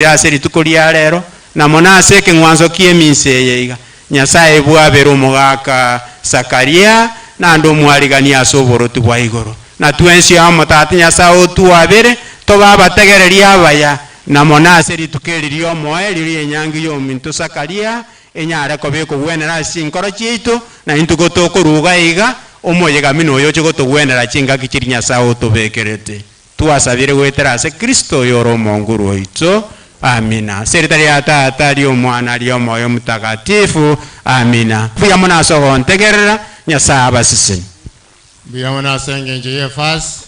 Ase rituko ria rero, na mono ase ekeng'wanso ki'eminsa eye iga, Nyasae bwabere omogaka Zakaria, naende omwariganie ase oboroti bwa igoro. Na twensi amo, Tata Nyasae otwabere, tobe abategereria abaya, na mono ase rituko eri ri'omoerio ri'enyangi y'ominto Zakaria, enyare koba ekogwenera ase chinkoro chiaito, na intwe gotokoruga iga, omoyega mino oyo oche gotogwenera chingaki chiria Nyasae otobekerete. Twasabire goetera ase Kristo oyore Omonguru oito. Amina. Ase erieta ria Tata, ri'Omwana, ri'Omoyo Omotakatifu. Amina. Mbuya mono ase ogontegerera. Nyasae abasesenie. Mbuya mono ase engencho y'efasi.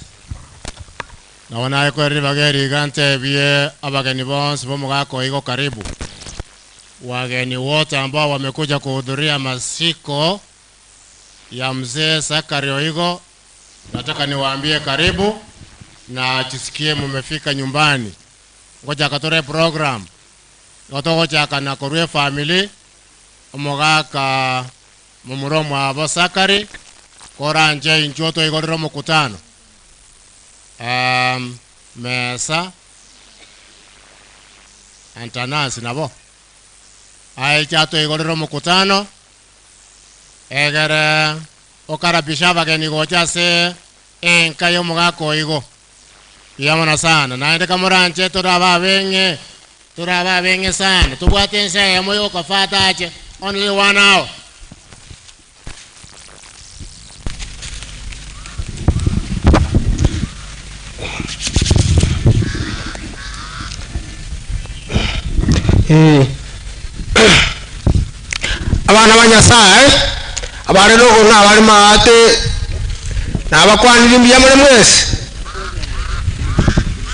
Nabo naye ribaga eri iga ntebie abageni bonsi b'omogaka oigo karibu. Wageni wote ambao wamekuja kuhudhuria masiko ya mzee Sakari Oigo, nataka niwaambie karibu na jisikie mumefika nyumbani. Ngochaka tore program gotogochaka na korwa family omogaka mumuro mwabo Sakari koranje inchuo toigorere omokutano mesa Antanasi nabo aicha toigorere omokutano egere okarabisha abageni gocha ase enka y'omogaka oigo. Mbuya sana naende kamoranche toraba abeng'e toraba abeng'e sana tobwate ense eyemo yokafata ache only one hour. Abana ba Nyasaye abare nogo na abare maate nabakwanire mbuya more mwesi.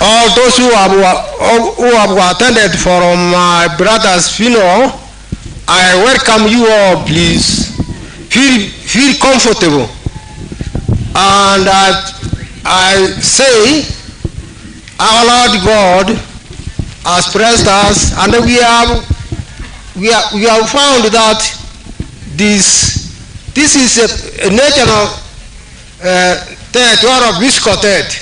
All those who have attended from my brother's funeral, I welcome you all. Please feel comfortable, and I say our Lord God has blessed us, and we have found that this is a natural death or a physical death.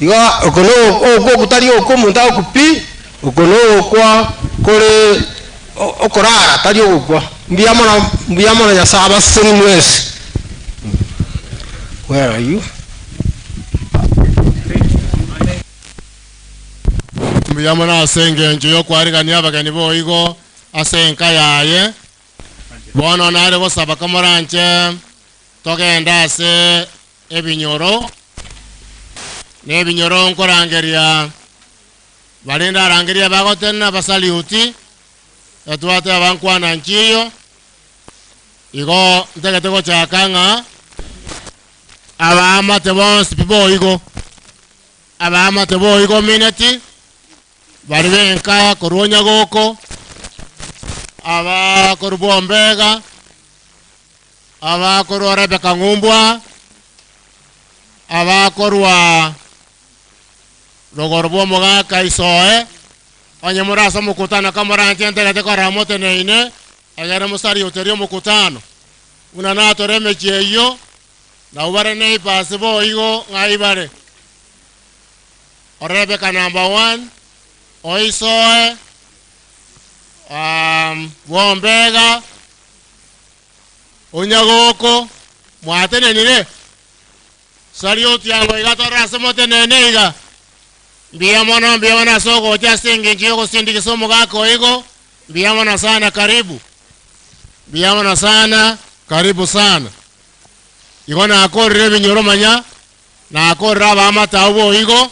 Iga oko no oko kutari oko omonto agokupi oko no okwa kore okorara tari ogokwa. Mbuya mono, mbuya mono. Nyasaye abaseseni mwesi. Where are you? Mbuya mono ase engencho y'okwarigania abageni boigo ase enka yaye. Bono nare gosaba kamoranche togenda ase ebinyoro na ebinyoro nkorangeria barinde arangeria bagotena basaliuti etwate abankwana nchiyo igo ntegete gochaka ng'a abaamate bonsi pi boigo abaamate boigo mineti bari benka korwa Nyagoko aba korwa Bombega aba korwa Rebeka Ng'umbwa aba korwa rogoro bwa omogaka Isoe onye morase omokutano kamoranche ntegete korora moteneine egere mosariuterie omokutano buna natore emechie eyio nabo bare neighbors boigo ng'ai bare Orebeka number one Oisoe, Bombega Onyagoko mwatenenire sariuti ango iga torora ase motenene iga. Mbuya mono, mbuya mono ase ogocha ase engencho y'ogosindikisa omogaka oigo. Mbuya mono sana, karibu. Mbuya mono sana, karibu sana. Igo nakorire ebinyoro manya nakorire abamate abwo boigo.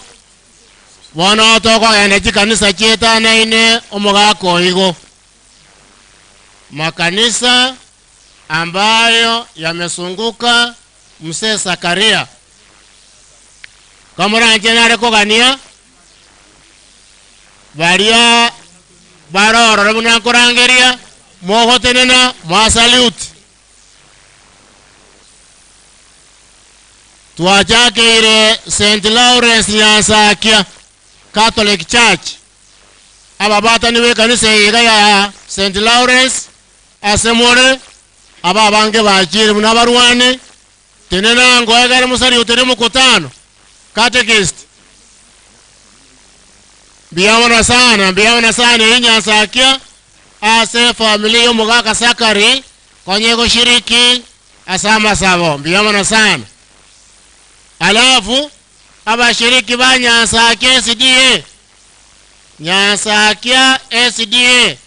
Bono tokogenda chikanisa chietanaine omogaka oigo, makanisa ambayo yamesunguka mzee Zakaria kamoranche nare kogania baria barorore buna nkorangeria mogotenena mwasalute. Twachakeire St Lawrence Nyansakia Catholic Church, ababatani b'ekanisa iga ya St Lawrence ase more aba abange bachire buna abarwani tenena ngoegere mosariutere mokutano catechist. Mbuya mono sana, mbuya mono sana eri Nyansakia ase efamiri ya omogaka Sakari konya egoshiriki ase amasabo. Mbuya mono sana. Alafu abashiriki ba Nyansakia SDA, Nyansakia SDA,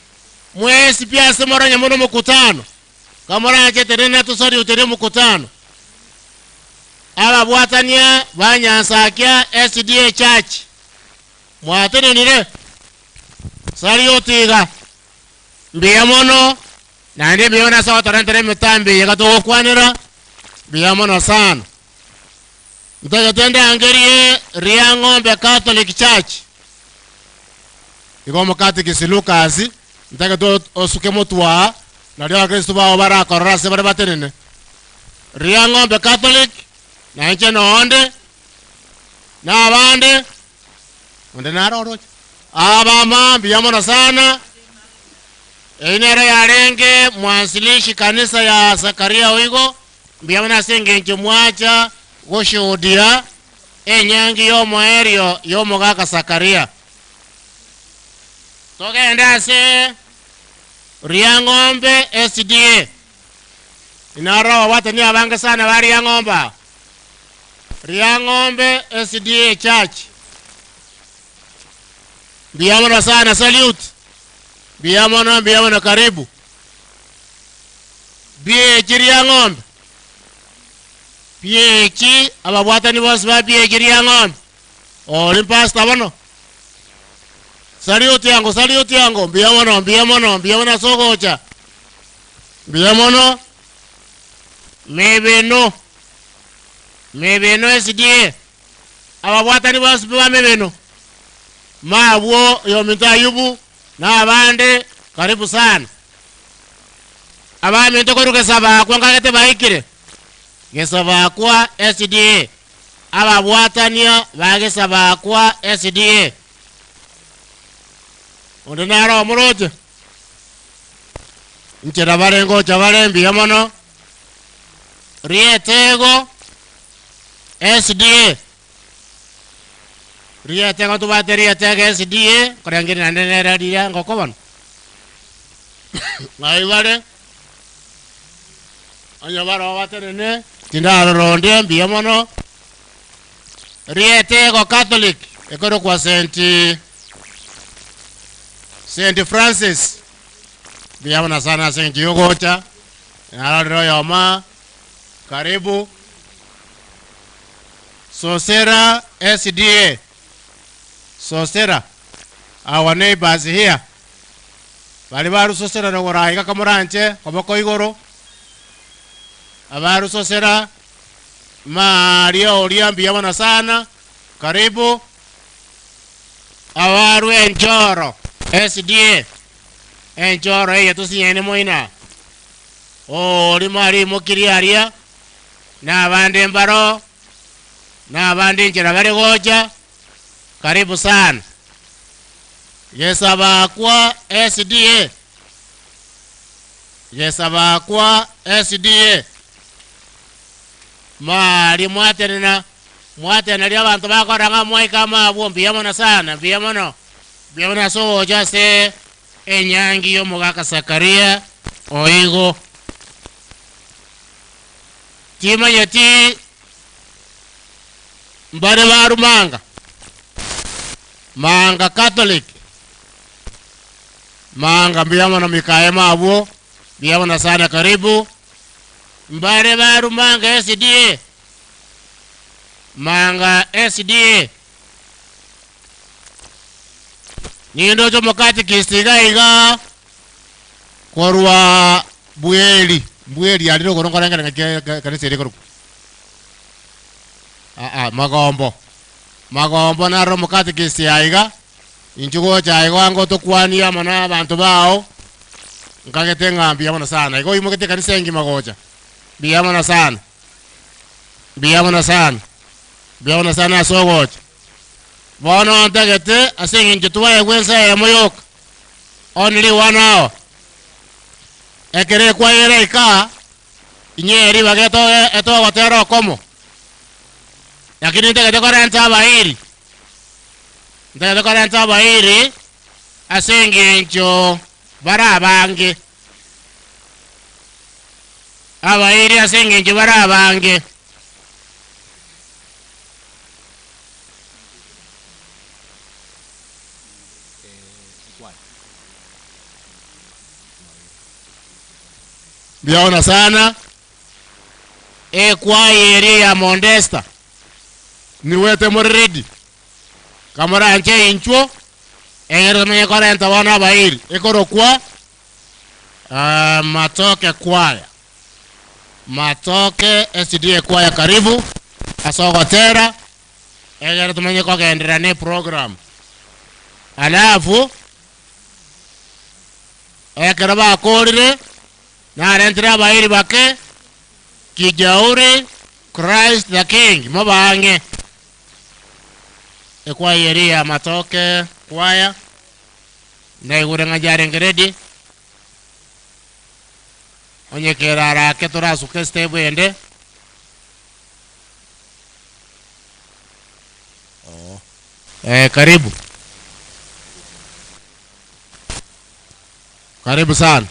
mwesi pi ase moronye mono omokutano, kamoranche tenena tosariuterie omokutano. Ababwatania ba Nyansakia SDA Church, mwatenenire, sariuti iga. Mbuya mono, naende mbuya mono ase ogotorentera emitambo eye iga togokwanera, mbuya mono sana. Ntagete ndangerie Riang'ombe Catholic Church, igo omokatikisi Lucas, ntagete osuke motwe aa, nario abakristo bao barakorore ase bare batenene. Riang'ombe Catholic, na inche nonde, na abande, onde naro oroche? Abama, mbuya mono sana. Eyio nero yarenge mwanzilishi kanisa ya Zakaria Oigo, mbuya mono ase engencho mwacha goshuhudia enyangi y'omoerio y'omogaka Zakaria. Togende ase Riang'ombe SDA. Inarora ababwatani abange sana ba Riang'ombe aa. Riang'ombe SDA Church. Mbuya mono sana, salute. Mbuya mono, mbuya mono, karibu. BAG Riang'ombe. BAG, ababwatani bonsi ba BAG Riang'ombe. Ori pastor bono. Salute yango, salute yango. Mbuya mono, mbuya mono, mbuya mono ase ogocha. Mbuya mono. Mebeno. Mebeno SDA. Ababwatani bonsi ba mebeno. Mabwo oyominto Ayubu na abande karibu sana. Abaminto korwa Gesabakwa nkagete baikire. Gesabakwa SDA. Ababwatania ba Gesabakwa SDA. Onde naro omoroche? Inchera bare ngocha bare mbuya mono. Rietego SDA. Rietego tobwate Rietego SDA, koreng'ana naende nere riria ngoko bono. Ng'ai bare? Onye baroo batenene, tindarora onde mbuya mono. Rietego Catholic, ekorokwa St. St. Francis. Mbuya mono sana ase eng'encho yogocha, narorire oyomo karibu. Sosera SDA, Sosera, our neighbors here. Baria barusosera rogoro aiga kamoranche koboko igoro, abarusosera maria oria mbuya mono sana, karibu. Abarwa enchoro SDA, enchoro eye tosinyene moina, ori mwarimokirie aria, na abande mbaro, na abande enchera bare gocha, karibu sana. Gesabakwa SDA, Gesabakwa SDA, mari mwatenena, mwatenena ria abanto bakora ng'a mwaika amabwo, mbuya mono sana, mbuya mono, mbuya mono ase ogocha ase enyangi y'omogaka Zakaria oigo. Timanyeti mbare barumanga, Manga Catholic, Manga mbuya mono mikaye mabwo, mbuya mono sana karibu. Mbare barumanga SDA, Manga SDA. Nindoche omokatikist iga iga korwa Bweri, Bweri arire okoro nkorengera ng'aki ekanisa ere ekorokwa. Aa, Magombo. Magombo naro omokatikist aiga, inchuo gocha aiga ango tokwanie amo na abanto bao, nkagete ng'a mbuya mono sana. Igo oimogete ekanisa engima gocha, mbuya mono sana, mbuya mono sana, mbuya mono sana ase ogocha. Bono ntagete ase eng'encho twaegwe ensa eyemo yoka, only one hour. Ekero ekwayeire ika, inye ribaga etogotera okomo, lakini ntagete korenta abairi. Ntagete korenta abairi ase engencho bare abange. Abairi ase engencho bare abange. Mbiaona sana ekwaya eria ya Mondesta niwete more ready kamoranche inchuo egere tomenye korenta bono abairi ekorokwa Matoke kwaya Matoke SDA kwaya karibu ase ogotera egere tomenye kogenderera ne program alafu Ekero bakoorire, narentire abairi bake, Kijauri, Christ the King, mobaang'e. Ekwaya eria y'amatoke kwaya, naigure ng'a yarenge ready, onye kere arake torasuke estep ende. Eh, karibu. Karibu sana.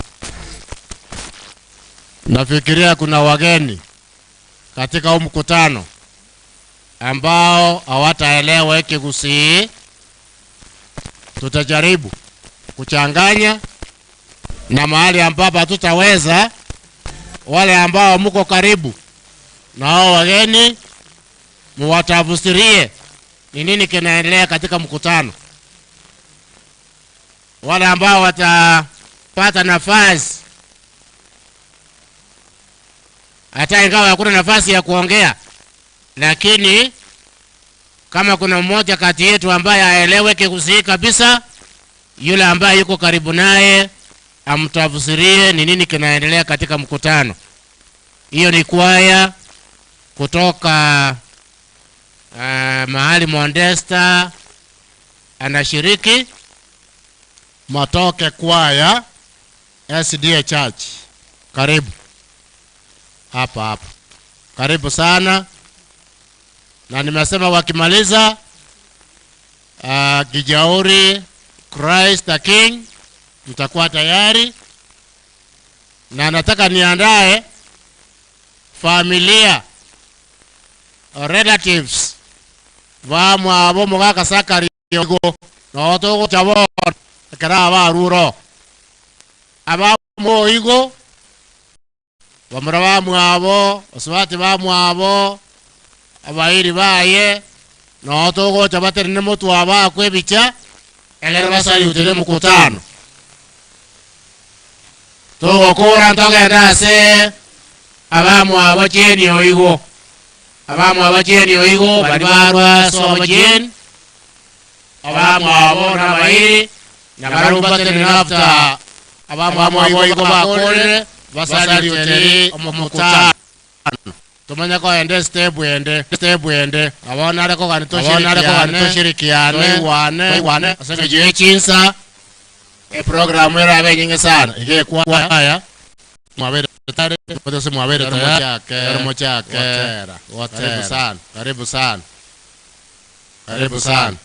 Nafikiria kuna wageni katika huu mkutano ambao hawataelewa Ekegusii. Tutajaribu kuchanganya na mahali ambapo hatutaweza, wale ambao mko karibu na hao wageni muwatafsirie ni nini kinaendelea katika mkutano. Wale ambao watapata nafasi, hata ingawa hakuna nafasi ya kuongea, lakini kama kuna mmoja kati yetu ambaye aelewe Kigusii kabisa, yule ambaye yuko karibu naye amtafsirie ni nini kinaendelea katika mkutano. Hiyo ni kwaya kutoka mahali Mondesta anashiriki Matoke Kwaya SDA Church. Karibu hapa hapa, karibu sana. Na nimesema wakimaliza Kijauri Christ the King mtakuwa tayari, na nataka niandae familia relatives bamwabo mugakasakari no tugucha bono ekero abaruro abamoigo bamura bamwabo osubati bamwabo abairi baye no tugucha baterine motwa bakwe ebicha egere basayutire mukutano tugokura ntogenda ase abamwabo cheni oigo abamwabo cheni oigo bari barwa sobo cheni abamwabo n'abairi nabarumbaterine after abamwabo igo bakorire basariuteri omukutano tumanye koende step ende step ende abonare kogani toshirikiane toigwane ase eng'encho ya chinsa eprogramu erabe enyinge sana iga ekwaya mwabere tare motose mwabere tayari mochake karibu sana karibu sana karibu sana.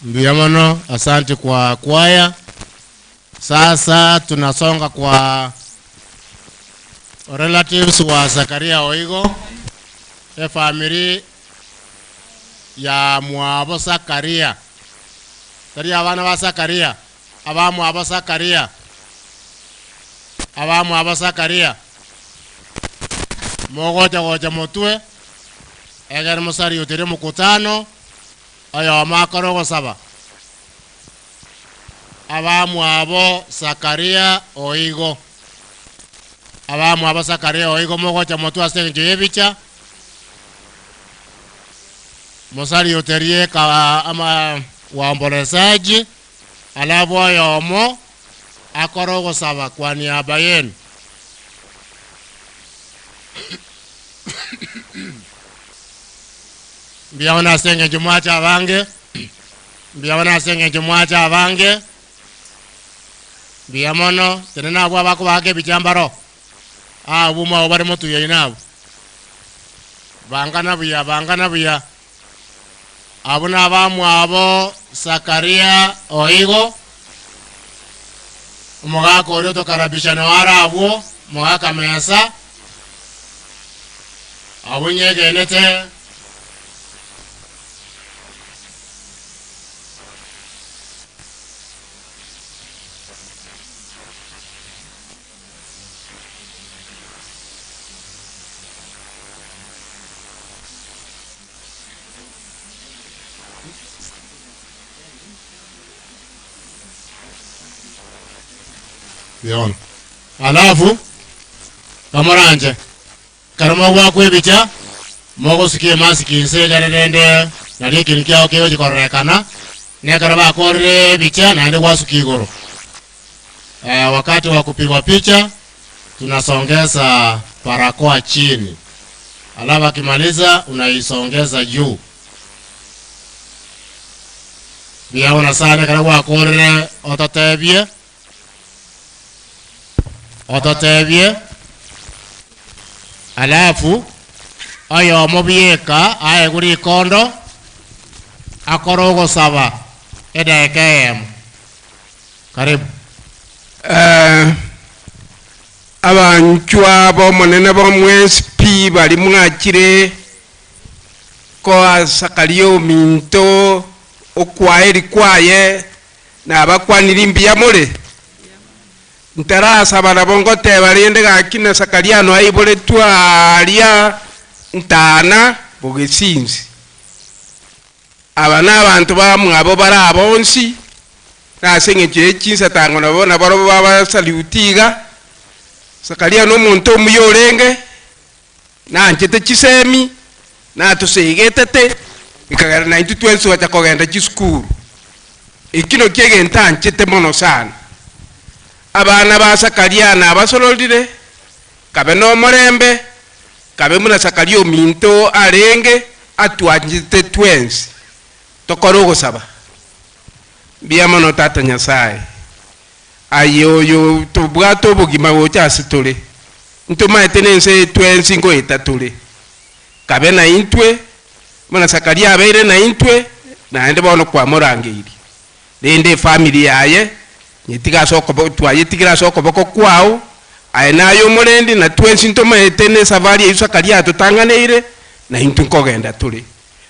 Mbuya mono, asante kwa kwaya. Sasa tunasonga kwa relatives wa Zakaria Oigo, e family ya mwabo Zakaria, tari abana ba Zakaria, abamwabo Zakaria, abamwabo Zakaria, mogocha gocha motwe egere mosariutere mukutano oyo makoro gosaba abamwabo Zakaria Oigo, abamwabo Zakaria Oigo mogocha motwe ase eng'encho ya ebicha mosariuterie ka ama waombolezaji, alafu oyomo akore ogosaba kwa niaba yenu. Mbuya ase eng'encho mwacha abange, mbuya ase eng'encho mwacha abange, mbuya mono tene nabwo abakobaka ebicha mbaro abwo mwabo bare motuyaine abwo bangana buya bangana buya abwo na abamwabo Zakaria Oigo omogaka oria otokarabishana ware abwo mogaka mesa abwo nyegenete Biono. Alafu kamoranje karamo gwakwa ebicha mogosukia emasiki inse ekere rende nari ekintu kiao kegochikorerekana nekero bakorire ebicha naende gwasukia igoro. Wakati wa kupigwa picha tunasongeza barakoa chini, alafu akimaliza unaisongeza juu. Biaona sana ekero gwakorire ototebie ototebie alafu oyomo bieka aegwe rikondo akore ogosaba edageka eyemo. Karibu. Abanchwa b'Omonene b'omwensi pi baria mwachire koa Zakaria ominto okwaeri kwaye, nabakwaniri mbuya more? Ntarasaba nabo ngoteba rende gaki na Zakaria ano aiboretwe aaria ntana bogesinsi. Aba nabanto bamwabo bare bonsi, na ase engencho ye chinsatango nabo nabarobwo babasaluti iga. Zakaria nomonto omuya orenge, nanchete chisemi, natosegetete, ekagera naintwe twensi twacha kogenda chisukuru. Ekio nakio egento anchete mono sana. Abana ba Zakaria nabasororire, kabe nomorembe, Kabe buna Zakaria ominto arenge, atwanchete twensi, tokore ogosaba. Mbuya mono Tata Nyasae, aye oyo tobwate obogima gocha ase tore, ntomaete nense eye twensi ngoeta tore. Kabe naintwe, buna Zakaria abeire naintwe, naende bono kwamorangeirie. Rende efamiri yaye nyetige ase okoboko, twayetigire ase okoboko kwao, aye naye omorendi, na twensi ntomaete nesafari eyio Zakaria atotang'aneire, na intwe nkogenda tore.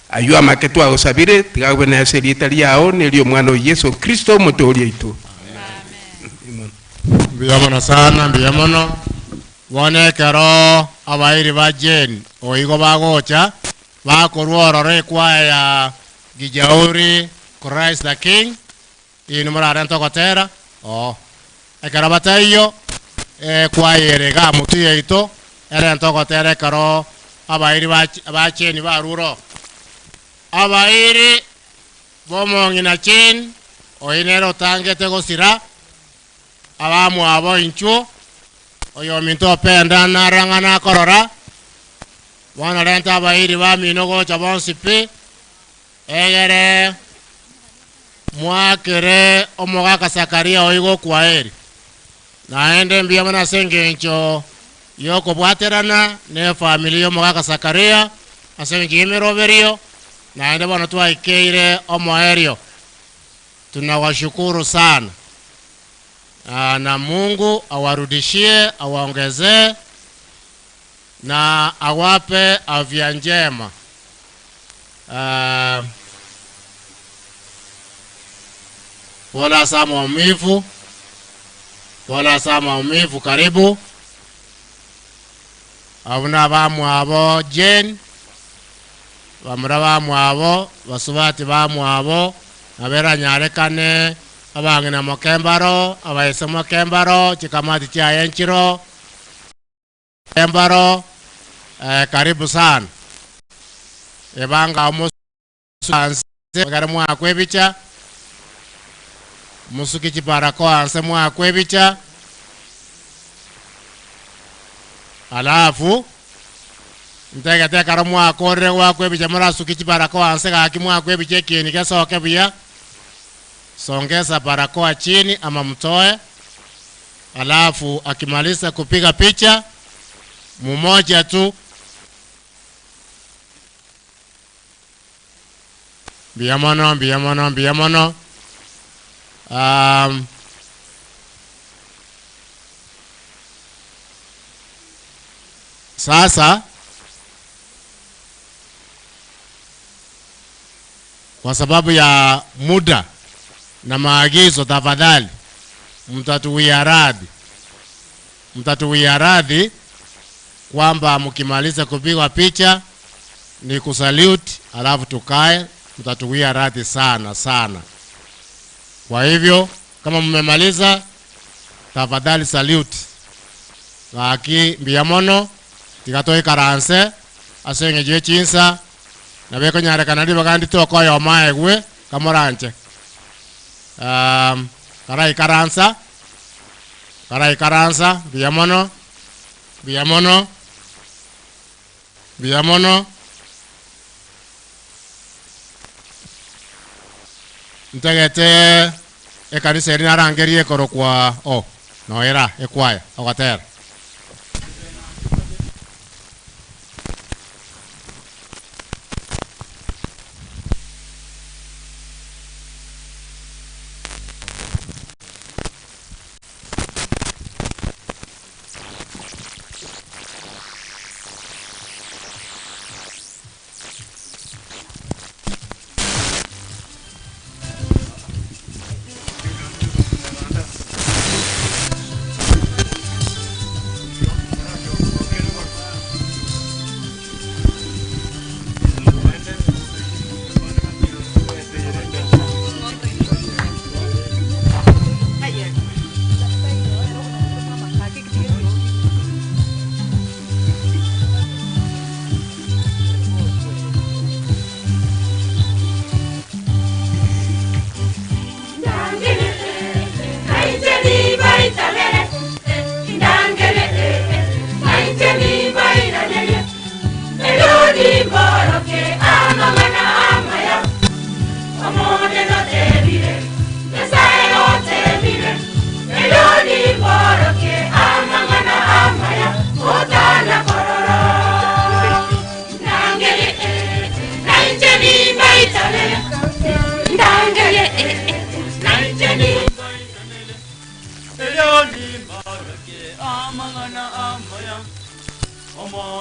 Ayio amake twagosabire, tiga abe nase erieta riao, na eri'Omwana oo Yeso Kristo, Omotooria oito. Amen. Mbuya mono sana, mbuya mono. Bono ekero abairi ba Jane oigo bagocha, bakorwa ororo ekwaya ya Gijauri Christ the King, inwe morarente ogotera, oo. Ekero bataiyo, ekwaya ere iga motwe yaito erente ogotera ekero abairi ba Jane barure oo. Abairi b'omong'ina Jane, oyio nere otangete gosira, abamwabo inchuo, oyominto openda narang'ana akorora, bono renta abairi bamino gocha bonsi pi, Egere moakere omogaka Zakaria oigo okwaeri. Naende mbuya mono ase engencho y'okobwaterana nefamiri y'omogaka Zakaria ase engencho y'emeroberio, naende bono twaikeire omoerio. Tunawashukuru sana na Mungu awarudishie awaongezee na awape afya njema. Pole ase amaumivu, pole ase amaumivu, karibu. Abwo nabamwabo Jane, bamura bamwabo, basubati bamwabo, nabo eranyarekane abang'ina moke mbaro, abaise moke mbaro, chikamati chiaye nchiro. Embaro eh, karibu sana. Ebanga omosuanse ekero mwakwa ebicha, mosuke chibarakoa anse mwakwa ebicha, alafu ntegete ekero mwakorire goakwa ebicha morasuke chibarakoa anse gaki mwakwa ebicha ekieni gesoke buya, songesa barakoa chini ama mtoe. Alafu akimaliza kupiga picha mumoja tu. Mbuya mono, mbuya mono, mbuya mono. Um, sasa kwa sababu ya muda na maagizo, tafadhali mtatuwia radhi, mtatuwia radhi kwamba mkimaliza kupigwa picha ni kusalute, alafu tukae. Mtatuwia radhi sana sana. Kwa hivyo kama mmemaliza, tafadhali salute gaki mbuya mono tiga toikaranse ase eng'encho ye chinsa nabo ekonyarekana ribaga nditoka oyomo aegwe kamoranche. Um, karaikaransa karaikaransa mbuya mono mbuya mono mbuya mono ntagete ekanisa eri narangerie ekorokwa o noera ekwaya ogotera.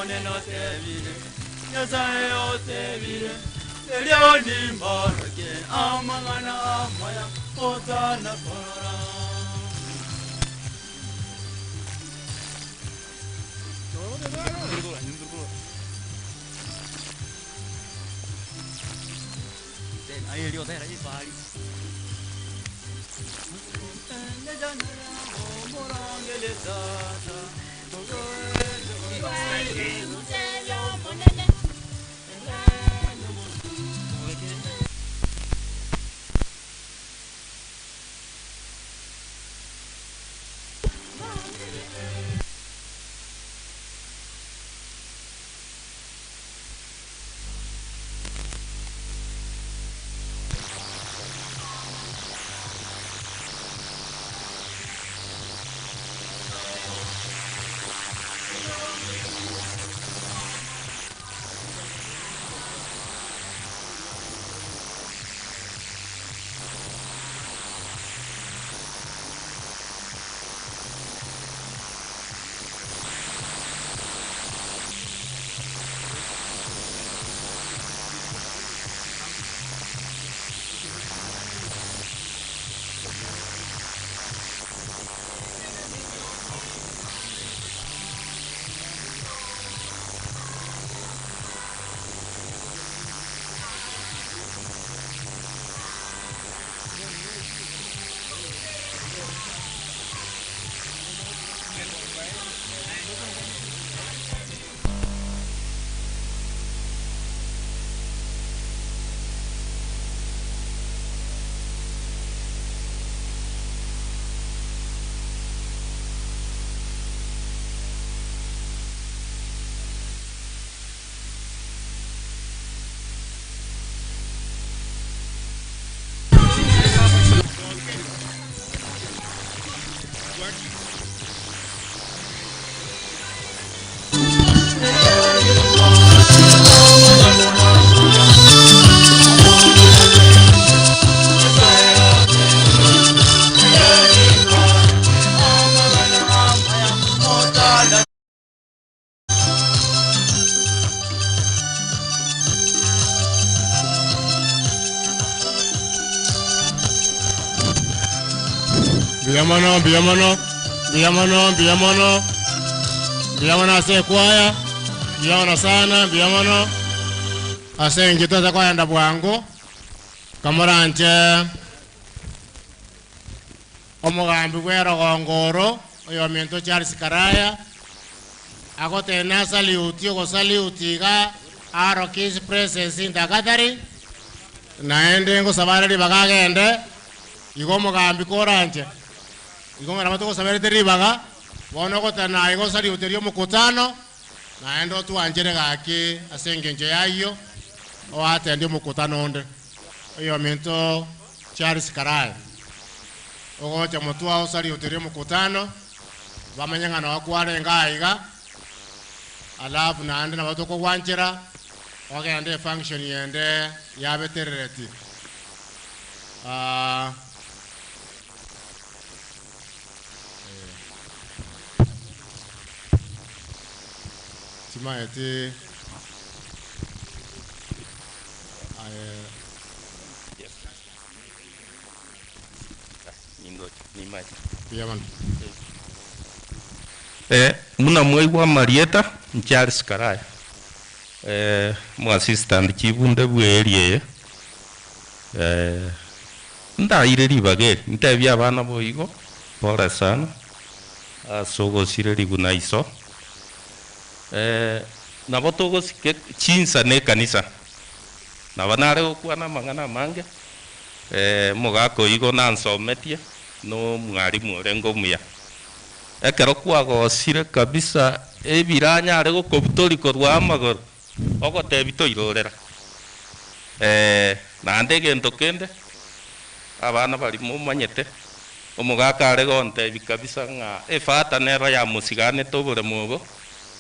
Omonene otebire, Nyasae otebire, erio nimborokie amang'ana amaya otana korora. Mbuya mono, mbuya mono, mbuya mono, mbuya mono, mbuya mono ase ekwaya, mbuya mono sana, mbuya mono ase eng'encho twase koenda bwango, kamoranche omogambi bwa erogongo oro, oyominto Charles Karaya, agoteba nasaliuti ogosaliuti iga aroke his presence in the gathering, naende ngosaba are ribaga agende, igo omogambi koranche, igo ng'a nabo togosaberete ribaga, bono ogotana igo osaliuteria omokutano, naende otwanchere gaki ase eng'encho yayio, oatende omokutano onde. Oyominto Charles Karaya, ogocha motwe osaliuteria omokutano, bamanye ng'a noo kwarenge aiga, alafu naende nabo tokogwanchera, ogende efunction yende yabeterereti. Ah, timaeti aye mbuya mono. Muna mwaigwa amarieta Charles Karaya, omoassistant chief onde bwa area eye, ndaire ribaga eri, ntebie abana boigo, pole sana, ase ogosirerigwa na iso, nabo togosika chinsa na ekanisa, nabo nare gokwana amang'ana amange, omogaka oyio igo nansometie, na omwalimu orenge omuya. Ekero kwagosire kabisa ebiranyare gokobutori korwa amagoro, ogotebi toirorera. Naende egento kende, abana baria momanyete, omogaka are gontebi kabisa ng'a efata nero yamosiganete oboremo obo,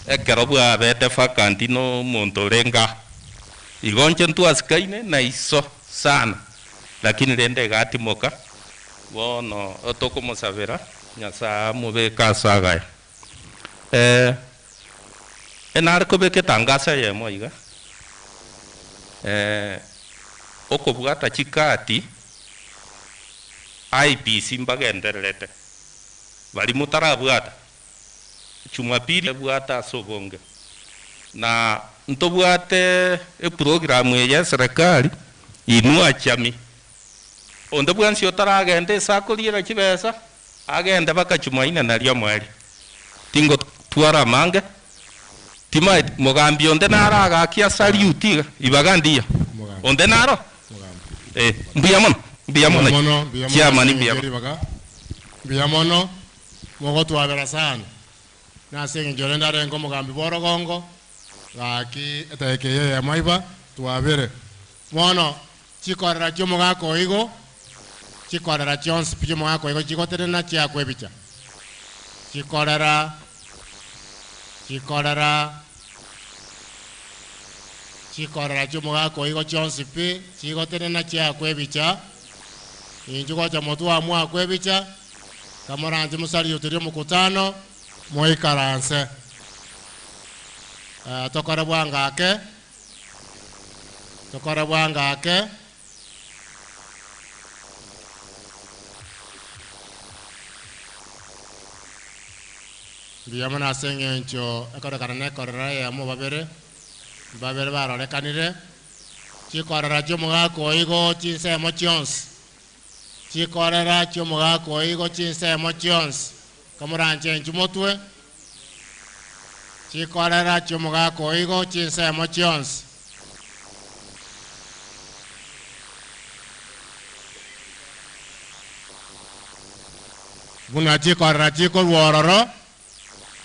ekero bwabete vacant na omonto orenge aa. Igo inche ntwasikaine na iso sana, lakini rende egatimoka, bono tokomosabera Nyasae amobeke ase agaya. Enare kobeka etangaso eyemo iga, okobwata chikati IEBC mbagendererete, baria motarabwata, Jumapili ebwate ase obonge, na ntobwate eprogram eye ya eserikali Inua Jamii. Onde bwensi otaragenda ase akoriera chibesa, agende mpaka Jumanne nario omoerio. Tingotwara amange, timaeti mogambi onde naro agakia salute iga, ibaga ndiyo. Onde naro? Eh, mbuya mono, mbuya mono. Mbuya mono, mbuya mono Chairman, ase mbuya eng'encho mono. ribaga. Mbuya mono, mogotwabera sana. Na ase eng'encho rende arenge omogambi bwa orogongo, gaki etageka eye eyemo iba, twabere. Bono, chikorera chia omogaka oigo, chikorera chionsi pi chia omogaka oigo chigotenena chiakwa ebicha. Chikorera, chikorera, chikorera chia omogaka oigo chionsi pi, chigotenena chiakwa ebicha, inche gocha motwe amwakwa ebicha, kamoranche mosariuterie omokutano, moikaranse. Tokore bwangake, tokore bwangake. Mbuya mono ase eng'encho ekorekana na ekorera eyemo babere, babere barorekanire, chikorera chia omogaka oigo chinsemo chionsi, chikorera chia omogaka oigo chinsemo chionsi, kamoranche inchu motwe, chikorera chia omogaka oigo chinsemo chionsi. Buna chikorera chikorwa ororo,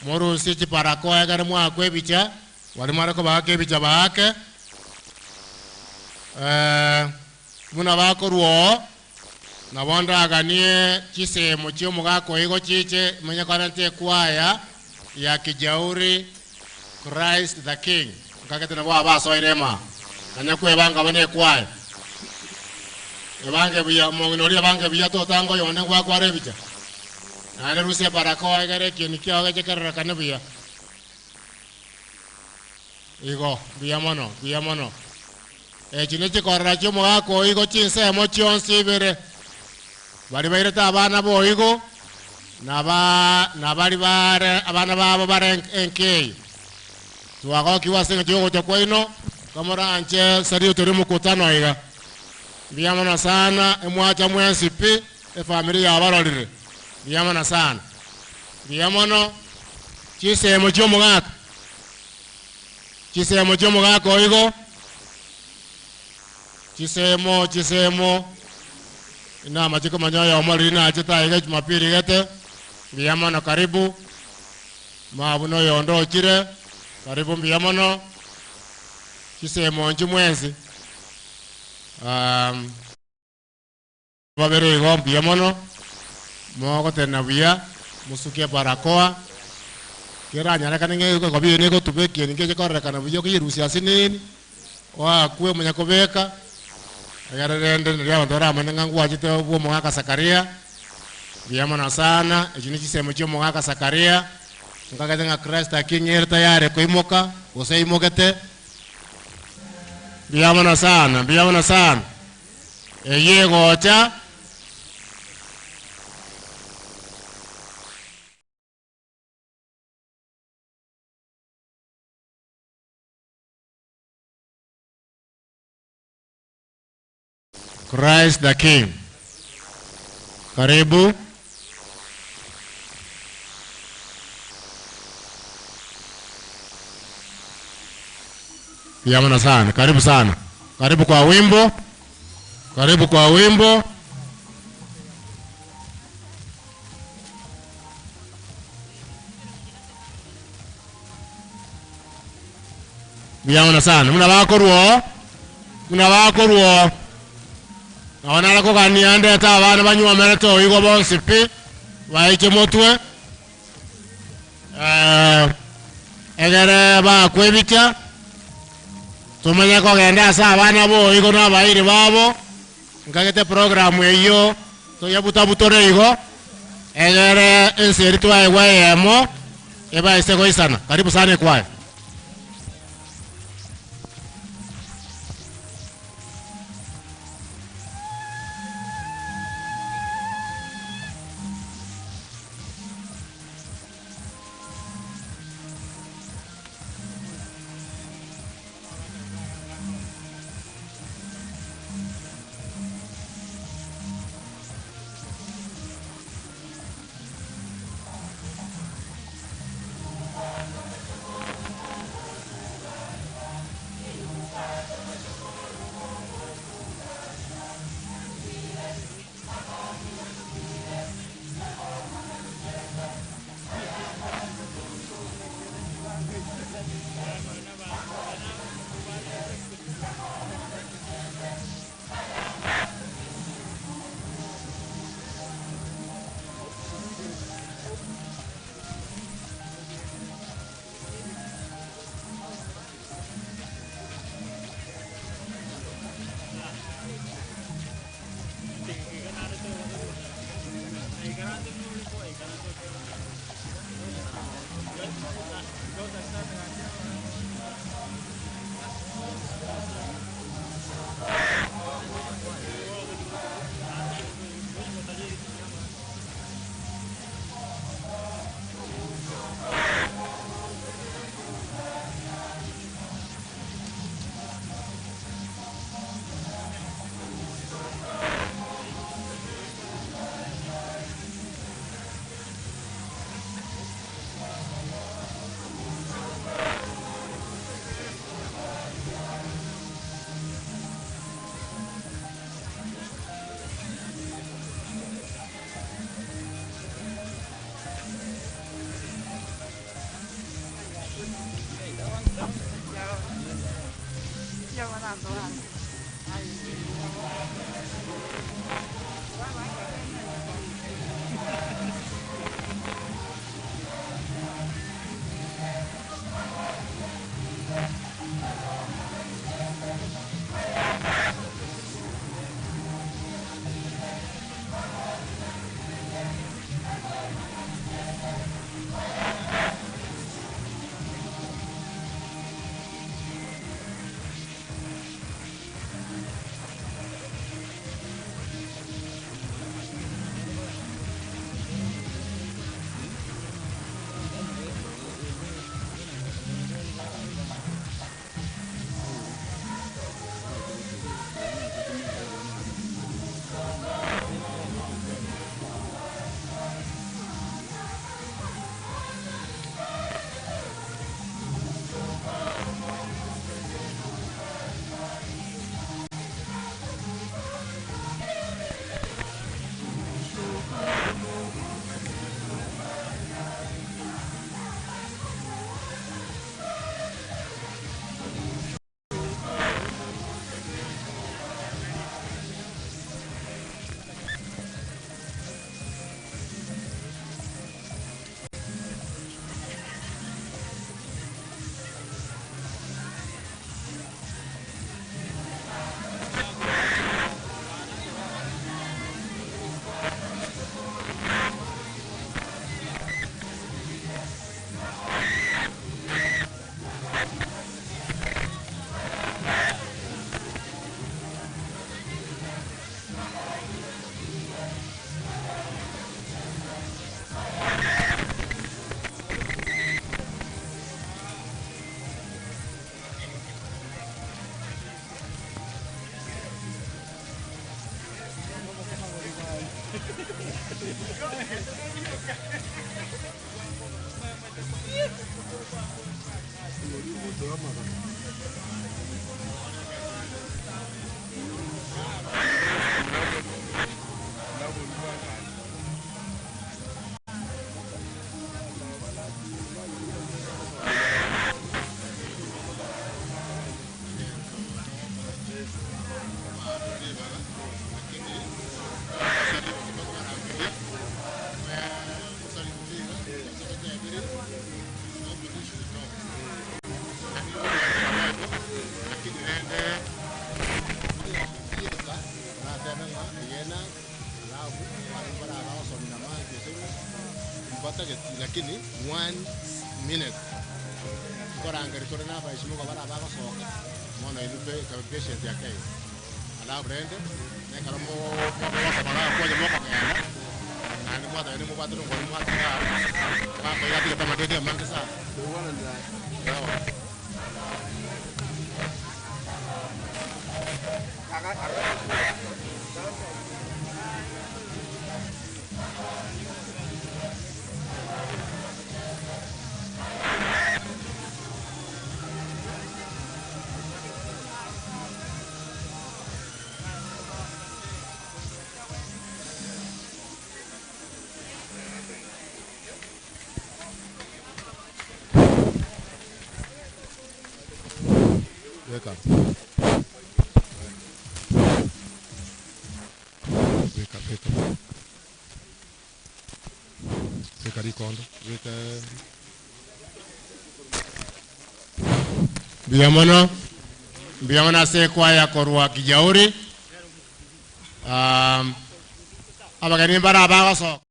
morusie chibarakoa ekero mwakwa ebicha, baria mware kobaaka ebicha baake, buna bakorwa oo, nabo ndaganie chisemo chia omogaka oigo chiche, menye korenta ekwaya ya Kijauri Christ the King. Nkagete nabo abasoire ema, nanya kwebanga buna ekwaya. Ebange buya, omong'ina oria ebange buya totanga oyonde ngwakwara ebicha. Naende rusia ebarakoa egere ekieni kiao geche kerorekane buya. Igo, mbuya mono, mbuya mono. Echi nechikorera chia omogaka oigo chinsemo chionsi ibere. Baria bairete abana boigo, naba nabari bare abana babo bare enkei. Twagokigwa ase eng'encho y'ogocha kwaino, kamoranche salute ori omokutano iga. Mbuya mono sana, emwacha mwensi pi, efamiri yabarorire. Mbuya mono sana. Mbuya mono, chisemo chia omogaka. Chisemo chia omogaka oigo, chisemo, chisemo, inamache komanya oyomo riria nachete aiga Jumapili gete, mbuya mono karibu, mabu na oyonde ochire, karibu mbuya mono, chisemo inche mwensi. Babere igo mbuya mono, mogotena buya, mosuke ebarakoa, keranyarekane ng'a egobi eye negotuba ekieni ngeche kororekana buya okoyerusia ase nini, oakwe omanya kobeka, egere rende nario abanto baramanye ng'a ngwachete bwa omogaka Zakaria, mbuya mono sana, echio ne chisemo chia omogaka Zakaria, nkagete ng'a Christ aking'eire tayari koimoka, gose aimogete, mbuya mono sana, mbuya mono sana. Eyio egocha. Christ the King. Karibu. Mbuya sana. Karibu sana. Karibu kwa wimbo. Karibu kwa wimbo. Mbuya sana. Muna bakorwo. Muna bakorwo. Nabo narakogania ndete abana banywomerete oigo bonsi pi baiche motwe egere bakwa ebicha tumanye kogenda ase abana boigo na abairi babo nkagete program eyio toyabutabutore igo egere ense eri twaegwa eyemo ebaise goisana. Karibu sana ekwaya. Lakini 1 minute nkorangeri tore na abaisimuka bara bagosoka mono inupe ikabe patient yake alafu rende nekero mogosoka kwanya mokogenda naende mwatagende mobwatire ngori mwatiga bakoigatigete amadede amange sana. Sawa. Wake up. Wake up, wake up. Weka rikondo. Weka. Mbuya mono ase ekwaya korwa Kijauri. Abageni mbara bagosoka.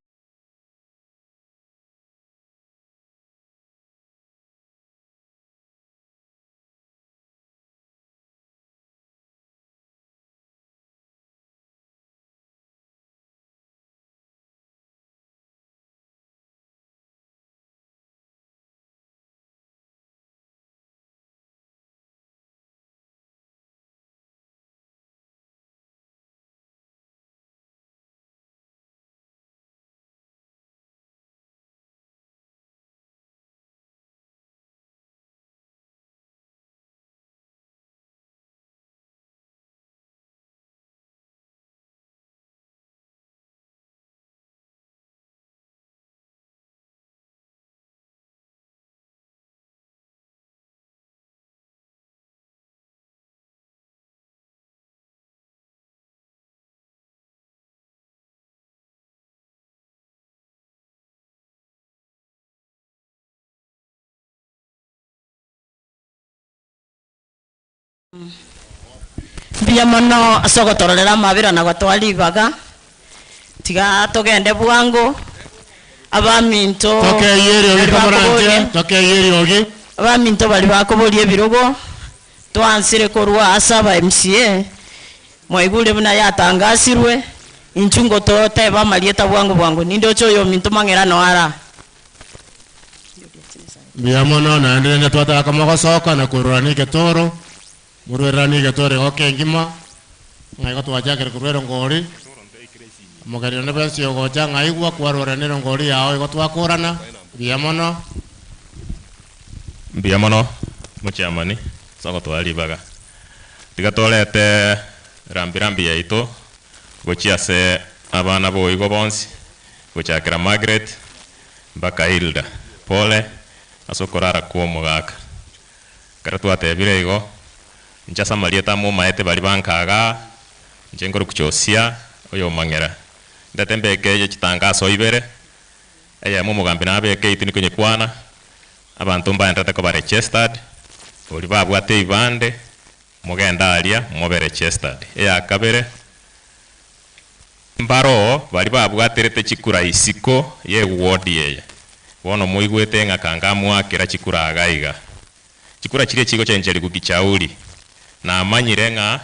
Mbuya mono ase ogotororera amabera na gotoa ribaga, tiga togende bwango, abaminto Tokeyie eriogi bari kamoranche, bakoboria tokeyie eriogi. abaminto baria bakoboria ebirogo, twansire korwa ase aba MCA, mwaigure buna yatangasirwe, intwe ngototeba amarieta bwango bwango, nindoche oyominto mang'era noe ara. Mbuya mono, naende rende twataka mogosoka na korurania egetoro, morwereranie egetoro igo kengima, ng'a igo twachakire korwa erongori, omogeni onde bwensi ogocha ng'a aigwa kwarwerania erongori yao igo twakorana, mbuya mono. Mbuya mono mochiamani ase ogotoa ribaga. Tiga torete rambi rambi yaito gochia ase abana boigo bonsi, gochakera Margaret mpaka Hilda. Pole ase okorara kwa omogaka. Ekero twatebire igo, inche ase amarieta amomaete baria bankagaa, inche nkore kuchosia oyomang'era. Ndete mbeke eye chitangaso ibere, eyemo omogambi nabeke eywo tindi konyekwana, abanto mbaenderete koba registered, oria babwate ebibande, mogende aria mobe registered. Eya kabere, mbaro baria babwaterete chikura isiko ya eward eye, bono moigwete ng'a kanga mwakera chikura iga iga. Chikura chiria chigochencherigwa kichauri, namanyire ng'a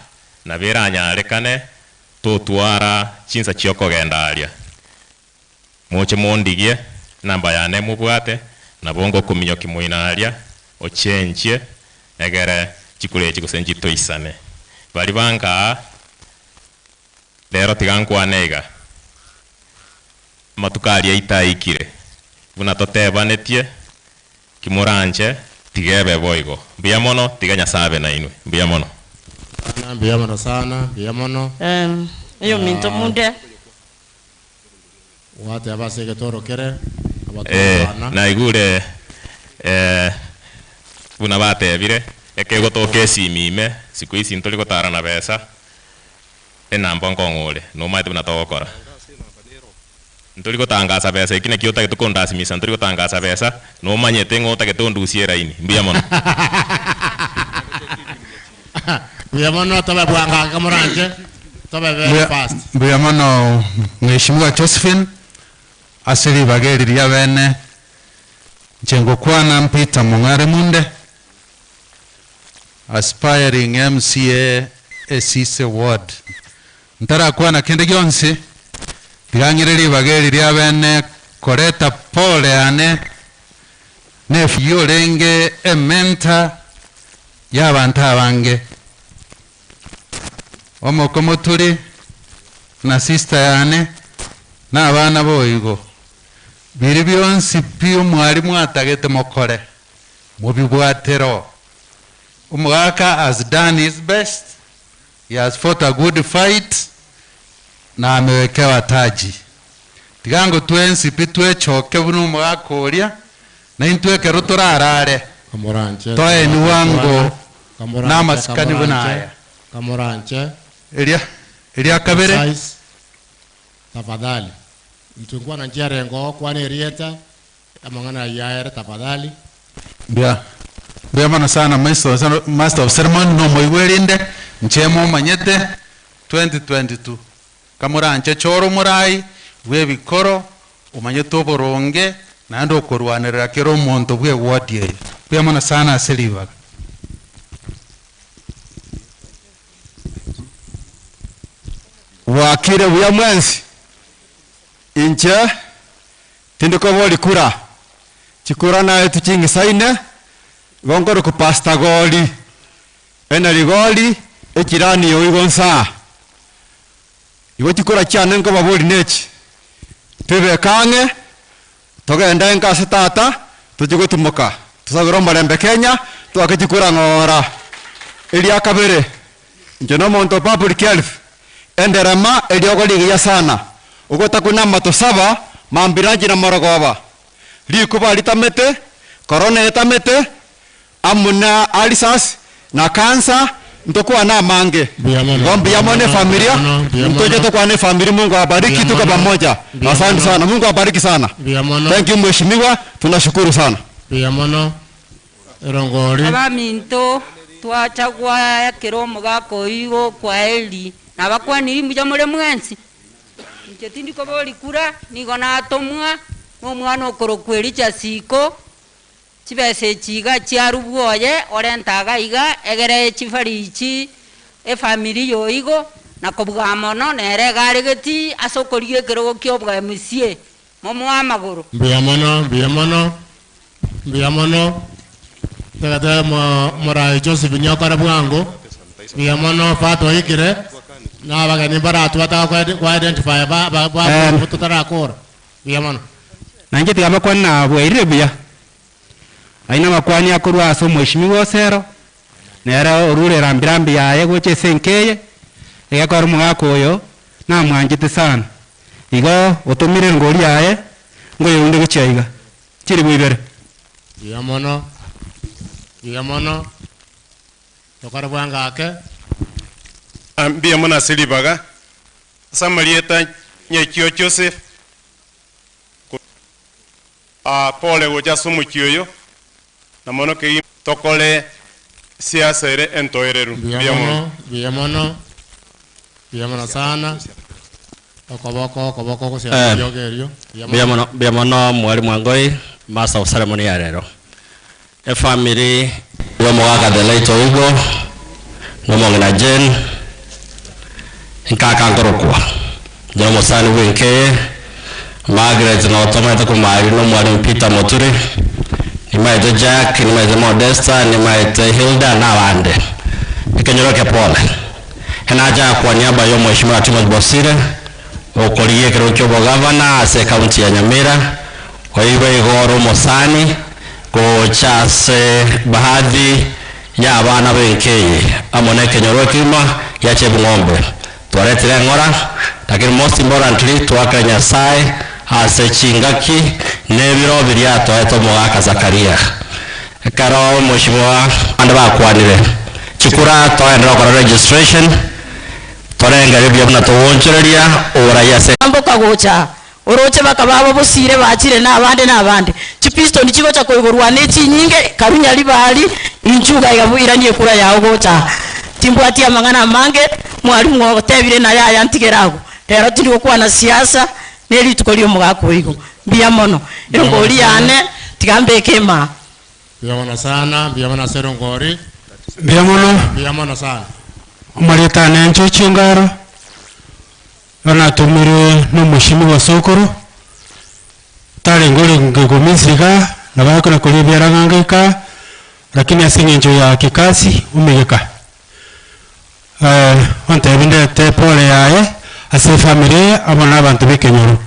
nabo eranyarekane totwara chinsa chia okogenda aria. Moche mondigie, enamba yane mobwate, nabo ngokominyoki moino aria, ochenchie, egere chikura echi gose nchitoisane. Baria bankaa, rero tiga nkwane iga, amatuko aria aitaikire, buna totebanetie, kimoranche, tiga ebe boigo. Mbuya mono, tiga Nyasaye abe nainwe. Mbuya mono. Sana, mbuya mono sana, mbuya mono. Eyo minto munde. Gwateba ase egetoro kere, Eh, abatoro bana. naigure eh, buna batebire, ekegotoka esimi ime, siku hizi ntori gotara na besa, enamba nkong'ore, nomaete buna togokora. Ntori gotangasa besa, eki nakio otagete kondasimisa, ntori gotangasa besa, nomanyete ng'a otagete ondusie eraini. Mbuya mono. Mbuya mono, tobe bwangake kamoranche, tobe very Mbuya fast. mbuya mono Mheshimiwa Josephine ase ribaga eri ria bene inche ngokwana Peter Mong'are Munde aspiring MCA Esise Ward. Ntarakwana kende gionsi tigang'ire ribaga eri ria bene koreta pole yane nephew orenge ementor ya abanto abange omoko moturi na sister yane na abana boigo biri bionsi pi omwarimu atagete mokore mubibwatero. Omogaka has done his best, he has fought a good fight na amewekewa taji. Tigango twensi pi twechoke buna omogaka oria na intwe ekero torarare Kamoranche. toeni wango Kamoranche, na amasikani buna kamoranche, aya. Kamoranche. Eria eria kabere Precise. Tafadhali. Mtungwana njia rengo kwana erieta amang'ana yaere tafadhali. Mbuya mbuya mono sana master of, master of ceremony no moigwerinde nche momanyete 2022 kamoranche choro morai bwa ebikoro omanyete oboronge naende okorwanerera kera omonto bwa eward eye. Mbuya mono sana ase ribaga. Wakire buya mwensi inche tindikobori kura chikura naye tuching'isaine gonkore kupasta gori ena rigori echirani yoigo nsaa igo chikura chiane nkobabori nechi twebekang'e togende nkase tata toche gotumoka tusabire omorembe Kenya twake chikura ng'ora eria kabere inche na omonto public health enderema eriogo rigiya sana ogotakuna amato saba mambiraji na morogoba rikuba ritamete corona etamete amuna alisas na kansa ntokuwa na mange Mbuya mono. mbuya mono familia Mbuya mono. ntoje tukwane familia Mungu awabariki Mbuya tuko mono. pamoja Mbuya asante mono. sana Mungu awabariki sana Mbuya mono. thank you mheshimiwa tunashukuru sana Mbuya mono. Erongori. Abaminto Twacha gwaakera omogaka oyio okwaeri, nabakwaniri mbuya more mwensi. Inche tindi koboria kura, nigo natomwa nomwana okorokwa Elija Siko, chibesa echi iga chiarubwa oye, orente iga iga, egere chifariji efamiri yoigo, na kobua mono nere iga aregeti ase okorigia ekerogo kia obwa MCA, momoe amagoro. Mbuya mono, mbuya mono, mbuya mono. Tagete morai Joseph Nyokore bwango. Mbuya mono Fata oikire. Na abageni baratwata kwa identify ba ba ba Em. tutarakora. Mbuya mono. Nainche tiga abakwani nabwairire buya. Aye namakwani akorwa ase omweshimiwa Osero, nere orure rambirambi yaye gocha ase enka eye, egekora omogaka oyo namwanchete sana. Igo otomire engori yaye, ngoyeunde gochia iga. Chiribu ibere. Mbuya mono. Mbuya mono. Tokore bwango ake. Mbuya mono ase ribaga. Ase amarieta Nyakio Joseph, pole gocha ase omochie oyo, na mono kegima tokore siasa ere entoereru. Mbuya Mbuya mono. mono, mbuya mono. Mbuya mono sana. Okoboko, okoboko gose riogo erio. Mbuya mono, mbuya mono mwalimu Wangoi, master of ceremony ya rero. Efamily y'omogaka the late Oigo, n'omong'ina Jane, nkaka nkorokwa. Nje omosani bw'enkeye, Margaret notomete komari n'omwalimu Peter Moturi, nimaete Jack, nimaete Modesta, nimaete Hilda n'abande. Ekenyoro ke pole. Enacha kwa niaba ya Mheshimiwa Timothy Bosire, okorigia ekero kia obogavana ase ekaunti ya Nyamira, oigo igoro omosani, gocha ase baadhi ya abana b'enkeye amo na ekenyoro ekima gia Chebung'ombe. Twaretire eng'ora, lakini most importantly twakire Nyasaye ase chingaki n'ebiro biria atoete omogaka Zakaria. Ekero Mheshimiwa abande bakwanire, chikura toendere gokora registration, torengere buya buna togoonchoreria oborai ase Amboka gocha oroche bakaba ababosire bachire na abande na abande. Chipistoni chigocha koigorwa ne chinyinge karunya ribari inchuga iga buiranie ekura yao gocha. Timbwati amang'ana amange mwalimu otebire naye aya ntigere agwo. Rero tindi gokwana siasa ne rituko ria omogaka oigo. Mbuya mono. Erongori yane tiga mbeke emaa. Mbuya mono sana, mbuya mono ase erongori. Mbuya mono. Mbuya mono sana. Omarieta ane Nchochi Ongaro, natomirwe na omweshimiwa Sokoro, tarenge orenge Misri iga, nabo akona koria ebiarang'anga ika, lakini ase eng'encho ya kikasi omegeka. Ontebia ndete pole yaye ase efamiri eye amo na abanto ba ekenyoro.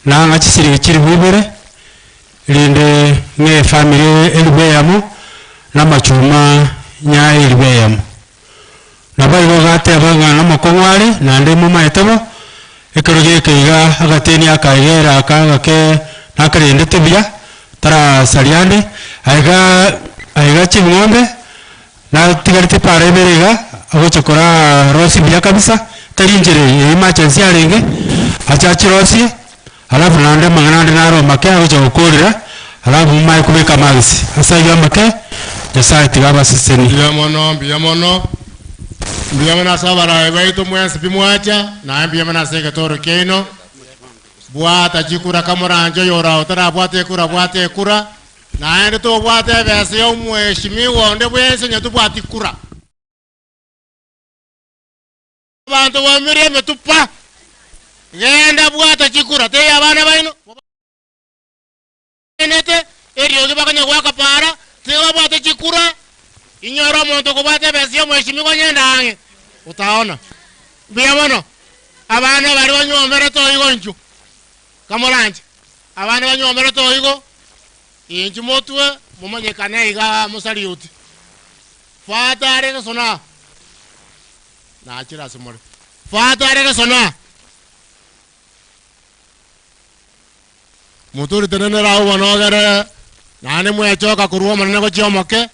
Nang'a chisiringi chilifu ibere, rinde ng'e efamiri eye elifu eyemo, na amachuma nyaye elifu eyemo. Nabo igo gateba ng'a nomokong'u are, naende momaete bo, ekero geke iga agateni akaegera aka agake nakarendete buya, tarasaria ande, aiga aiga ching'ombe, natigarete para ibere iga, agocha koraa rosia buya kabisa, tari inchera eye emergency arenge, ache achirosie, alafu naende amang'ana ande naro amake agocha gokorera, alafu momanye kobeka amagisi. Ase ayio amake, Nyasaye tiga abasesenie. Mbuya mono, mbuya mono. Mbuya mono ase abarayi baito mwensi pi mwacha, naye mbuya mono ase egetoro kiaino. Bwata chikura kamoranche oyora otarabwata ekura bwata ekura, naende tobwate ebesa ya omweshimiwa onde bwensi onye tobwati kura. Abanto bamire emetupa, genda bwata chikura, teiyo abana baino. Nete eriogi bakonya goaka para, tiga babwate chikura, inyore omonto okobwata ebesa ya omweshimiwa onye ndang'e, utaona. Mbuya mono, abana baria banywomerete oigo inchuo, kamoranche, abana banywomerete oigo, inchuo motwe, momanyekane iga mosariuti. Fata are gesona, nachire ase more, fata are gesona. Motori tenenera agwo bono ogere, naende mwechoka korwa omonene gochia omoke,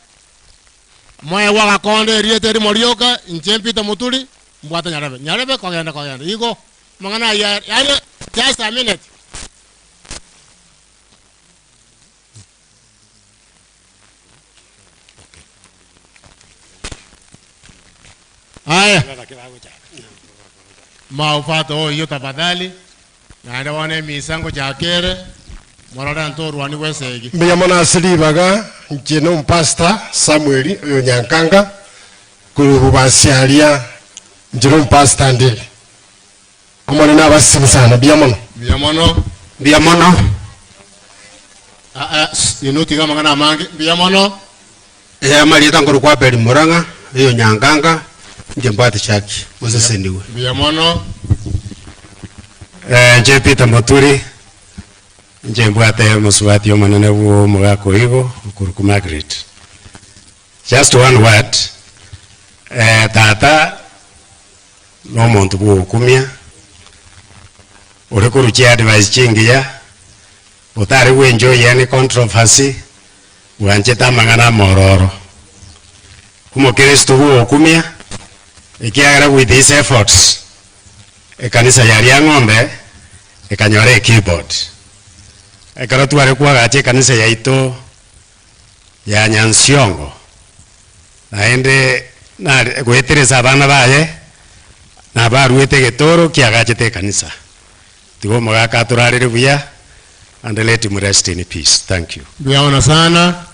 moegwe agakonda erieta erimo rioka, inche Peter Muturi, mbwate nyarebe. Nyarebe kogenda kogenda. Igo, amang'ana ayio are, yaani just a minute. Aya. Maufata oyo tafadhali. Naende bono emisango chakere morore ntorwani bwesegi. Mbuya mono ase ribaga, inche na omopastor Samuel oyo Nyankanga, korwa Bobasi aria, inche na omopastor ndire. Omonene abasesenie sana, mbuya mono. Mbuya mono. Mbuya mono. Ah, ah, inwe tiga amang'ana amange. Mbuya mono. Ee, amarieta nkorokwa Abeli Murang'a, oyo Nyankanga, inche mbwate chaki, mosesenigwe. Mbuya mono. Eh, inche Peter Moturi, inche mbwate omosubati omonene bwa omogaka oigo, okorokwa Margaret. Just one word, eh, tata na omonto bwa ogokumia, ore korwa chiadvice chingiya, otare gwenjoy any controversy, bwanchete amang'ana amororo. Omokristo bwa ogokumia, ekiagera with his efforts, ekanisa ya Riang'ombe ekanyora ekeyboard. Ekero tware kwagacha ekanisa yaito ya Nyansiongo, naende nare goeteresa abana baye, nabaruete egetoro kiagachete ekanisa. Tiga omogaka atorarere buya, and let him rest in peace. Thank you. Mbuya mono sana.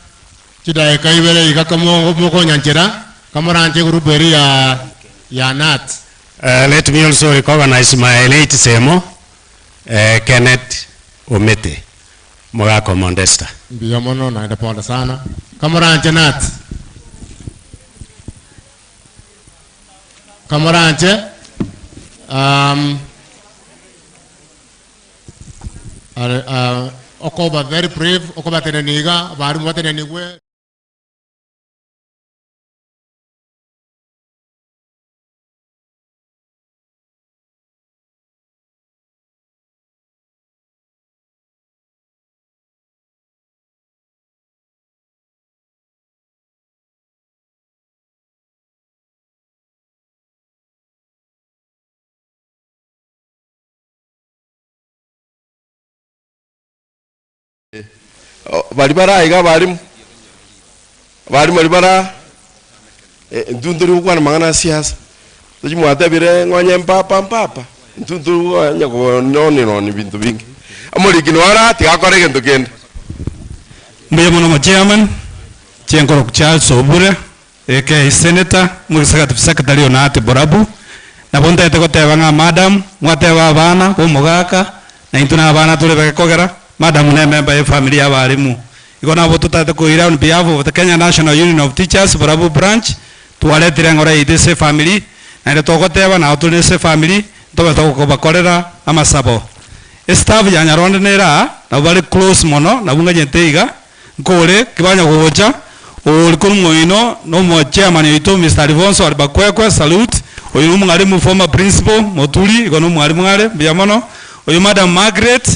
Chidaeka ibere iga kamo mokonyanchera kamoranche egroup eri ya ya Nat. Let me also recognize my late Semo, Kenneth Omete, mogaka o Mondesta. Mbuya mono naende pole sana. Kamoranche Nat. Kamoranche um, are, okoba very brief okobatenenia iga abarimu batenenigwe. Baria bare aiga abarimu, abarimu baria bara intwe ntori gokwana amang'ana a siasa, tochi mwatebire ng'a onye mpapa mpapa, intwe ntori konya kononi noni binto binge. Omoriki noo ara tiga akore egento kende. Mbuya mono omochairman, chinkoro Charles Obure, aka Senator, omoexecutive secretary o Naati Borabu, nabo ntagete goteba ng'a madam, mwateba abana ba omogaka, na intwe na abana tore begekogera, madam ne emember ya efamiri ya abarimu. Igo nabo totagete koira on behalf of the Kenya National Union of Teachers Borabu Branch, twaretire eng'ora yaito ase efamiri, naende togoteba nabo tore ase efamiri, ntobe togokobakorera amasabo. Estaff ya Nyaronde nere aa, nabo bare close mono, nabwo nganyete iga, Nkore ki banya gocha, ore korwa moino na omo chairman oito Mister Alfonso Alibakwekwe, salute, oyo nomwalimu former principal Moturi, igo nomwalimu are, mbuya mono. Oyo Madam Margaret,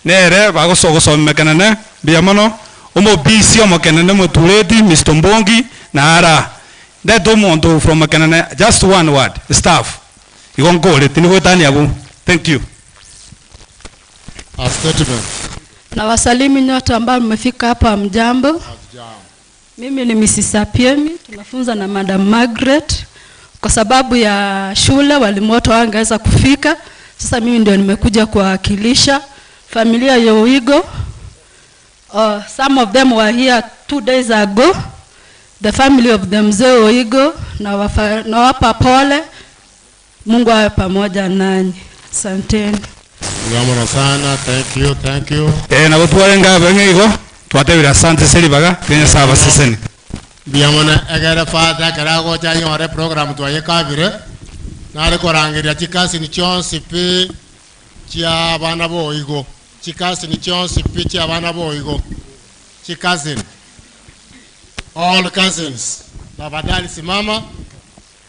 nere bagosoa gosomia mekenene, mbuya mono. Omo PC omokenene Motureti, Mister Ombongi, nare aa. Ndete omonto from Mekenene, just one word, staff. Igo nkore, tindi goetania abwo. Thank you. A statement. Na wasalimu nyote ambao mmefika hapa, mjambo. Mimi ni Mrs. Apiemi, tunafunza na Madam Margaret. Kwa sababu ya shule walimu wote hawangeweza kufika, sasa mimi ndio nimekuja kuwakilisha familia ya Oigo. Some of them were here 2 days ago. The family of the Mzee Oigo, nawapa pole. Mungu awe pamoja nanyi. Asanteni. Mbuya sana, thank you, thank you. Nabo twarenga abang'e igo, twatebire asante seribaga, Kenya saba seseni. Mbuya mono egere father ekero agocha anyore program twayekabire, nare korangeria chikasini chionsi pi chia abana boigo. Chikasini chionsi pi chia abana boigo. Chikasini. All cousins. Tafadhali simama,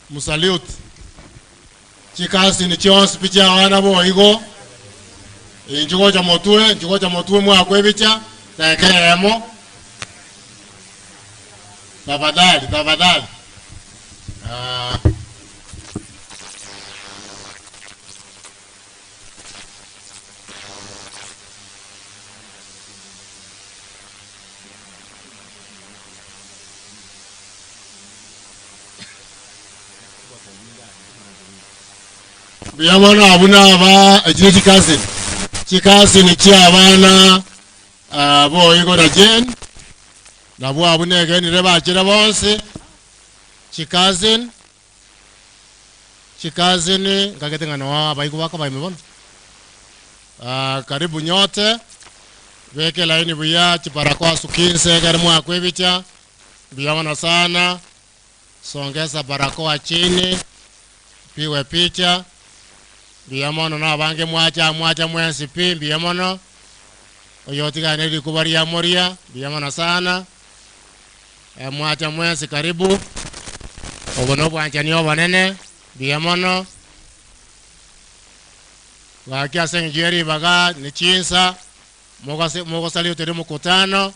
msalute. Chikasini chionsi pi chia abana boigo. Inchigocha motwe, inchigocha motwe mwakwe bicha, tekeyemo. Tafadhali, tafadhali. Mbuya mono abwo naba echio ne chicousin, chicousin chia abana ah, boigo na Jane, nabwo abwo negenire bachire bonsi, chicousin, chicousin nkagete ng'a noo abaigwa bakoba ime bono. Ah, karibu nyote, beka elaini buya, chibarakoa suka inse ekere mwakwa ebicha, mbuya mono sana. Songesa barakoa chini, pigwe picha, mbuya mono na abange mwacha mwacha mwensi pi, mbuya mono, oyo otigane rikuba ria moria, mbuya mono sana, eh, mwacha mwensi karibu, obo na obwanchani obonene, mbuya mono, gaki ase eng'encho ya ribaga ne chinsa, mogose mogosaluteria omokutano,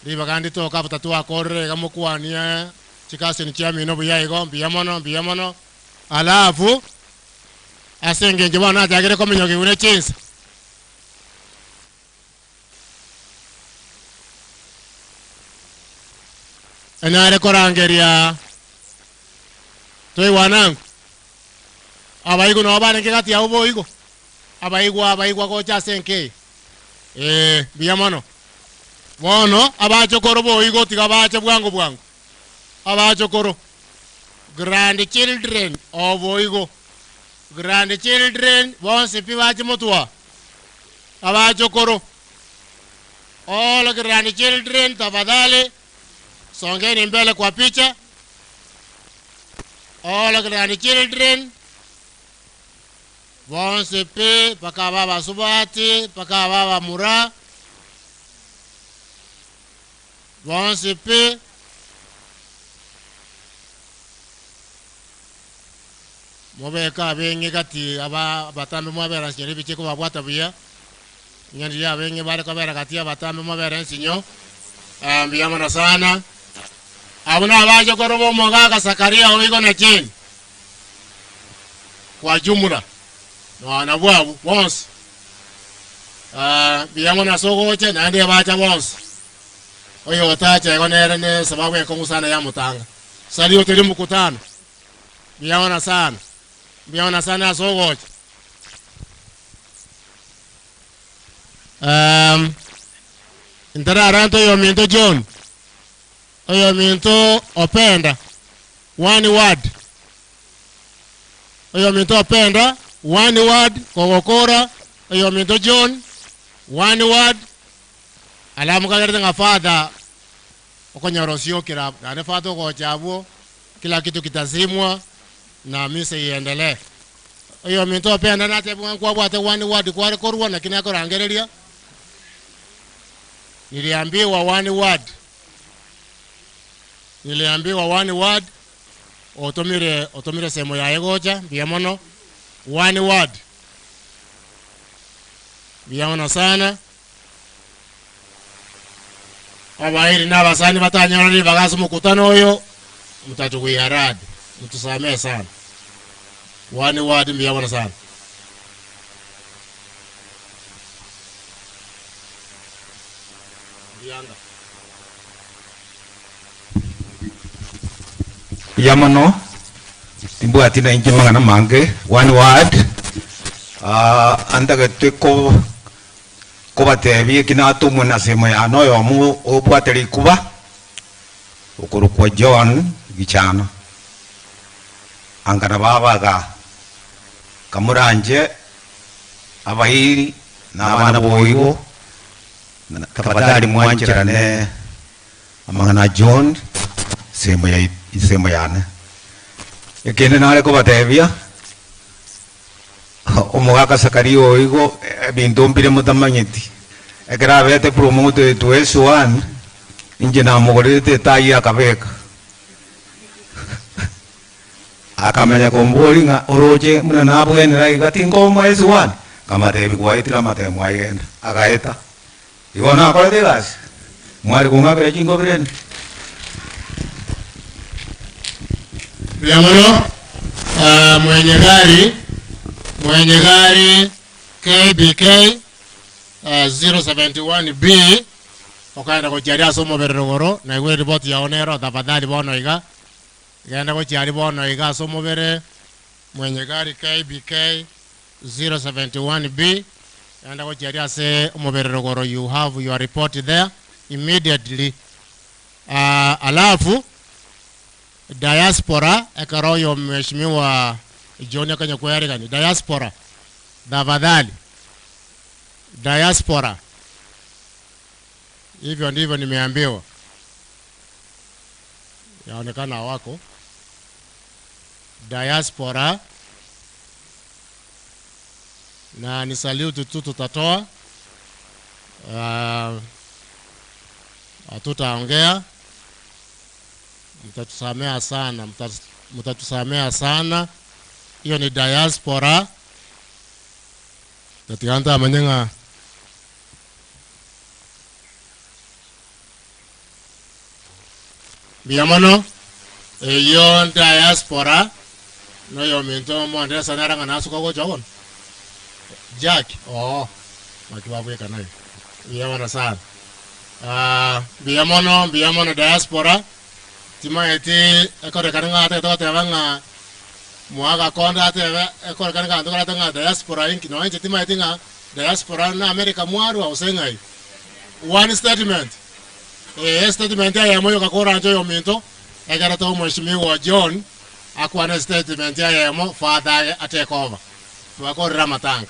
Ribaga nditoke abwo tatwakorire iga mokwanie chikaseni chiamino buya igo, mbuya mono, mbuya mono. Alafu ase engencho bono nachakire kominyoka ne chinsa. Enyare korangeria toigwane ango? Abaigwa nabo barenge gati yabo boigo, abaigwa abaigwa gocha ase enka eye. Ee, mbuya mono. Bono abachokoro boigo tiga bache bwango bwango. Abachokoro, grandchildren oboigo, grandchildren bonsi pi bache motwa. Abachokoro, all grandchildren tafadhali songeni mbele kwa picha. All grandchildren bonsi pi mpaka aba abasubati mpaka aba abamura bonsi pi mobeke abeng'e gati aba abatambe mwabera nsinyo ribiche kobabwata buya ng'a riria abeng'e bare kobera gati abatambe mwabera ensinyo ah, mbuya mono sana abwo na abachokoro ba omogaka Zakaria oigo na Jane kwa jumla nonya nabwo abwo bonsi Ah, mbuya mono ase ogocha naende ebacha bonsi oyo otacha igo nere ne esababu enkong'u sana yamotanga salute ria mkutano mbuya mono sana mbuya mono sana ase ogocha um, ntararente oyominto John oyominto Openda one word oyominto Openda one word kogokora oyominto John one word alafu kagerete ng'a father okonyora osiokire abwo naende father ogocha abwo kila kitu kitazimwa na misa iendelee oyominto Openda natebiwa ng'a nkwabwate one word kware korwa naki nakorangereria niliambiwa one word niliambiwa one word otomire otomire semo yaye gocha mbuya mono one word mbuya mono sana abairi na abasani batanyora ribaga ase omokutano oyo mtatuwia radhi mtusamee sana one word mbuya mono sana Mbuyanga. Mbuya mono, timbwati na inche mang'ana mange, one word, ah, antagete ko kobatebia eki natomwa na semo yane oyomo obwate rikuba, okorokwa John Gichana, anga nabo abagaa, kamoranche abairi na abana boigo, tafadhali mwancherane amang'ana a John semo ya ensemo yane. Ekende nare kobatebia, omogaka Zakaria oyo igo ebinto mbire motamanyeti. Ekero abete promoted to S1, inche namogorerete etai akabeka. Akamanya komboria ng'a oroche buna nabwenera iga tinkomoa S1? Nkamatebia gwaetire amatemo aye genda. Agaeta. Igo nakorete egasi, mware kong'akera chingobera ende. Mbuya mono ah, mwenye gari mwenye gari KBK ah, 071B okaenda gochia aria ase omobere rogoro naigure ripoti yao nero tafadhali bono iga genda gochia aria bono iga ase omobere. mwenye gari KBK 071B enda gochiaria ase omoberero goro you have your report there immediately. Alafu diaspora ekero oyo mheshimiwa John akanya kwearegani diaspora tafadhali diaspora hivyo ndivyo nimeambiwa yaonekana hawako diaspora na ni salute tu tutatoa hatutaongea mtatusamea sana mtatusamea sana hiyo ni diaspora tatiganta amanyeng'a mbuya mono eyo diaspora noyo minto mondesa narang'a nasuka gocha bono Jack oo maki babweka nayo mbuya mono sana. Mbuya mono mbuya mono diaspora timaeti ekorekana ng'a atagete goteba ng'a mwagakonda atebe ekorekana ng'a ntokorete ng'a diaspora inki nonya inche timaeti ng'a diaspora na America mwarwa gose ng'ai. One statement eh statement eyemo yoka koranche oyo ominto ekero to omweshimiwa John akwane statement eyemo father aye atake over twakorire amatanga.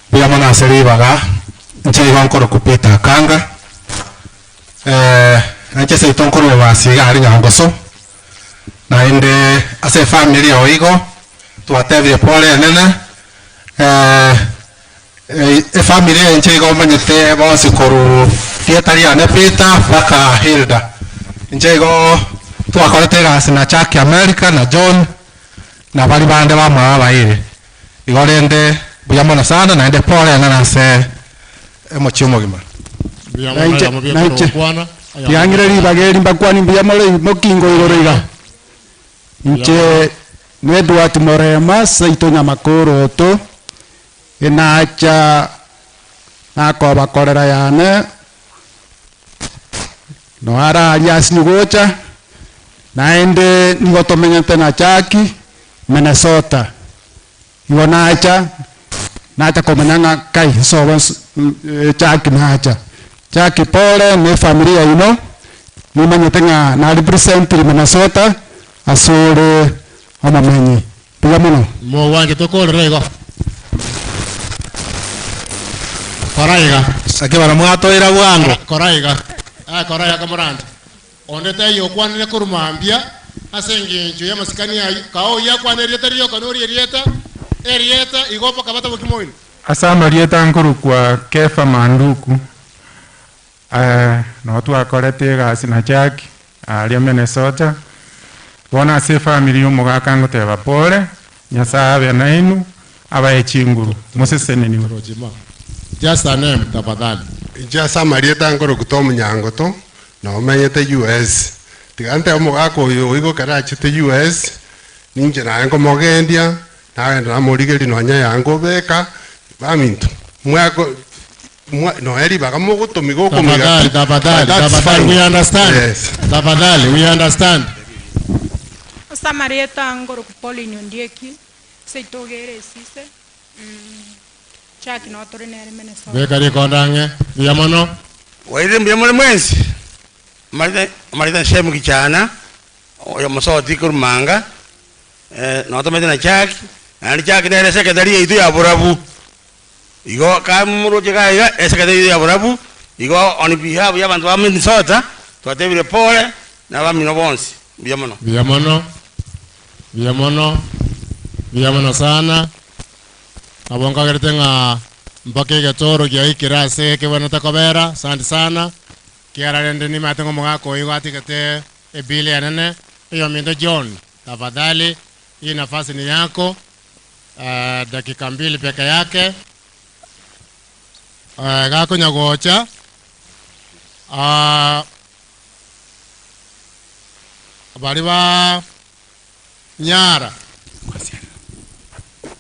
Mbuya mono ase ribaga, inche igo nkorokwa Peter Akanga, nainche seito nkorwa bobasi iga aria Nyangoso, naende ase efamiri eye igo, twatebire pole enene, efamiri eye inche igo omanyete bonsi korwa rieta riane Peter mpaka Hilda. Inche igo twakorete egasi na Chaki America na John, na baria bande bamwabo abairi. Igo rende mbuya mono sana naende pole enene ase omochie omogima. Nainche nainche tiang'ire ribaga eri mbakwani mbuya more mokingo igoro iga. Inche ne Edward Morema seito Nyamakoro oto, enacha nakobakorera yane noe araria asinyu gocha, naende nigo tomenyete na Chaki, Minnesota. Igo nacha, nacha komanya ng'a kai nsobo nso Chaki nacha. Chaki pole na efamiri yaino, nimanyete ng'a na representire Minnesota ase ore omomenyi. Mbuya mono. Mogwancha tokorera igo. Kora iga. Naki bara mwatoira bwango. Kora iga. Aye kora iga kamorante. Onde taiyo okwanire korwa mambia ase engencho y'amasikani ayio, kaa oyio akwane erieta rioka noria erieta, erieta, igo mpaka bataboki moino. Ase amarieta nkorokwa Kefa Manduku, noo twakorete egasi na Jack aaria Minnesota. Bono ase efamiri ya omogaka ngoteba pole, Nyasae abe nainwe, abae chinguru, moseseneniwe. Just a name tafadhali. Inche ase amarieta nkorokwa Tom Nyangoto, nomenyete US. Tiga ntebe omogaka oyo oigo ekero achete US, ninche naye nkomogendia, nagenda namorigeria nonya yango obeka, baminto, mwako mwa nonya ribaga mogotomiga okomiga Tafadhali, tafadhali, but that's tafadhali, fine. we understand. Yes. Tafadhali, we understand. Ase amarieta nkorokwa Pauline Ondieki, seito ogere esise, Chaki noo tore nere Minnesota. Beka rikonda ang'e, mbuya mono. Wairire mbuya more mwensi? Marita Marita Shemu Kichana, oyo mosoti korwa Manga, notomete na Chaki, naende Chaki nere secretary yaito ya borabu. Igo kamoroche iga iga, esecretary yaito ya borabu, igo on behalf ya abanto ba Minnesota, twatebire pole na abamino bonsi, mbuya mono. Mbuya mono, mbuya mono, mbuya mono sana. Nabo nkagerete ng'a mpaka egetoro giaikire ase ekebwenerete kobera, asante sana, kiagera rende nimaete ng'a omogaka oyo igo atigete ebill enene, oyominto John, tafadhali hii nafasi ni yako, dakika mbili peke yake, gakonya gocha, baria ba Nyara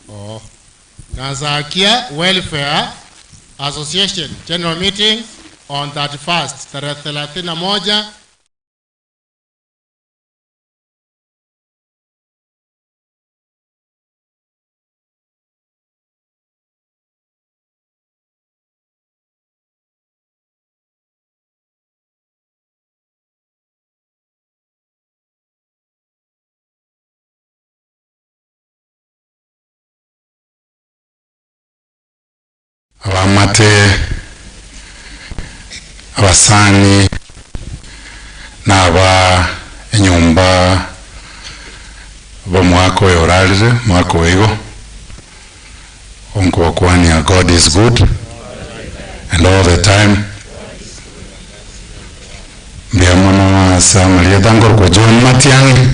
oh. Nyansakia Welfare Association General Meeting on 31st tarehe 31. Abamate, abasani, na aba enyomba bomwaka oyo orarire, mwaka oigo, onkobakwania God is good and all the time. Mbuya mono ase amarieta nkorokwa John Matiang'i,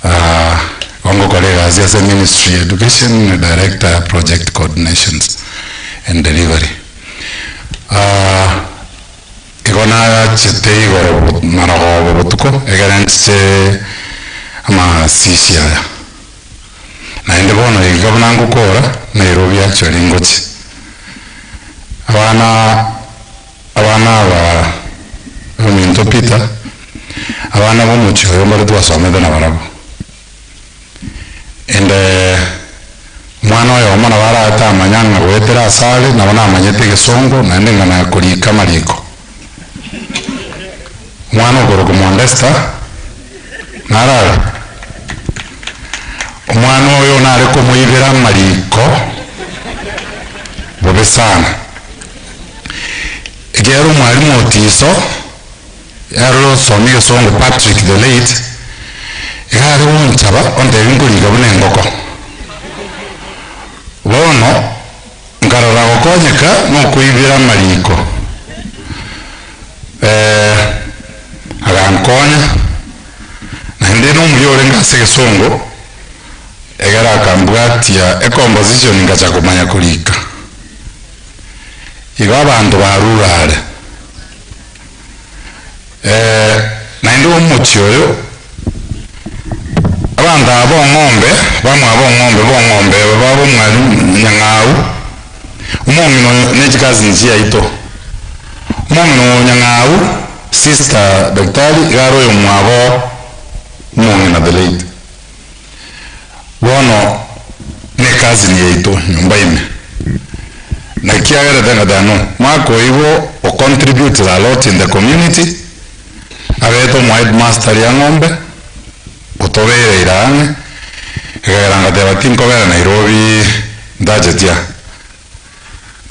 ah, gongokora egasi ase Ministry ya Education, Director Project Coordinations and Delivery. Ah, igo nachete igoro marogoba botuko egere nchiche amasishi aya. Naende bono iga buna ngokora, Nairobi actually ngochia. Abana abana aba ominto Peter, abana ba omochie oyo mbare twasomete nabarabwo. And omwana oyomo nabo aratamanya ng'a goetera ase are, nabo namanyete egesongo naende ng'a nakorika amariko. Omwana okorokwa Modesta, narare? Omwana oyo nare komoibera amariko bobe sana. Ekiagera omwalimu Otiso, yarore osomia egesongo Patrick the late, iga are gonchaba ontebia nkorika buna engoko. Bono, nkarora gokonyeka nokoibera amariko. Agankonya, naende nomuya orenge ase egesongo, egere akambwatia ecomposition ngacha komanya korika. Igo abanto barure are. Naende omochie oyo, abanto aba bong'ombe, bamwabo ong'ombe bong'ombe aba baba omwalimu Nyang'au, omong'ina oyo ne chikazini chiaito. Omong'ina oyo Nyang'au, sister daktari, iga are oyomwabo omong'ina the late. Bono ne ecousin yaito nyomba ime. Naki agerete ngateba no, mwaka oigo o contributed a lot in the community, abete omo headmaster Riang'ombe, otobereire ang'e, ekagera ngateba tinkobera Nairobi ntachetia.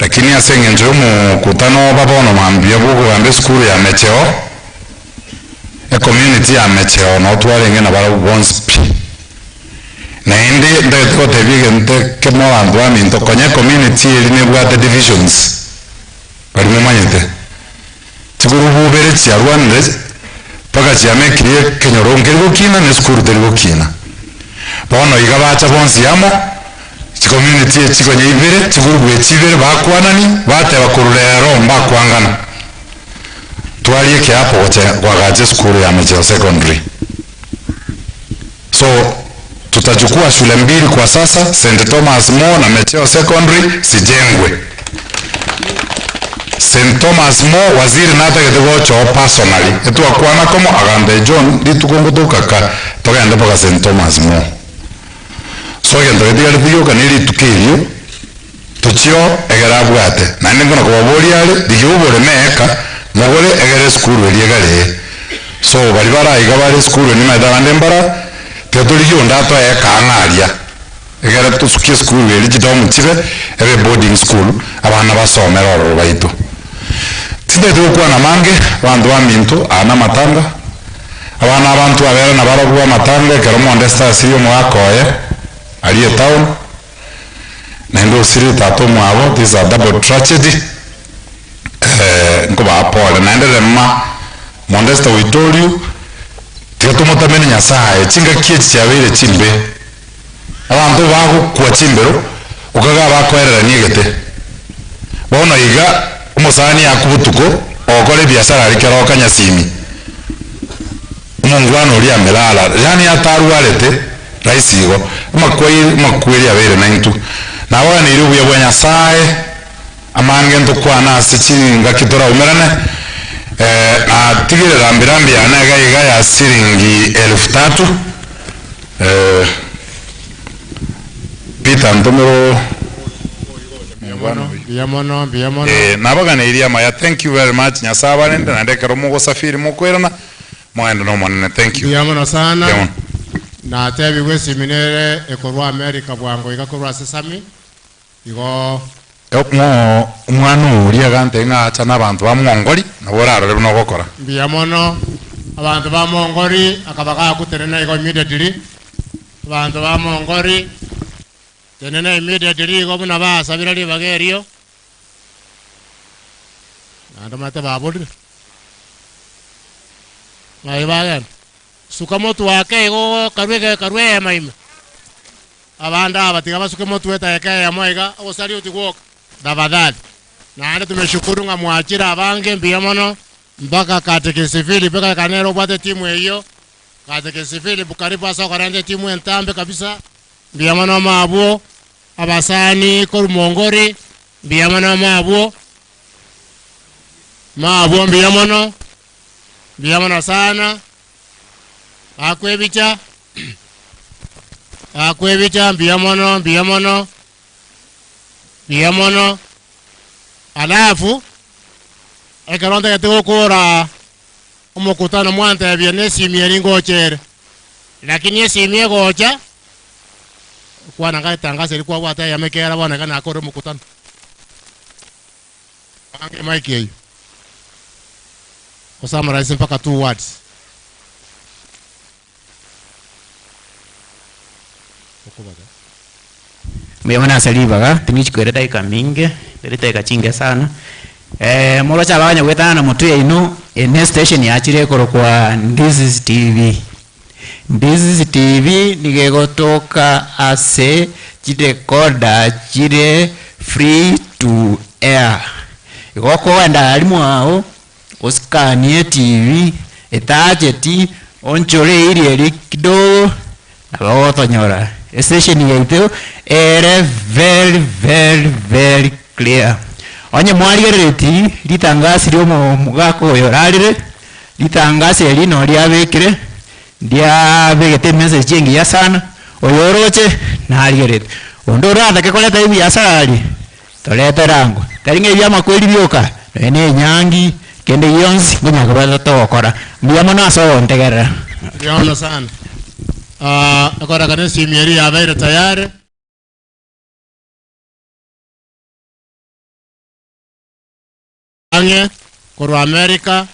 Lakini ase eng'encho ya omokutano oba bono mambia bwa okogamba esukuru ya Mecheo, ecommunity ya Mecheo noo twarenge nabarabwo bonsi pi. Naende ntagete gotebia egento ekemo abanto baminto konya ecommunity eria nebwate divisions, baria momanyete. Chigurubu ibere chiarwanire mpaka chiamekirie ekenyoro nkeri gokina na esukuru teri gokina. Bono iga bacha bonsi amo, chicommunity echi konya ibere, chigurubu echi ibere bakwanani, bateba korwa rero mbakwangana. Twaria ekiapo gocha koagacha esukuru ya Mecheo Secondary. So tutachukua shule mbili kwa sasa, St. Thomas More na Mecheo Secondary zijengwe. St. Thomas More waziri natagete gocha oo personally, etwakwana komo agambia John rituko ngotoka ka togende mpaka St. Thomas More. So egento getigareti gioka na erituko erio tochio egere abwate. Naende nkona kobaboria are, rigia oboreme eka, mogore egere esukuru eria egare. So baria baraiga bare esukuru eria nimaete abande mbara, tiga torigie onde atoe eka ang'e aria. Egere tosukie esukuru eria chidomu chibe, ebe boarding school, abana basomere ororo baito. Tintagete gokwana amange, abanto baminto, aya na amatanga, abana abanto babere nabarobwo amatanga ekero Modesta asirie omogaka oye, aria etown, naende osirie tata omwabo, this is a double tragedy, nkobaa pole. Naende rema, Modesta oito oriu, tiga tomotamere Nyasaye, chingaki echi chiabeire chimbe, abanto bagokwa chimbero, okaga bakoererania egete. Bono iga, omosani akwa botuko, ogokora ebiasara aria kero okanyasimi, omongwana oria amelala, yaani atarwarete rahisi igo, amakweri amakweri abeire naintwe. Nabaganeirie obuya bwa Nyasaye, amange ntokwane ase chingaki toraumerane, natigire rambirambi yane iga iga ya siringi elfu tatu, Peter ntomere Mbuya mono, mbuya mono. Nabaganeirie amaya, thank you very much, Nyasaye abarende, naende ekero mogosafiri mokoirana, mogende na Omonene, thank you. Mbuya mono sana. Mbuya mono. Natebigwe esimi nere ekorwa America bwango iga korwa ase Sami, igo. Ng'o omwana oria agante ng'a acha na abanto ba Mwongori, nabo orarore buna ogokora. Mbuya mono abanto ba Mongori akaba gagotenena igo immediately, abanto ba Mongori tenena immediately igo buna basabire ribaga erio, naende omanyete baborire, ng'ai bagenda? Suka motwe ake igo karue karue eema ime. Abande aba tiga basuke motwe edageka eyemo iga, ogosarioti gwoka. Tafadhali. Naende tumeshukuru ng'a mwachire abange, mbuya mono, mpaka Katekisi Philip ekare nere obwate etimu eyio. Katekisi Philip karibu ase okorenta etimu entambe kabisa, mbuya mono amo abwo. Abasani korwa Mongori, mbuya mono amo abwo. Amo abwo mbuya mono, mbuya mono sana. Bakwebicha. Akwebicha mbuya mono mbuya mono mbuya mono alafu ekero ntagete gokora omokutano mwantebia na esimi eri ngocha ere lakini esimi egocha kwana nka etangazo eri kwabwate eyemo ekera bono iga nakore omokutano Bange emic eywo osummarize mpaka two words. Mbuya mono ase ribaga, tingichi koira edageka minge, ere edageka chinke sana. Moroche abanya goetana motwe yaino, eye ne estation yachire ekorokwa Ndizi's TV. Ndizi's TV nigo egotoka ase chirecorder chire free to air. Igo okogenda aria mwao. Osikanie etibi etacheti, onchore eiri eria kidogo, nabo ogotonyora. Estation yaito ere very very very clear. Onye mwarigereretie ritangasi ria omogaka oyo orarire, ritangasi eri noo riabekire, ndiabegete emessage engiya sana, oyo oroche narigereretie. Onde oratake koreta ebiasara aria, Torete erango, tari ng'a ebi'amakweri bioka, nonya na enyangi, kende gionsi nkonya koba togokora. Mbuya mono ase ogontegerera. Mbuya mono sana. Ah, ekorekana esimi eria yabeire tayari. Ang'e korwa America,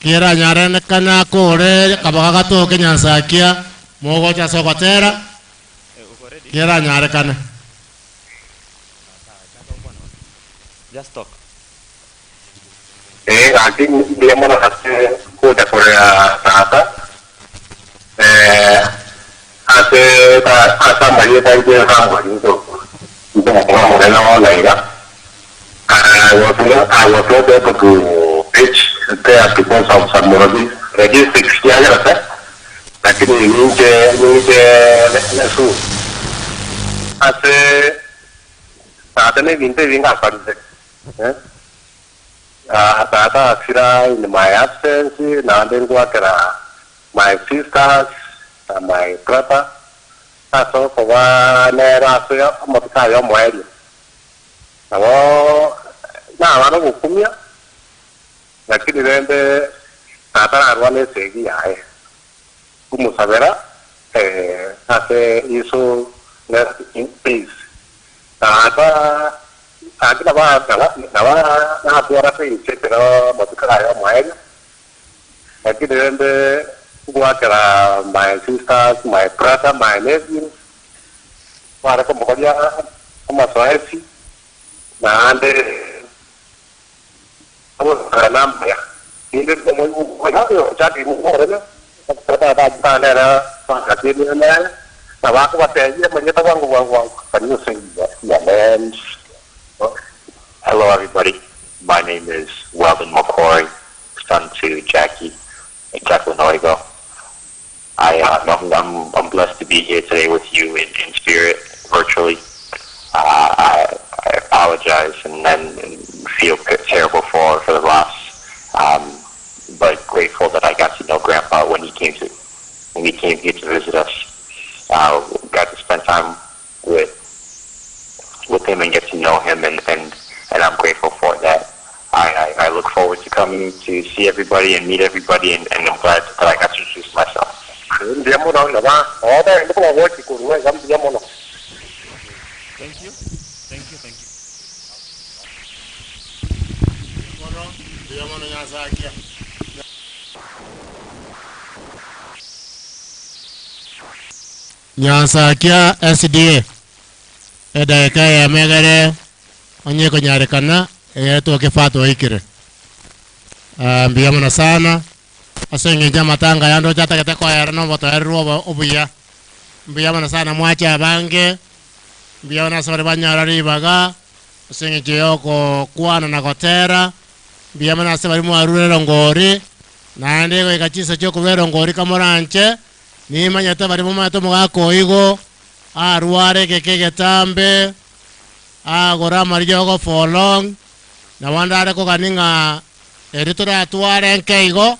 keranyarenekane akore kabaga gatoke Nyansakia, mogocha ase ogotera, keranyarekane. Ee, gaki mbuya mono ase gocha korera tata, ase ase amarieta aito Samuel ntoku, ntogokoa omonene bono iga. I was not I was not able to reach there because of some logistics kiagerete, lakini ninche ninche soon. Ase tata na ebinto ebinge akorire eh, tata asira in my absence naende ngoakera my sisters na my brother ase okoba nere ase amatuko aye omoerio. Nabo naba nogokumia, lakini rende tatararwana esegi yaye, nkomosabera ase his soul rest in peace. Tata gaki nabo nabo natwarete inche ekero amatuko aye omoerio, lakini rende ngoakera my sisters, my brother, my nephews, Kware komokoria amasoesi, naende agosakana amaya. Rinde nabo akobatebia amarieta bwango bwango bwango. Can you say your names? Hello, everybody. My name is Weldon McCrory, son to Jackie and Jacqueline Oigo. I, uh, I'm, I'm, I'm blessed to be here today with you in, in spirit, virtually. Uh, I, I apologize and, and, and feel terrible for, for the loss, um, but grateful that I got to know Grandpa when he came to when he came here to visit us. Uh, got to spend time with with him and get to know him, and, and, and I'm grateful for that. I, I, I look forward to coming to see everybody and meet everybody, and, and I'm glad that I got to introduce myself. Mbuya mono naba obe ndiko gochi korwa iga mbuya mono. Thank you. Thank you. Thank you. Mbuya mono Nyasakia. Nyansakia SDA, edageka eyemo egere onye ekonyarekana egere twoke far twaikire. Ah, mbuya mono sana ase eng'encho amatanga aya ndoche atagete koera na obotoereru obo obuya. Mbuya mono sana mwache abange, mbuya mono ase baria banyora ribaga, ase eng'encho ya okokwana na gotera, mbuya mono ase baria mwarure erongori, naende goika chinsa chia okorwa erongori kamoranche, Nimanyete baria bamaete omogaka oo igo, arware egeka egetambe, agore amariogo for long, nabo ndare kogania ng'a erio toratware nke igo,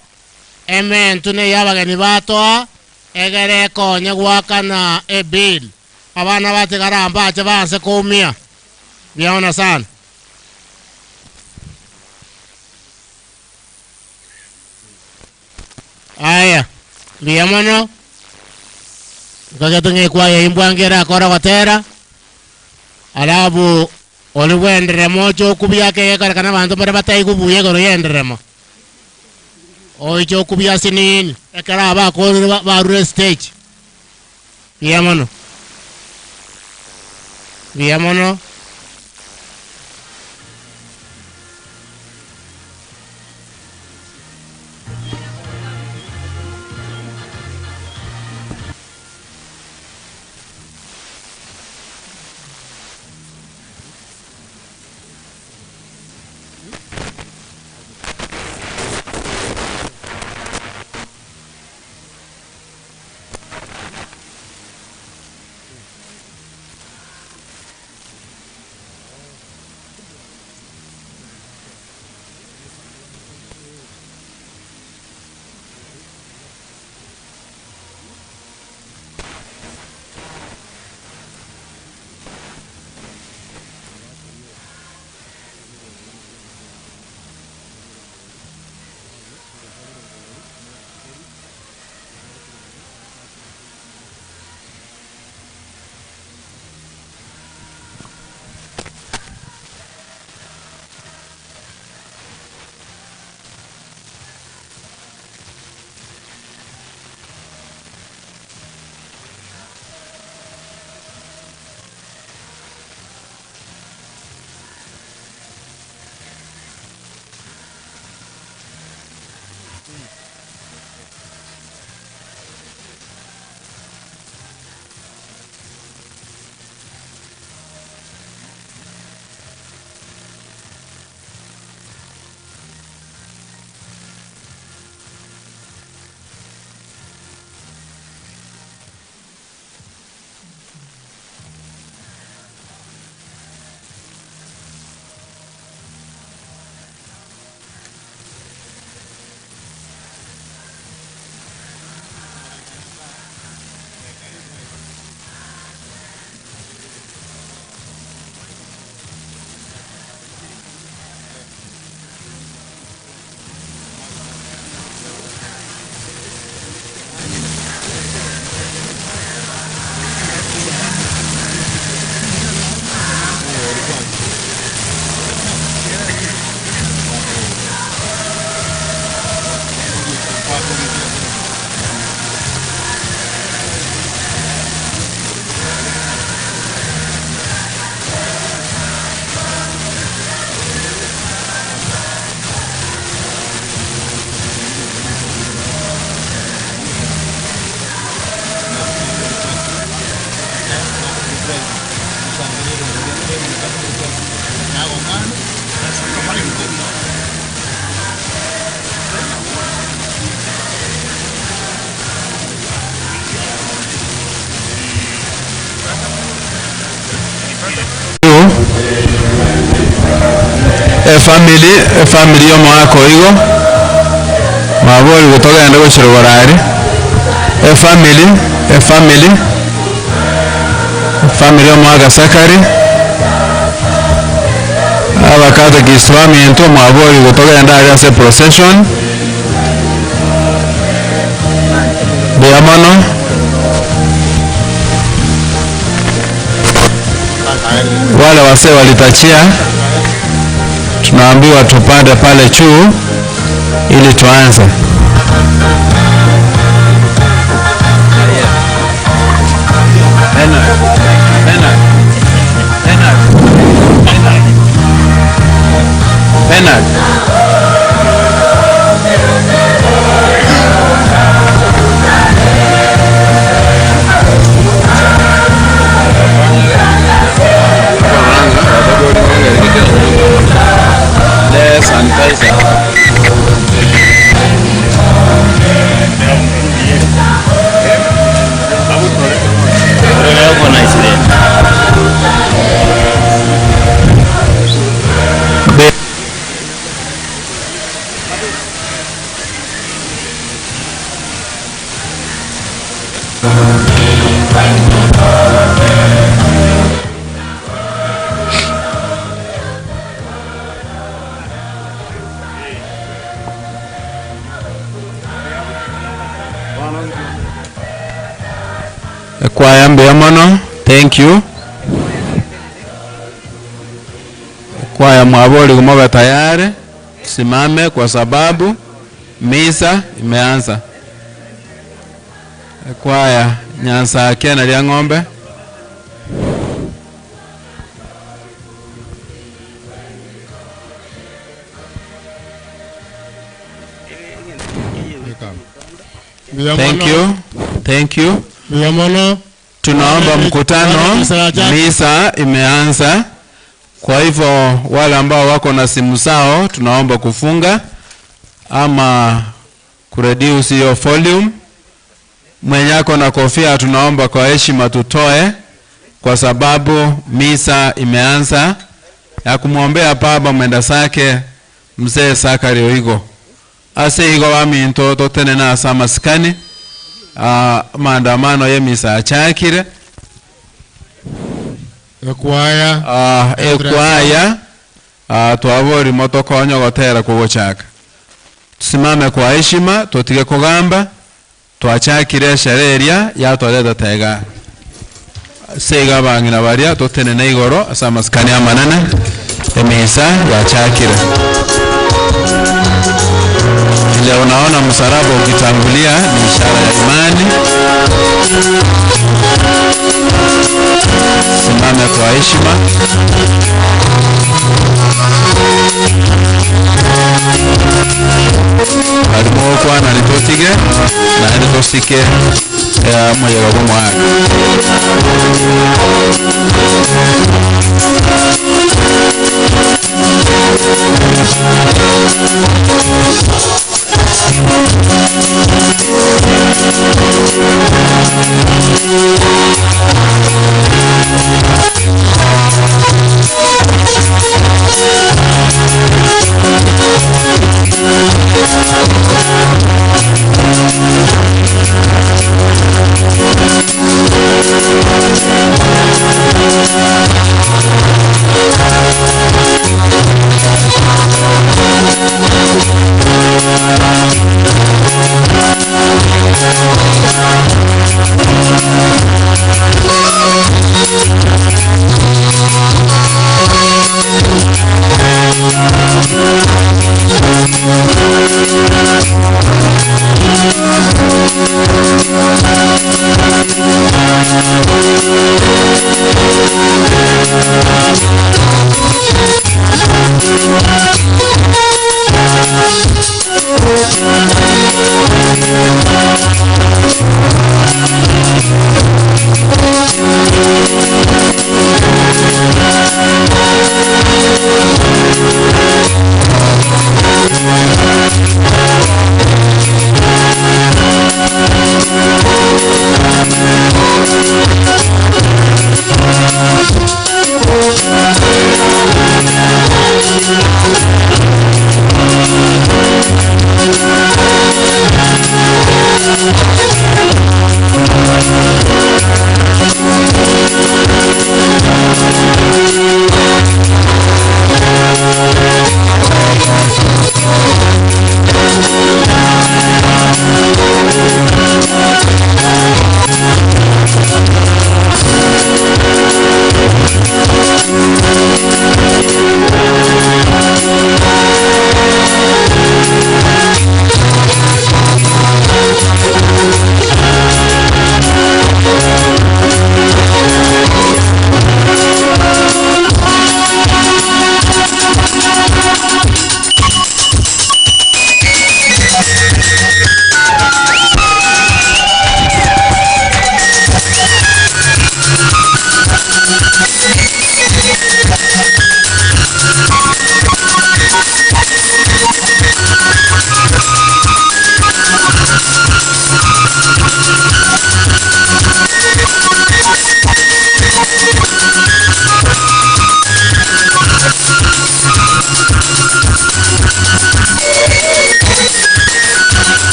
ementwe na ey'abageni batoa, egere ekonye goakana ebill. Abana batigara mbache baanse koumia. Mbuya mono sana. Aya, mbuya mono, nkagete ng'a ekwaya eyio mbwango erakore gotera, alafu oria bwa enderemo oche okubia ake egekorekana abanto mbare bataigwe buya igoro ya enderemo, oiche okubia ase nini, ekero aba bakorire ba- barure estage. Mbuya mono, mbuya mono. Efamiri, efamiri y'omogaka oigo, mwaborigwe togende gochia rogoro aria, efamiri, efamiri, efamiri y'omogaka Zachary, abakatekist baminto mwaborigwe togende aria ase eprocession, mbuya mono. Wale wasee walitachia, tunaambiwa tupande pale juu. ili tuanze. Bernard, Bernard, Bernard, Bernard. Le sanitizer. Kwaya mbuya mono, thank you. Kwaya mwabori kumobe tayari, simame kwa sababu misa imeanza. Kwaya nyansa kena lya ng'ombe. Thank you. Thank you. Mbuya mono. Tunaomba mkutano, misa imeanza. Kwa hivyo wale ambao wako na simu zao tunaomba kufunga ama kureduce hiyo volume. Mwenye ako na kofia tunaomba kwa heshima tutoe, kwa sababu misa imeanza ya kumwombea baba mwenda zake mzee Sakari Oigo ase igo baminto totenena ase amasikani maandamano ye misa achakire Ekwaya. Ekwaya twabori motokonyo gotera kugochaka tusimame kwa heshima tutige kugamba twachakire esherehe eria yatwarete tega seiga abang'ina baria totenene igoro ase amasikani amanene emisa yachakire vile unaona msalaba ukitangulia ni ishara ya imani. Simame kwa heshima. Harimo okwana nitotige naende tosike moyega bwa omwaka.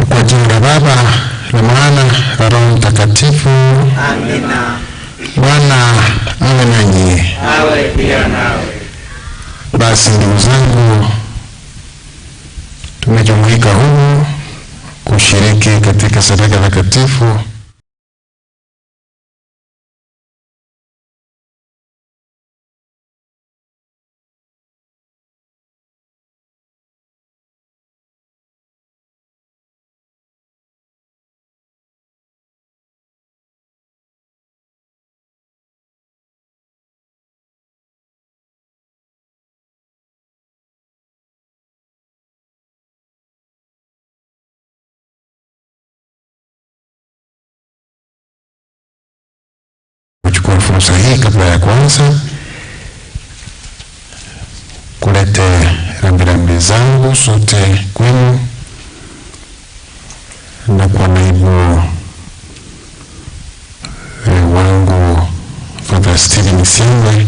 Kwa jina la Baba la Mwana la Roho Mtakatifu. Amina. Bwana awe nanyi. Awe pia nawe. Basi ndugu zangu, tumejumuika humu kushiriki katika sadaka takatifu kuchukua fursa hii kabla ya kuanza kulete rambirambi zangu sote kwenu na kwa naibu wangu Father Stephen Singwe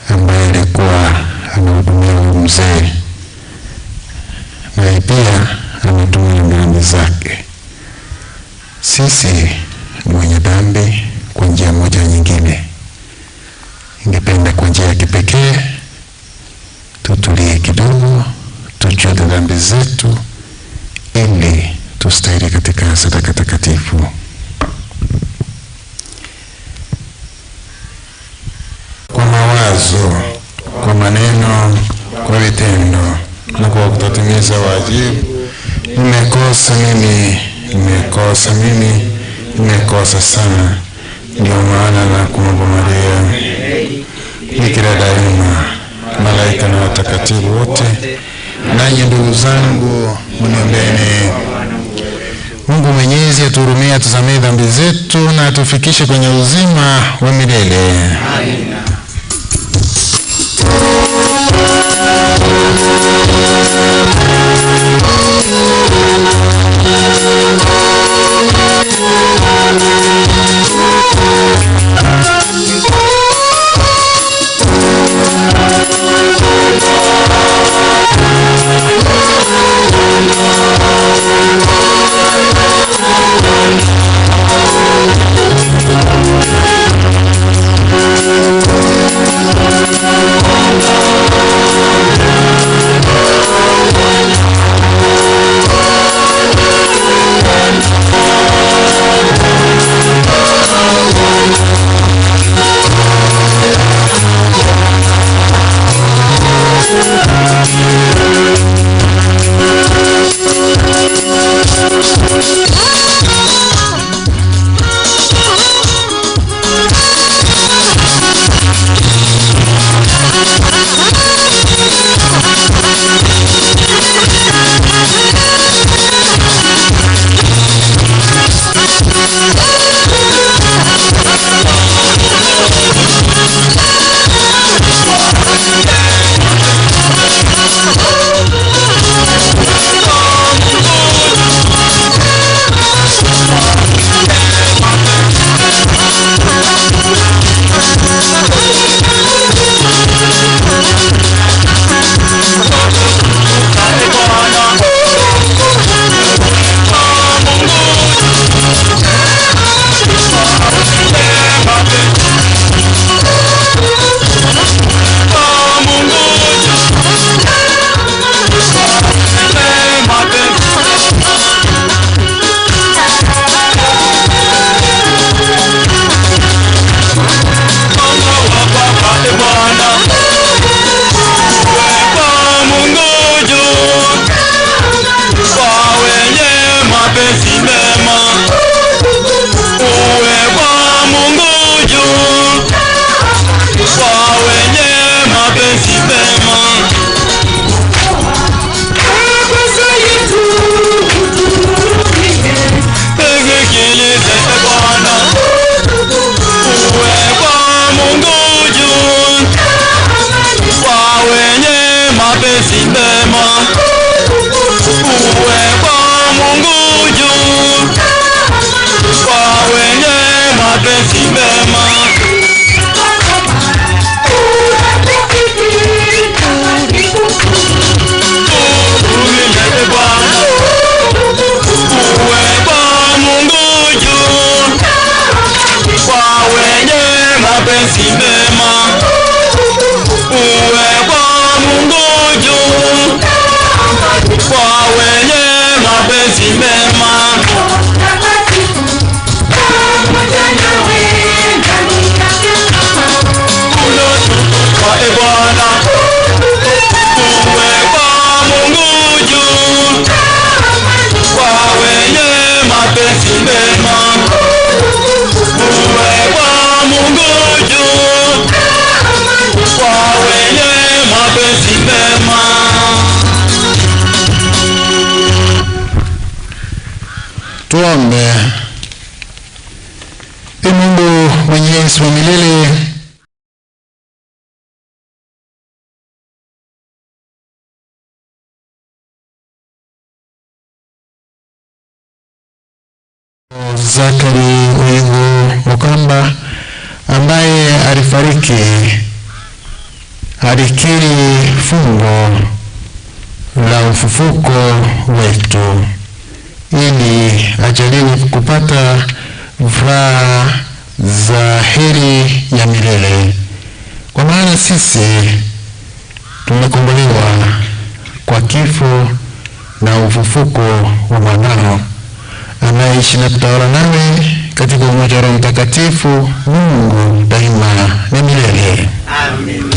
ambaye alikuwa anahudumia huyu mzee, naye pia ametuma rambirambi zake. Sisi ni wenye dhambi kwa njia moja nyingine. Ningependa kwa njia ya kipekee tutulie kidogo, tuchute dhambi zetu ili tustahili katika sadaka takatifu. Kwa mawazo, kwa maneno, kwa vitendo na kwa kutotimiza wajibu, nimekosa mimi, nimekosa mimi, nimekosa sana. Ndio maana na kuomba Maria Bikira daima, malaika na watakatifu wote, nanyi ndugu zangu, mniombeni. Mungu Mwenyezi atuhurumie, atusamehe dhambi zetu na atufikishe kwenye uzima wa milele. Amina. Thank you. Zachary Oigo Mokamba ambaye alifariki alikiri fungo la ufufuko wetu ili ajaliwe kupata furaha za heri ya milele. Kwa maana sisi tumekombolewa kwa kifo na ufufuko wa mwanao anayeishi na kutawala nawe katika umoja wa Roho Mtakatifu, Mungu daima na milele. Amina.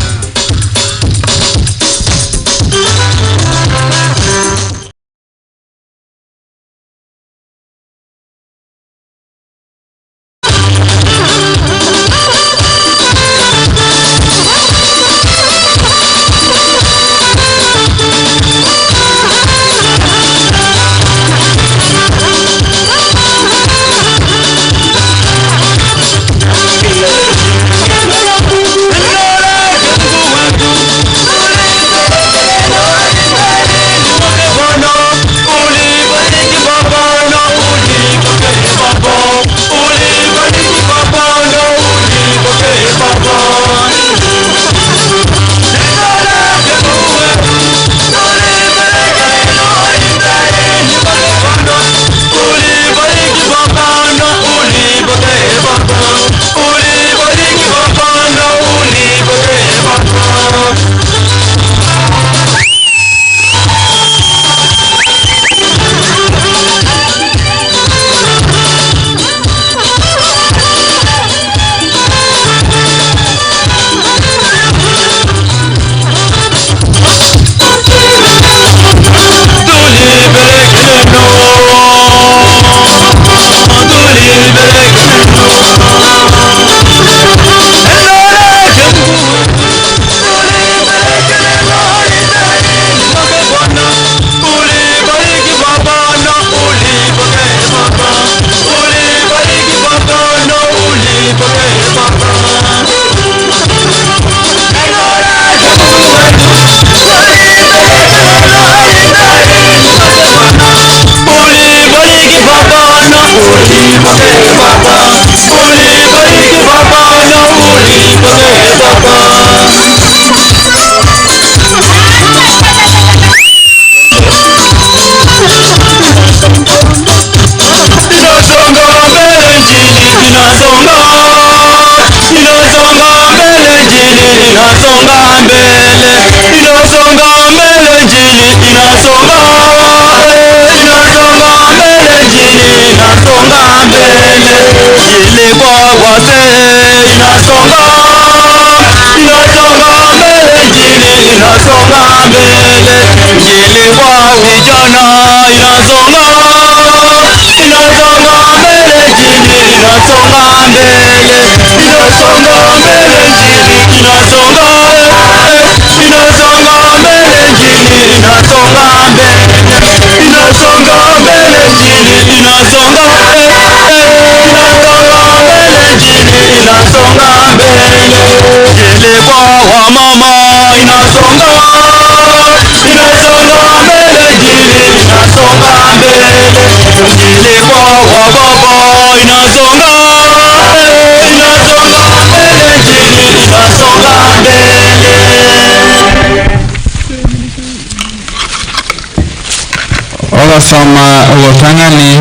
Ogasoma ogotang'ani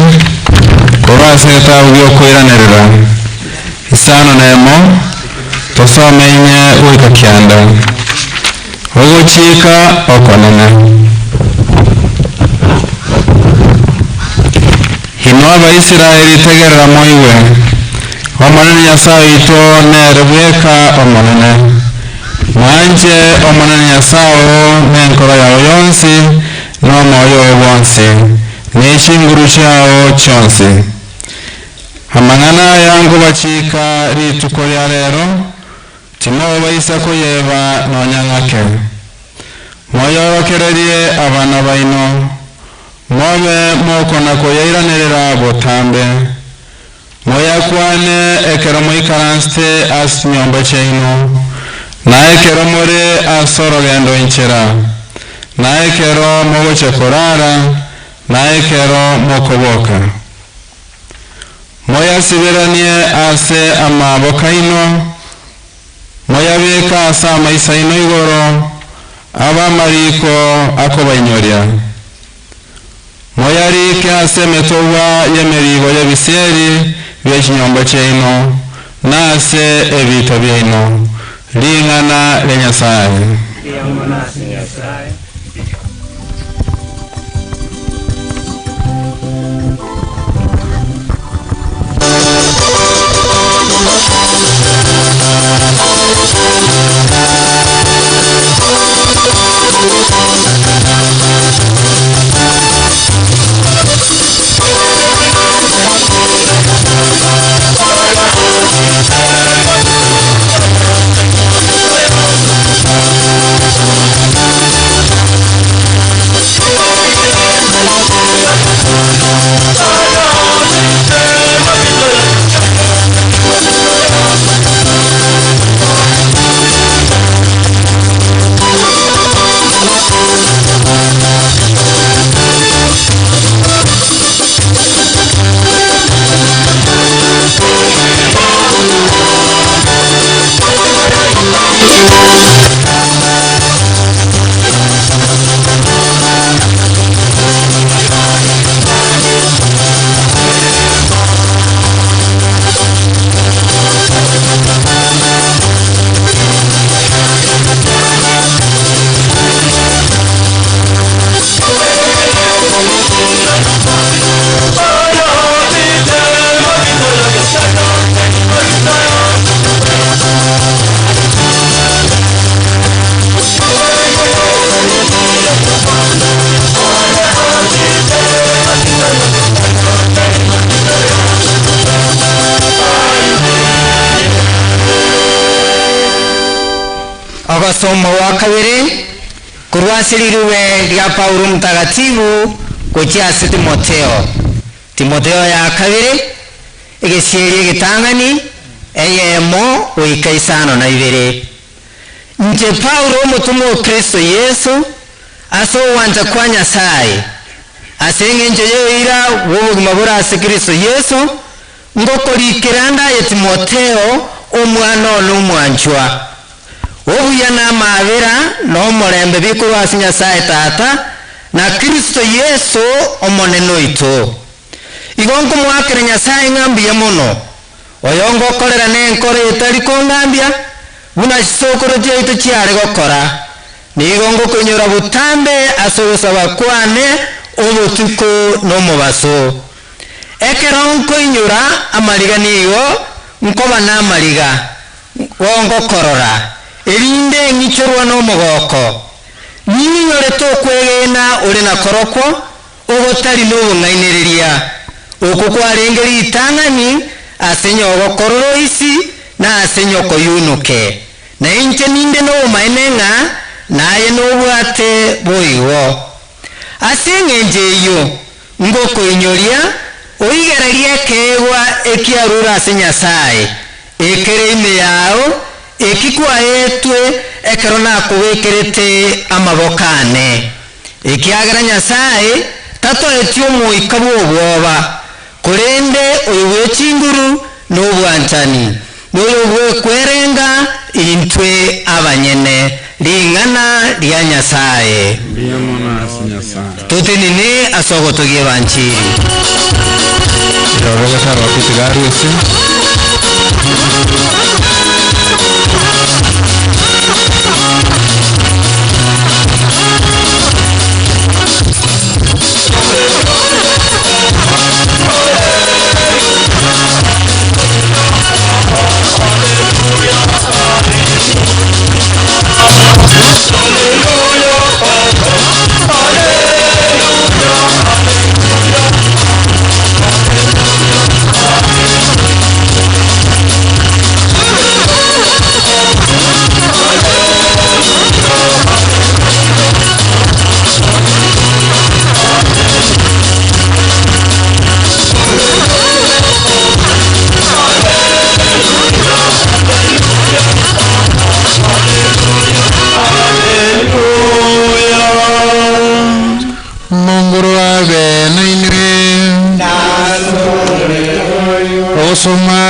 korwa ase egetabu gia okoiranerera isano na emo tosome inye goika kianda ogochika okonene. Inwe Abaisraeli tegerera moigwe, Omonene Nyasae oito nere bweka Omonene. Mwanche Omonene Nyasae oo nenkoro yao yonsi, na omoyo oo bwonsi, ne chinguru chiao chionsi. Amang'ana aya nkobachika rituko ria rero, timobaisa koyeba nonya ng'ake. Moyorokererie abana baino, mobe mokona-koyairanerera botambe. Moyakwane ekero moikaransete ase chinyomba chiaino, na ekero more ase orogendo inchera, na ekero mogochia korara, na ekero mokoboka. Moyasiberanie ase amaboko aino, moyabeke ase amaiso aino igoro, abe amariko akobainyoria. Moyarike ase emetobwa y'emeriibo y'ebisieri bie chinyomba chiaino, na ase ebiita biaino. Ring'ana ria Nyasae. Ogosomo gwa kabere korwa ase rirube ria Paulo Omotagatifu gochia ase Timotheo. Timotheo ya kabere, egesieri egetang'ani, eyemo goika isano na ibere. Inche Paulo omotomwa o Kristo Yeso, ase ogwancha kwa Nyasae, ase engencho y'oira bw'obogima bore ase Kristo Yeso, ngokorikera nde aye Timotheo, omwana one omwanchwa. Obuya na amaabera na omorembe bikorwa ase Nyasae Tata, na Kristo Yeso Omonene oito. Igo nkomoakera Nyasae ng'a mbuya mono, oyo ngokorera nenkoro etari kongambia, buna chisokoro chiaito chiare gokora. Nigo ngokoinyora botambe ase ogosaba kwane obotuko na omobaso. Ekero nkoinyora amariga nigo nkoba namariga, gongokorora, erinde ng'ichorwa nomogoko. Ninyorete okwegena ore nakorokwo, ogotari nobong'ainereria. Okwo kwarenge ritang'ani ase nyogokoro Loisi na ase nyoko Yunuke, na inche ninde nobomaene ng'a naye nobwate boigo. Ase engencho eyio ngokoinyoria oigererie ekeegwa ekiarure ase Nyasae, ekere ime yao, eki kwaetwe ekero nakobekerete amaboko ane. Ekiagera Nyasae tatoeti omoika bw'obwoba, korende oyo bwe chinguru na obwanchani, na oyo bw'ekwerenga intwe abanyene. Ring'ana ria Nyasae. Mbuya mono ase Nyasae. Totenene ase ogotogia ebanchiri. Iroro getaroki tiga arusie.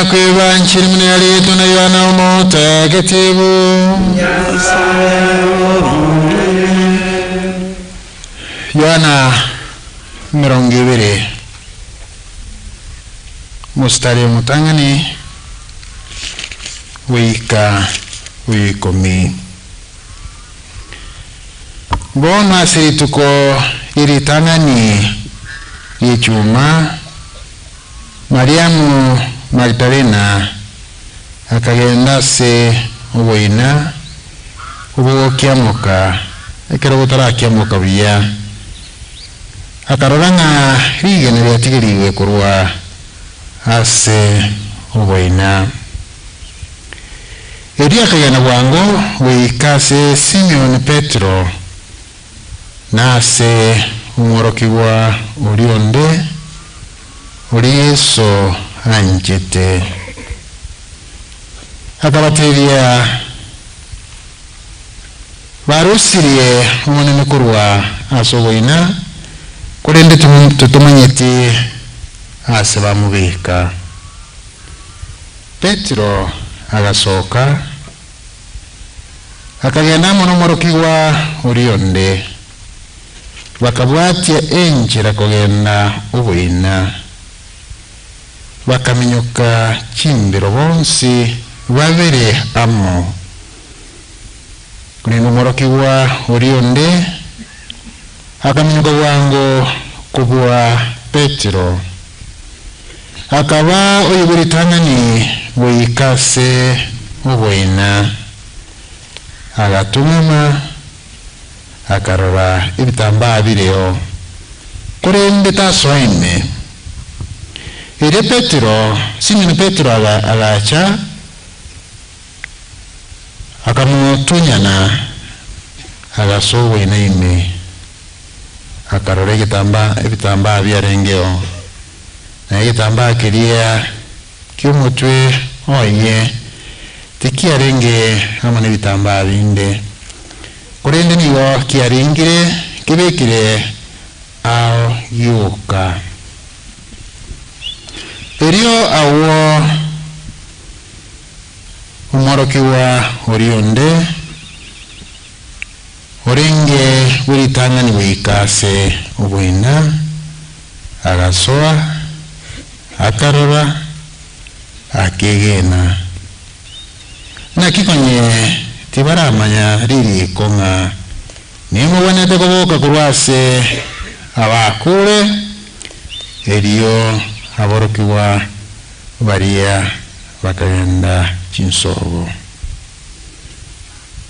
Omogaka ebanchiri muna yaretwa na Yohana Omotakatifu. Yohana 20 mustari omotang'ani goika oyoikomi. Bono ase rituko ri'eritang'ani ri'echuma, Mariamu Magdalena akagenda ase oboina obogokiamoka, ekero botarakiamoka buya, akarora ng'a rigena riatigerigwe korwa ase oboina. Erio akagenda bwango goika ase Simioni Petero, na ase omworokigwa oria onde, oria Yeso anchete. Akabateebia, Barusirie Omonene korwa ase oboina, korende titomanyeti aase bamobeka. Petero agasoka, akagenda amo nomorokigwa oria onde, bakabwatia enchera kogenda oboina, bakaminyoka chimbero bonsi babere amo. Korende omorokigwa oria onde akaminyoka bwango kobua Petero, akaba oyo bwe ritang'ani goika ase oboina, agatung'ama, akarora ebitambaa bireo, korende tasoa ime. Erio Petero, Simioni Petero agacha, akamotunyana, agasoa oboina ime, akarora egetambaa ebitambaa biarengeo, na egetambaa keria ki'omotwe oye tikiarenge amo nebitambaa binde, korende nigo kiaringire kebekire ao gioka. Erio agwo omworokigwa oria onde, orenge bwe ritang'ani goika ase oboina, agasoa, akarora, akegena. Naki konye tibaramanya ririko ng'a nimogwenerete koboka korwa ase abakure, erio aborokigwa baria bakagenda chinsobo.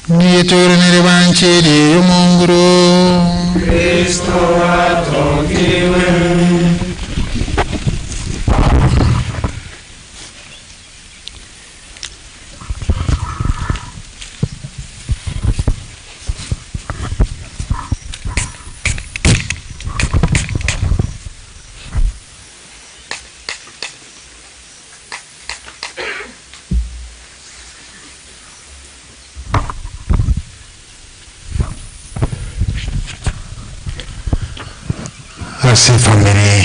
Niyetuiranere bancheri y'omonguru. Kristo atogiwe. Ase efamiri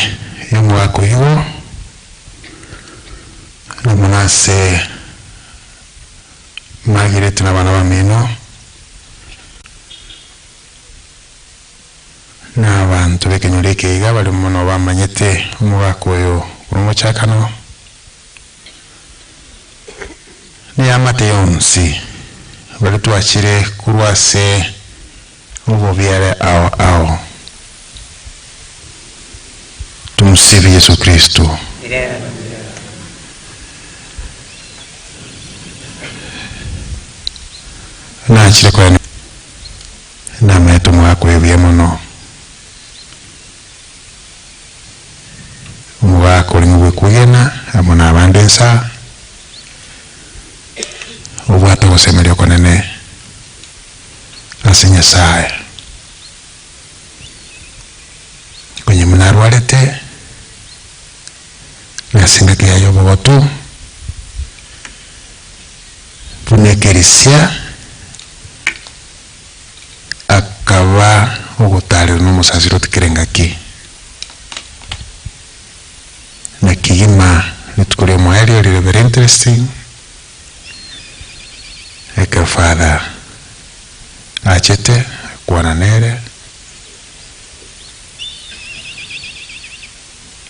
y'omogaka oyio, na mono ase Margaret na abana bamino, na abanto b'ekenyoro eke iga bare mono bamanyete omogaka oyo korwa omochakano, na eamate yonsi baria twachire korwa ase obobiare ao ao. Tumsifu Yesu Kristo. Nachire koyani namaete omogaka oyo buya mono, omogaka ore bwekwegena amo na abande nsa, obwate ogosemeria okonene ase Nyasaye. Onye buna arwarete, na ase engaki yaye y'obogotu, buna ekerisia, akaba ogotaarerwa na omosasiroti kera engaki, na kegima Rituko ria omoerio rire very interesting, ekero father achete kwana nere,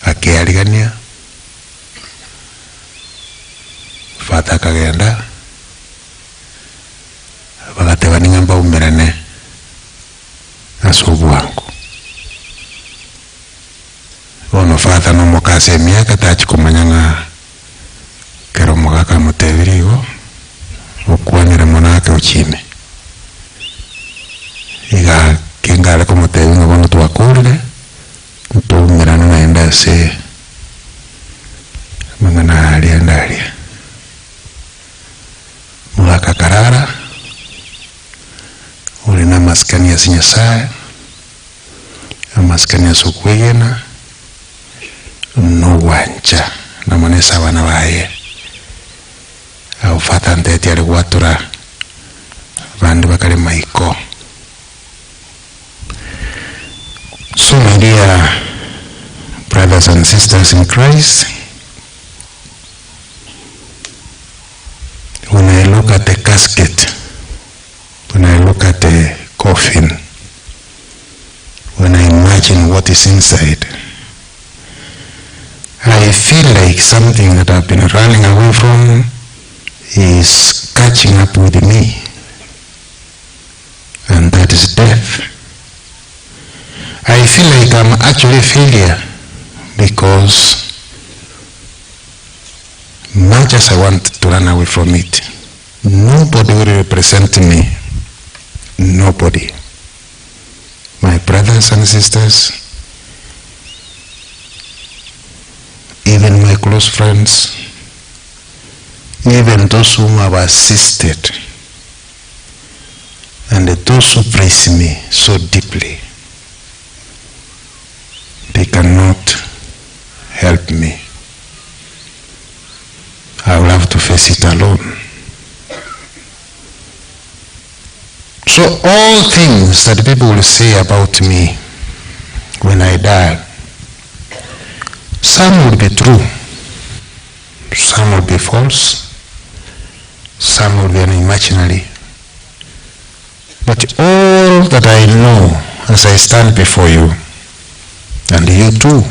akearigania, father akagenda, bagatebania ng'a mbaumerane ase obwango. Bono father nomoka ase emiaka tachi komanya ng'a ekero omogaka amotebirie igo, okwanire mono ake ochia ime. Iga kenge are komotebia ng'a bono twakorire, ntoumerane naende ase amang'ana aria ande aria. Omogaka akarara, ore na amasikani ase Nyasaye, amasikani ase okwegena, na ogwancha na mono ase abana baye. Abwo father antebetie are gwatora abande bakare maiko. So my dear brothers and sisters in Christ, when I look at the casket, when I look at the coffin, when I imagine what is inside, I feel like something that I've been running away from is catching up with me, and that is death. I feel like I'm actually a failure because much as I want to run away from it, nobody will represent me. Nobody. My brothers and sisters, even my close friends, even those whom I've assisted, and those who praise me so deeply, they cannot help me. I will have to face it alone. So all things that people will say about me when I die, some will be true, some will be false, some will be unimaginary. But all that I know as I stand before you, and you too,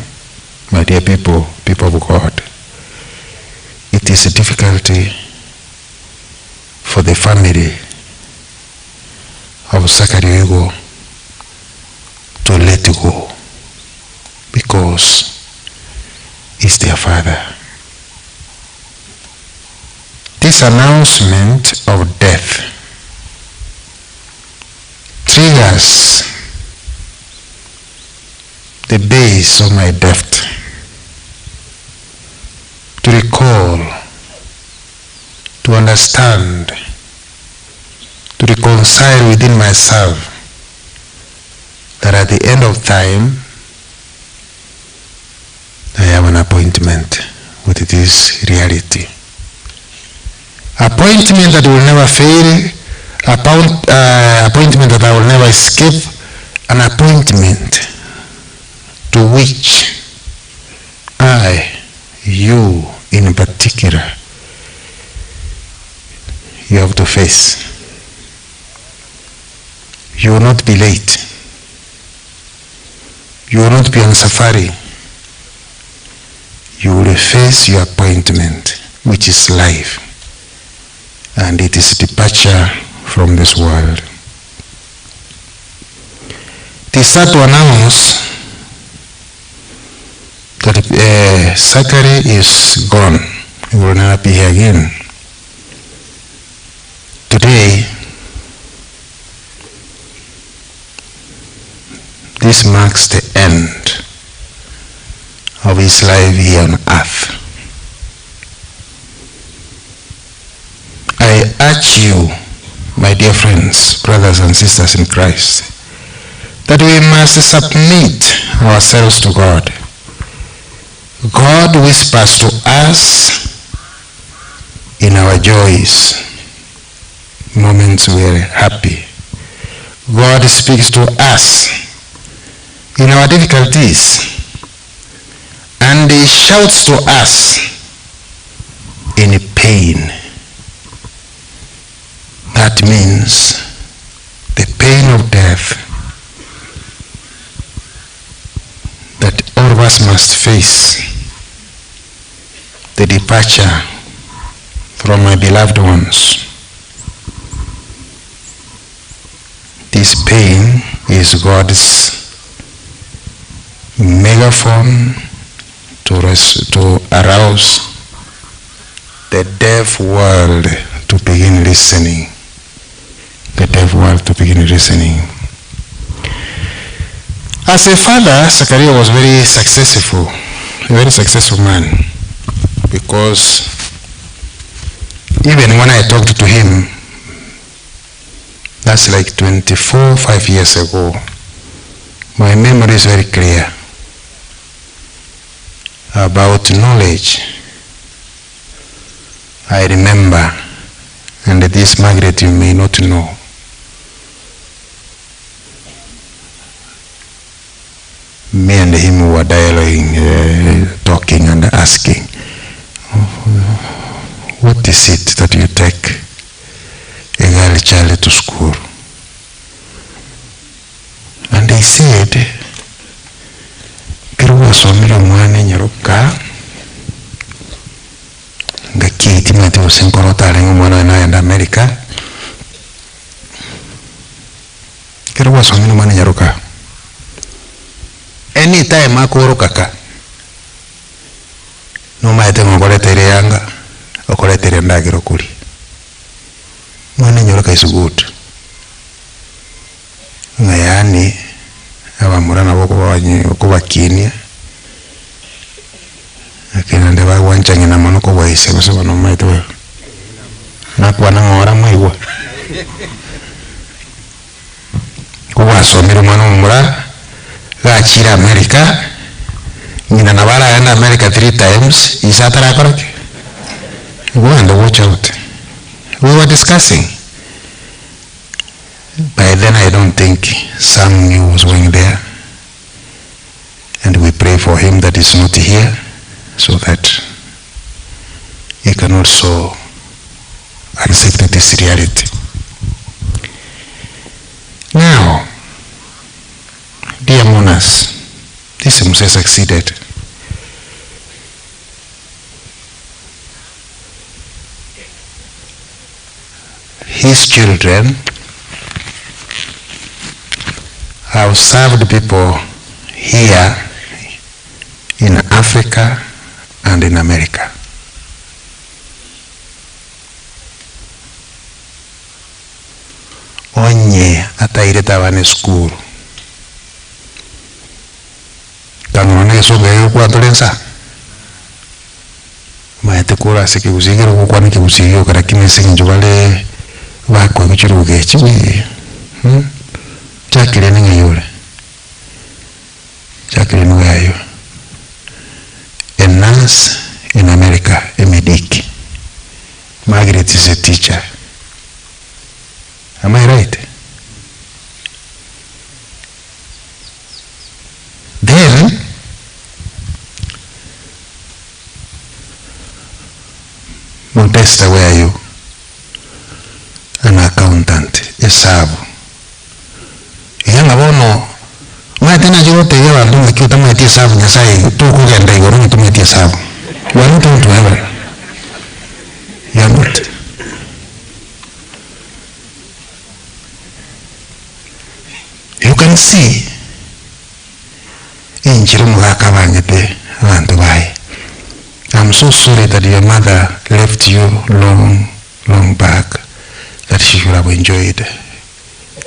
my dear people, people of God, it is a difficulty for the family of Zachary Oigo to let go because he's their father. This announcement of death triggers the base of my death to recall, to understand, to reconcile within myself that at the end of time, I have an appointment with this reality. Appointment that will never fail, appointment that I will never escape, an appointment to which I, you in particular, you have to face. You will not be late. You will not be on safari. You will face your appointment, which is life, and it is departure from this world. It is sad to announce that Zachary is gone. He will never be here again. Today, this marks the end of his life here on earth. I urge you, my dear friends, brothers and sisters in Christ, that we must submit ourselves to God. God whispers to us in our joys, moments we are happy. God speaks to us in our difficulties, and he shouts to us in pain. That means the pain of death that all of us must face the departure from my beloved ones. This pain is God's megaphone to, res- to arouse the deaf world to begin listening. The deaf world to begin listening. As a father, Zachariah was very successful, a very successful man, because even when I talked to him, that's like 24, 5 years ago, my memory is very clear about knowledge. I remember, and this Margaret you may not know. Me and him were dialoguing, uh, talking and asking, what is it that you take a girl child to school? And they said, kero gwasomire omwana enyaroka ngaki timanyete gose nkoro otarenge omwana oyo nagenda America kero gwasomire omwana enyaroka anytime akorokaka nomaete ng'a okoreteire eyanga okoreteire endagera okoria mwana enyaroka is good ng'a yaani abamura nabo okobanye okobakinia lakini naende bagwancha ng'ina mono kobua ise gose bono omaete boigo nakwana ng'ora mwaigwa kobwasomire omwana omomura gachire America ng'ina nabo aragende America three times ise atarakora ki go and watch out we were discussing by then I don't think Sam knew was going there and we pray for him that is not here so that he can also accept this reality. Now, dear mourners, this Mzee succeeded. His children have served people here in Africa and in America. Onye atairete abana esukuru kang'ono na egesongo eke gokwana tore nsa omanyete kore ase ekegusii ekero ogokwana ekegusii gioka lakini ase eng'encho bare bakoigwa chiruga echi buya mh, Jacqueline ng'ai ore? Jacqueline where are you? A nurse in America, a medic. Margaret is a teacher. Am I right? Then, Montesta, where are you? An accountant, esabu. Iga ng'a bono, omanyete nache gotebia abanto ng'aki otamanyeti esabu Nyasaye tokogenda igoro ng'a tomanyeti esabu. You are not going to heaven. You are not. You can see enchera omogaka abangete abanto baye. I'm so sorry that your mother left you long, long back, that she should have enjoyed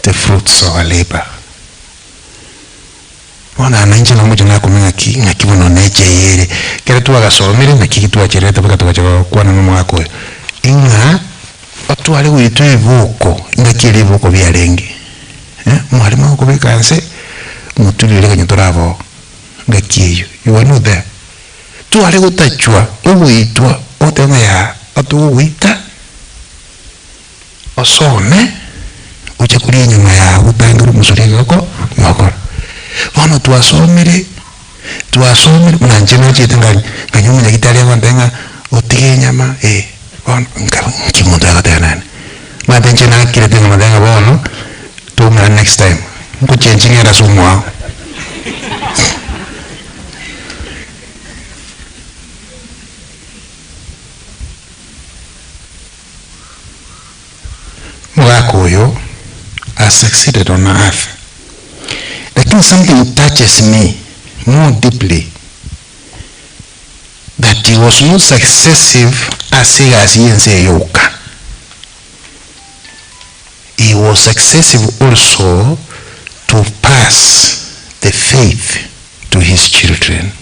the fruits of her labor. Bono ana inche nomoche nakumenya ng'aki ng'aki bono necheyere. Ekero twagasomire naki twacherete mpaka togacha gokwana na omogaka oyo, ing'a otware goitwa eboko, ng'aki eria eboko biarenge eh, omwalimu agokobeka nse, moturire kanya toraba oo, ng'aki eywo, you were not there. Tware gotachwa, ogoitwa, ogoteba ng'a yaa, otogogoita, osome, oche koria enyama yago otangere omosori egoko ogokora. Bono twasomire, twasomire, buna inche nachete nga nkanywa omonyagitari agontebia ng'a Otige enyama, eh, bono nkaba nki omonto agoteba nane? Omanyete inche nakirete nkamotebia ng'a bono, toumera next time, nkochenchi ng'ende ase omwao. Omogaka oyo has succeeded on earth lakini something touches me more deeply that he was not successive ase egasi y'ense eye yoka, he was successive also to pass the faith to his children.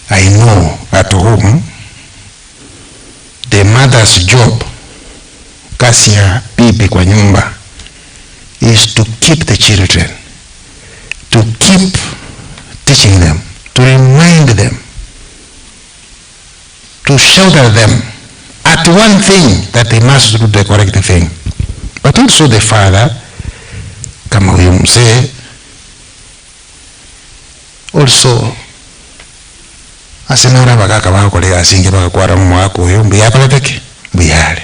I know at home the mother's job, kazi ya bibi kwa nyumba is to keep the children, to keep teaching them, to remind them, to shout at them at one thing that they must do the correct thing. But also the father, kama huyu mzee, also ase nore abagaka bagokora egasi engiya bagakwara omogaka oyo mbuya akorete ki? Mbuya are.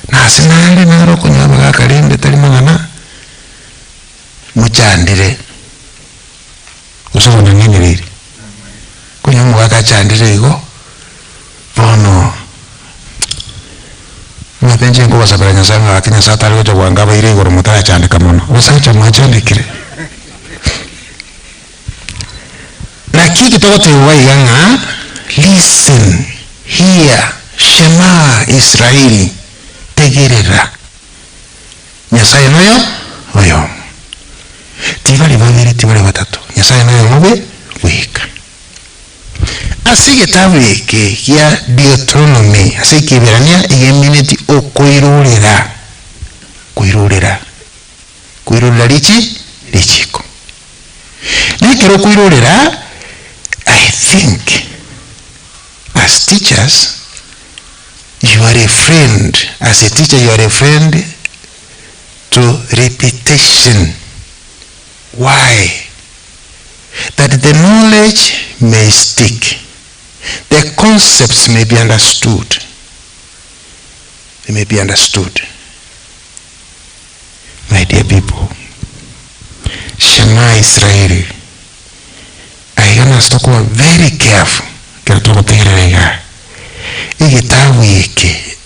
Na ase nare naro okonyora abagaka rende tari mang'ana mochandire gose bonang'ainereiri. Okonyora omogaka achandire igo, bono omanyete inche nkobasabera Nyasaye ng'a gaki Nyasaye atare gocha bwango abaire igoro motarachandeka mono. Abasacha mwachandekire. Naki eki togotebigwa iga ng'a, Listen, hear, Shema Israeli, tegerera, Nyasae noyo oyomo. Tibari babere, tibari batato, Nyasae noyomo bwe bweka. Ase egetabu eke gia Deuteronomy, ase Ekeberania, iga emineti okoirorera, koirorera. Koirorera richi richiko. Na ekero okoirorera, I think as teachers you are a friend, as a teacher you are a friend to repetition. Why? That the knowledge may stick, the concepts may be understood. They may be understood. My dear people, Shema Israeli, aiga nase tokoba very careful ekero togotegerera igaa. Egetabu eke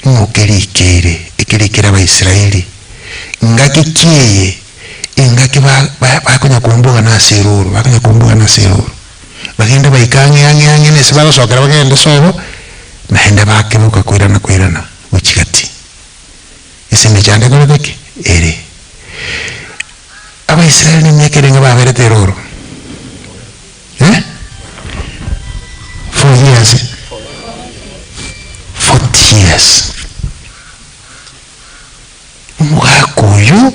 ng'o kerikeire, ekerikire Abaisraeli, ngaki ki eye engaki ba- ba- bakonya kombogana ase eroro, bakonya kombogana ase eroro. Bagende baike ang'e ang'e ang'e nese bagosokera bagende sobo, naende bakebuka koirana koirana gochia gati. Ase emechando ekorete ki? Ere. Abaisraeli nemiaka erenge baberete eroro? Eh? Four years. 40 years. Omogaka oyo,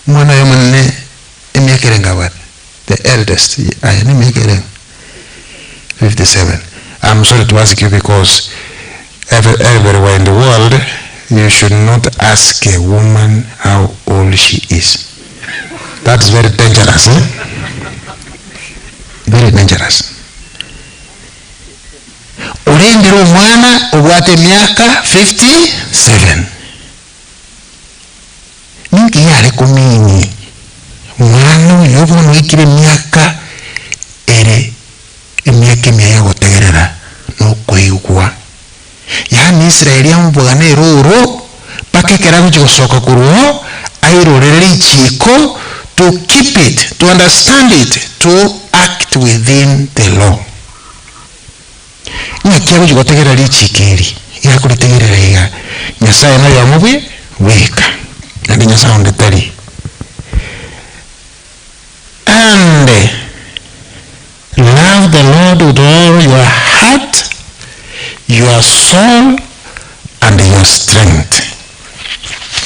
omwana oye omonene emiaka erenge abwate? The eldest, aye nemiaka erenge? 57. I'm sorry to ask you because every, everywhere in the world you should not ask a woman how old she is. That's very dangerous, eh? Very dangerous. Orendire omwana obwate emiaka 57. Ninki yare komini mwana oyo bono oikire emiaka ere emiaka emiya y'ogotegerera na okoigwa. Yaani Israeli amobogane erooro mpaka ekero agochia gosoka korwa oo, airorere richiiko to keep it, to understand it, to act within the law. Ng'aki agochia gotegerera richiiko eri? Iga akoritegerera iga, Nyasae noyomo bwe bweka, naende Nyasae onde tari. And love the Lord with all your heart, your soul, and your strength.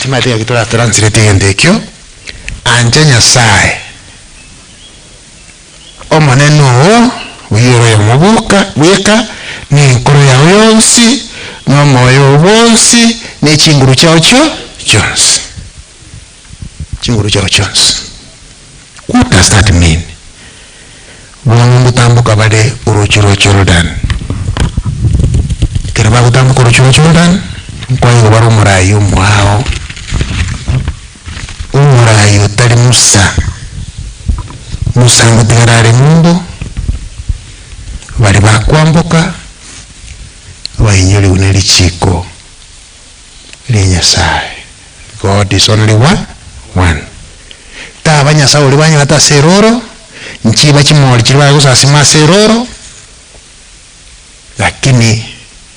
Timanyete ng'aki tora translate egento ekio, ancha Nyasae Omonene oo, oyio ore oyomo bwoka bweka, na enkoro yao yonsi, na omoyo oo bwonsi, ne chinguru chiao chio chionsi. Chinguru chiao chionsi. What does that mean? Bono ngotamboka bare oroche. Oroche rwa Jordan. Ekero bagotamboka oroche rwa Jordan, nkoigwa bare omoraai omoao, omoraai otari Musa. Musa ngotigara are ng'umbu, baria bakwamboka bainyorigwe ne richiko ria Nyasaye. God is only one, one. Taba Nyasaye oria banyarete ase eroro, nchiba chimori chiria bare gosasima ase eroro, lakini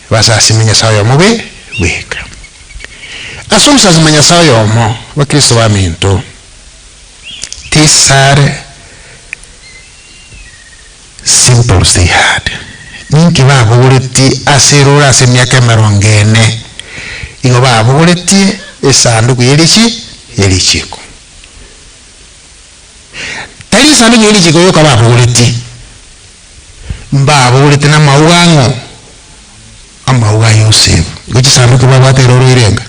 basasime Nyasaye oyomo bwe bweka. Ase ogosasima Nyasaye oyomo, Abakristo baminto, tisare simples they had. Ninki babogoretie ase eroro ase emiaka emerongo ene? Igo babogoretie esanduku ye richi ye richiko. Tari esanduku ye richiko yoka babogoretie, mbabogoretie na amauga ang'o? Amauga a Yosefu. Igo chisanduku babwate eroro irenga?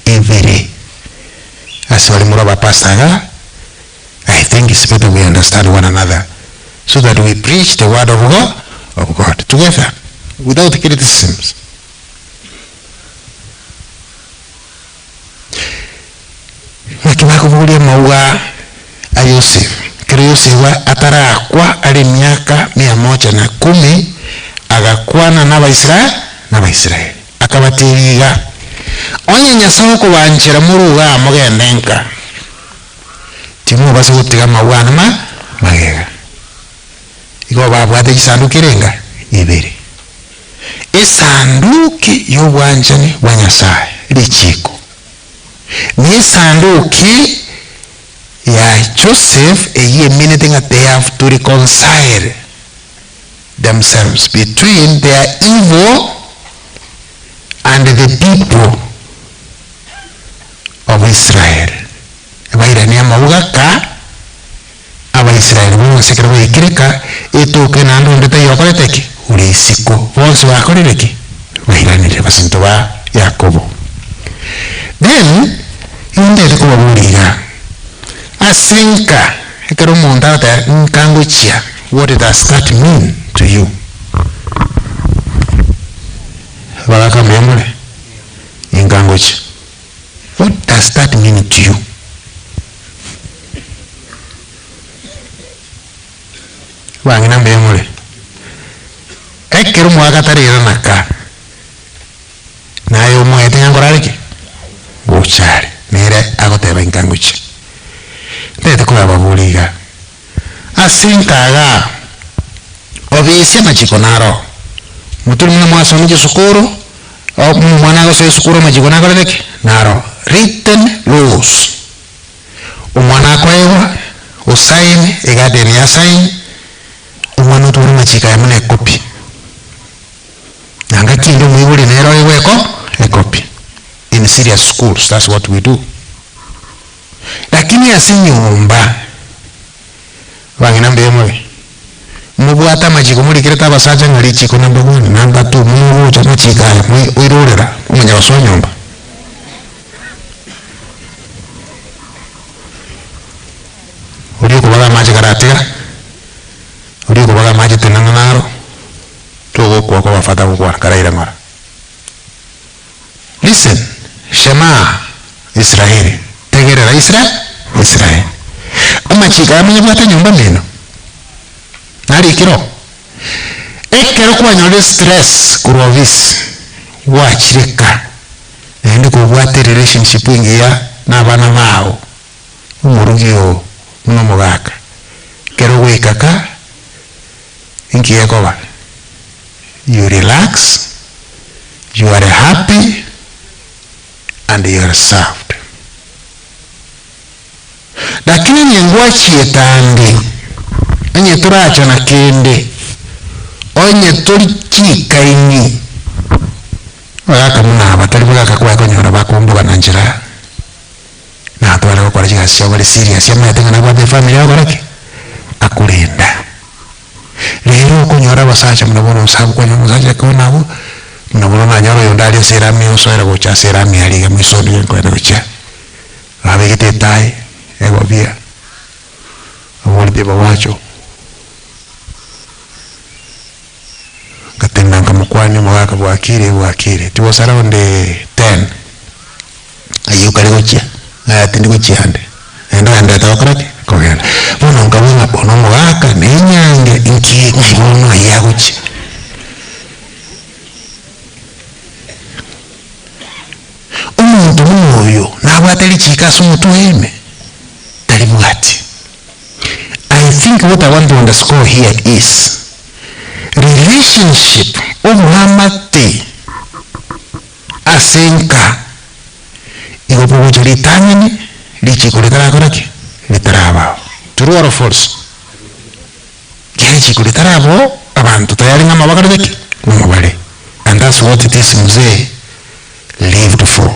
Ibere. Ase baria more abapastor iga, I think it's better we understand one another so that we preach the word of God, of God together without criticisms. Naki bakobogoria amauga a Yosefu, ekero Yosefu atarakwa are emiaka mia moja na kumi, agakwana n'Abaisraeli n'Abaisraeli, akabateebia iga, Onye Nyasae okobanchera more igaa mogende nka, timobasa gotiga amauga ane ma magega. Igo babwate chisanduki erenga ibere. Esanduki y'obwanchani bwa Nyasae, richiiko, na esanduki ya Joseph eyio eminete ng'a they have to reconcile themselves between their evil and the people of Israel. Bairanie amauga ka Abaisraeli bonsi ekero baikire ka etoke naende onde taiyo okorete ki? Ore isiko. Bonsi bakorire ki? Bairanire basinto ba Yakobo. Then nintete kobaboria iga, ase nka ekero omonto agoteba nka ngochia, what does that mean to you? Abagaka mbuya more? Inka ngochia. What does that mean to you? Bang'ina mbuya more? Ekero mwagatarerana ka, naye omoete ng'a nkorare ki? Gocha are. Nere agoteba inka ngochia. Ntagete kobaboria iga, ase nka igaa, obisia amachiko naro, moturi buna mwasomire chisukuru, omwana agosoa esukuru amachiko nakorete ki? Naro. Written laws. Omwana akoegwa, osaini, egarden ya saini, omwana otware amachiko aya buna ekopi. Nanga kende omoibori nere oegwe eko ekopi. In serious schools that's what we do. Lakini ase enyomba, abang'ina mbuya more, mobwate amachiko morikerete abasacha ng'a richiko number one, number two, mogocha amachiko aya oirorera omanya gosoa nyomba. Oria okobaga amache karatiga, oria okobaga amache tenena naro, togokwa kobafata gokwana karaire ng'ora. Listen, Shema Israeli, tegerera Isra Israeli. Amachiko aya monyabwate nyomba mino, narikire oo. Ekero kwanyorire stress korwa ofisi, gwachire ka, naende kobwate relationship engiya na abana bao, omorugi oo buna omogaka, ekero ogoika ka, inki gekoba? You relax, you are happy and you are served. Lakini onye ngwachiete ande, onye torachana kende, onye tori chikaini, abagaka buna aba tari bagaka kwaye konyora bakombogana nchera, natware gokora chigasi chiabo bare serious, amaete ng'a nabwate efamiri agokora ki? Akorenda. Rero okonyora abasacha buna bono osabu kwanyora omosacha ekero nabwo, buna bono nanyora oyonde aria ase erami osoera gocha ase erami aria iga moiso onde nkoenda gochia. Babegete etaai, egobia, baboretie bawacho. Nkakwania omogaka bwakire bwakire, it was around 10, ayio kare gochia, ng'a tindi gochia ande, naende oenderete gokora ki? Kogenda. Bono nkabua ng'a bono omogaka na enyange inki ng'ai bono ayio agochia. Omonto buna oyo nabwate richiiko ase omotwe oye ime? Taribwati. I think what I want to underscore here is relationship, oboamate ase enka igo bogocha ritang'ani richiiko ritarakora ki? Ritarabao. True or false? Ekiagera richiiko ritarabao abanto tayari ng'a amabakarete ki? Ng'a bare. And that's what this mzee lived for.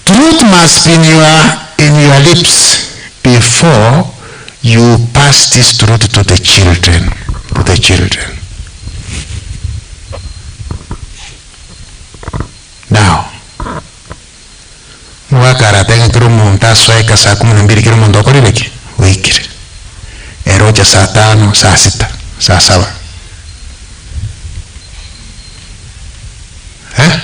Truth must be in your, in your lips before you pass this truth to the children, to the children. Now, Omogaka aratebe ng'a kera omonto asoe saa kumi na mbili kera omonto okorire ki? Oikire. Ere ocha saa tano, saa sita, saa saba. Eh?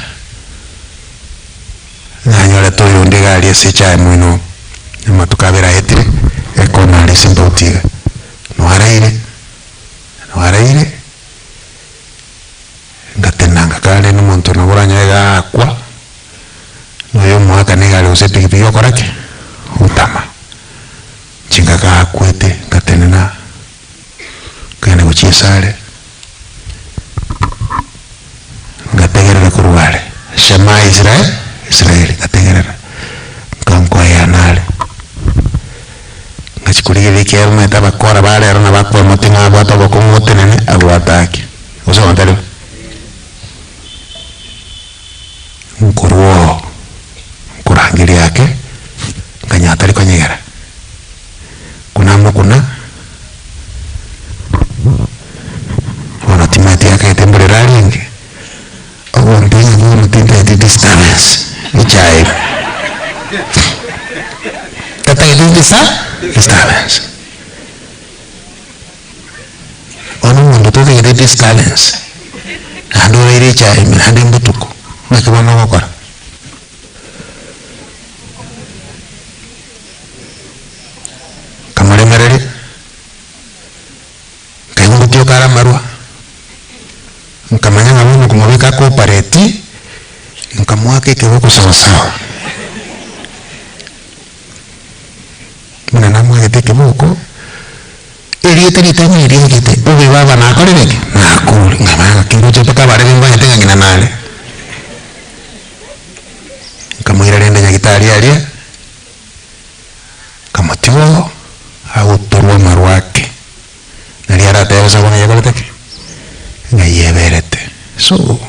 Nanyorete oyonde iga aria ase echae moino amatuko abere aetire, ekona aria ase embauti iga. Nwaraire, nwaraire, ngatena ngakara rende omonto nabo oranyore iga akwa, na oyo omoakana iga are gose epikipiki okora ki? Otama. Inche ngaka akwete, ngatenena, nkagenda gochia esare, ngategerera korwa are, Shema Israel, Israeli, ngategerera, nkankoeyana are. Ngachia korigereria ekiagera omanyete abakora ba rero nabo akoemoti ng'a abwate obokong'u otenene, abwate ake. Gose gontari bo? Nkorwa oo, nkorangeria ake, nkanyora tari konyegera, kuna mokuna, bono timanyeti akagete mborere arenge, ogontebia ng'a bono tintageti disturbance, echae ime. Tatageti disa disturbance. Bono omonto totagete disturbance, naende oraire echae ime naende mbotuko, naki bono ogokora? Nkamoremereria, nkaigwa ngotioka are amarwa, nkamanya ng'a bono komobeka acooperate, nkamoaka ekeboko sawasawa. Buna namoagete ekeboko, erieta ritang'ani riagete, obe baba nakorire ki? Nakure. Nkaba ng'aki ngocha mpaka abarebe mbanyete ng'a ng'ina nare. Nkamoira rende nyagitari aria, nkamotiga oo, agotorwa amarwa ake, naria aratebe ase bono yakorete ki? Ng'ai eberete. So,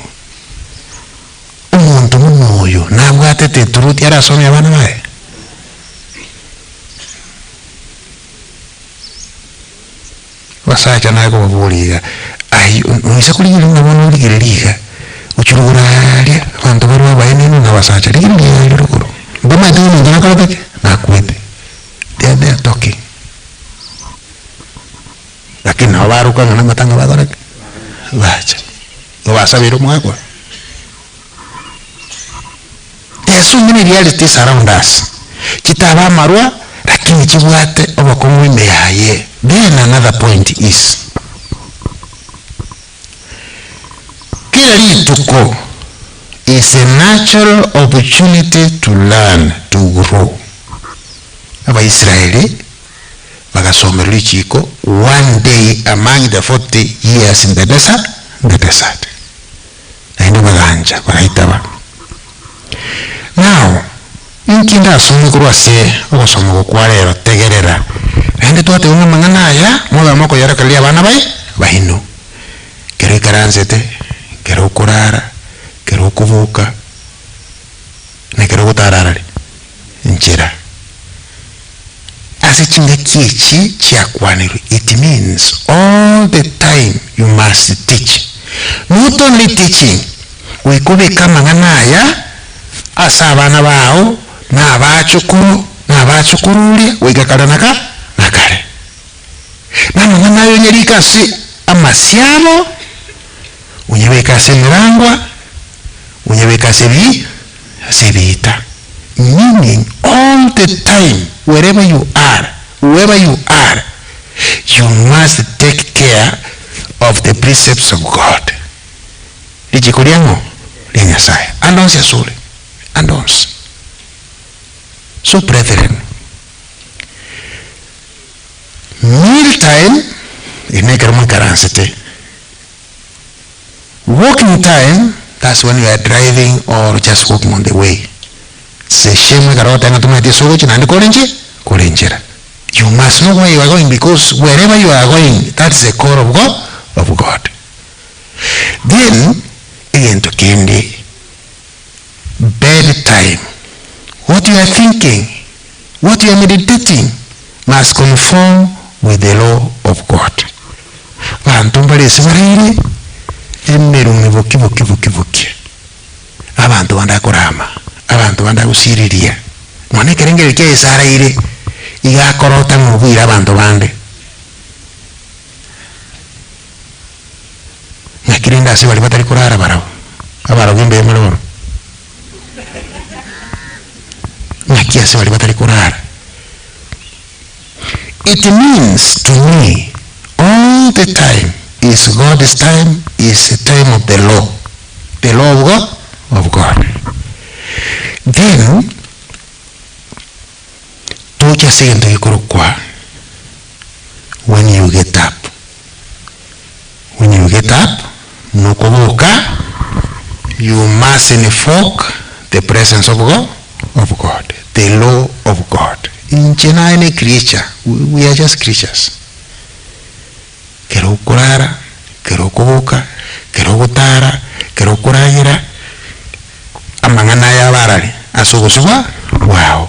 omonto buna oyo nabwatete etruth arasomie abana baye? Abasacha naye kobaboria iga, ayio noisa korigereria ng'a bono origereria iga, gochia rogoro aaria, abanto barwe abaenenu na abasacha, rigereria aaria rogoro, mbamaete ng'a omonto nakorete ki? Nakwete. They are there talking. Lakini nabo baroka ng'a namatanga bakora ki? Bacha. Nigo basabeire omwaka oyo. There are so many realities around us, chitaba amarwa lakini chibwate obokong'u ime yaye. Then another point is, kera rituko is a natural opportunity to learn, to grow. Abaisraeli bagasomerwa richiko one day among the 40 years in the desert, in the desert. Naende bagancha, bagaitaba. Now, inki ndasome korwa ase ogosoma oko kwa rero? Tegerera. Naende twatebiwa ng'a amang'ana aya mobe mokoyorokereria abana bai baino. Ekero oikaransete, ekero okorara, ekero okoboka, na ekero ogotararare nchera. Ase chingaki echi chiakwanirwe, it means all the time you must teach. Not only teaching, goika obeke amang'ana aya ase abana bao, na abachukuru, na abachukururia, goika kare na ka na kare. Na amang'ana ayo onyarike ase amasio abo, Onyebeke ase emerangwa, onyebeke ase ebi ase ebiita. Meaning all the time wherever you are, whoever you are, you must take care of the precepts of God. Richiko ria ng'o? Ria Nyasaye. Ande onsi asore, ande onsi. So brethren, meal time eri nekero moikaransete, walking time that's when you are driving or just walking on the way. It's a shame ekero ogoteba ng'a tomaeti ase ogochia naende kore nche kore nchera. You must know where you are going because wherever you are going that is the call of God, of God. Then egento kende bed time what you are thinking what you are meditating must conform with the law of God. Abanto mbare ase baraire emerumi boki boki boki boki abanto bande akorama abanto bande agosiriria nonya ekerengererio kiaye ase araire iga akorota ng'a obuire abanto bande. Naki rende ase baria batari korara barabwo, abarogi mbuya more bono? Naki ase baria batari korara? It means to me all the time is God's time is the time of the law, the law of God, of God. Then toche ase egento gekorokwa when you get up. When you get up, nokoboka, you must invoke the presence of God, of God, the law of God. Inche naye ne creature, we are just creatures. Kero okorara, kero okoboka, kero ogotara, kero okoragera, amang'ana aya abarare ase obosio bwao.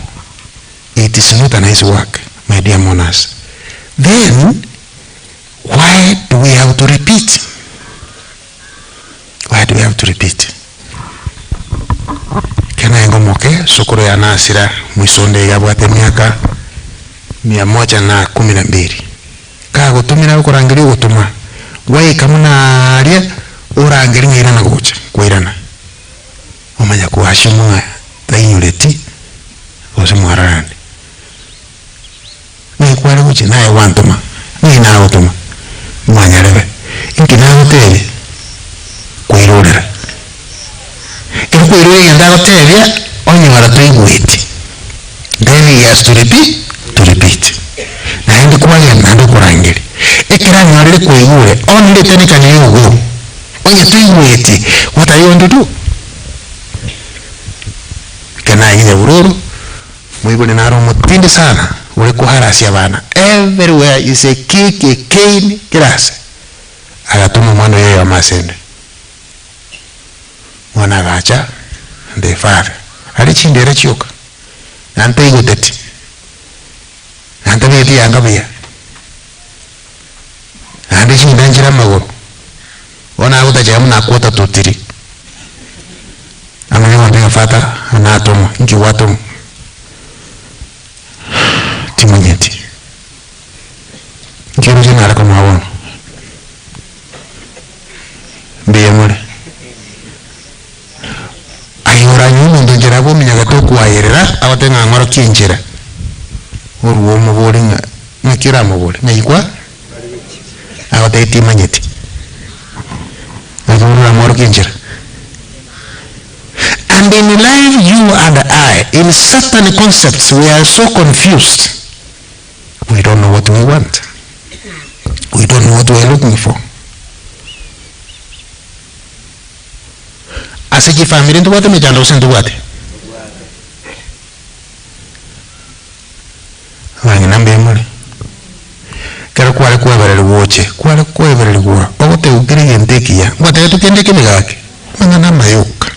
It is not a nice work, my dear mourners. Then, Why do we have to repeat? Why do we have to repeat? Ekero naye ngomoke, sokoro yane asira moisonde iga abwate emiaka mia moja na kumi na mbili. Kagotumire agokorangeria ogotoma, gwaika buna aria orangerie ng'a irana gocha, kwairana. Omanya koashimwa ng'a tainyoreti gose mwararane. Naki kware gochia naye gwantoma, naki nagotoma? Mwanyarebe, inki nagotebia? Koirorera. Ekero kwairorera egento agotebia, onyora toigweti, then he has to repeat, to repeat. Naende kwagenda naende okorangeria. Ekero anyorire kwaigure, only then can you go. Onye toigweti, what are you going to do? Ekero naye nyabururu. Moibori nare omotindi sana ore koharasia abana everywhere is a kick a cane kera ase. Agatoma omwana oye oyomo asende. Omwana agacha the father are chindera chioka naende taigoteti naende tabegeti yanga buya naende chinda nchire amagoro bono agotachera buna akwota totiri. Amanye goteba ng'a Father natomwa, inki gwatomwa? Timanyeti. Inki oroche nare komoa bono? Mbuya more. Aye oranywe omonto nchera abwo ominyagete okoayerera, agote ng'a ng'orokie enchera, orue omobore ng'a ng'aki oramobore? Ng'ai kwa? Agotebia timanyeti. Naki bono oramworokie enchera? And in life you and I in certain concepts we are so confused we don't know what we want we don't know what we are looking for. Ase chifamiri ntobwate emechando gose ntobwate? Abang'ina mbuya more? Ekero kware kwebererigwa oche, kware kwebererigwa ogotebiwa kera egento ekiya, ngwatebetie kende ekebe gaki, amang'ana amaya oka.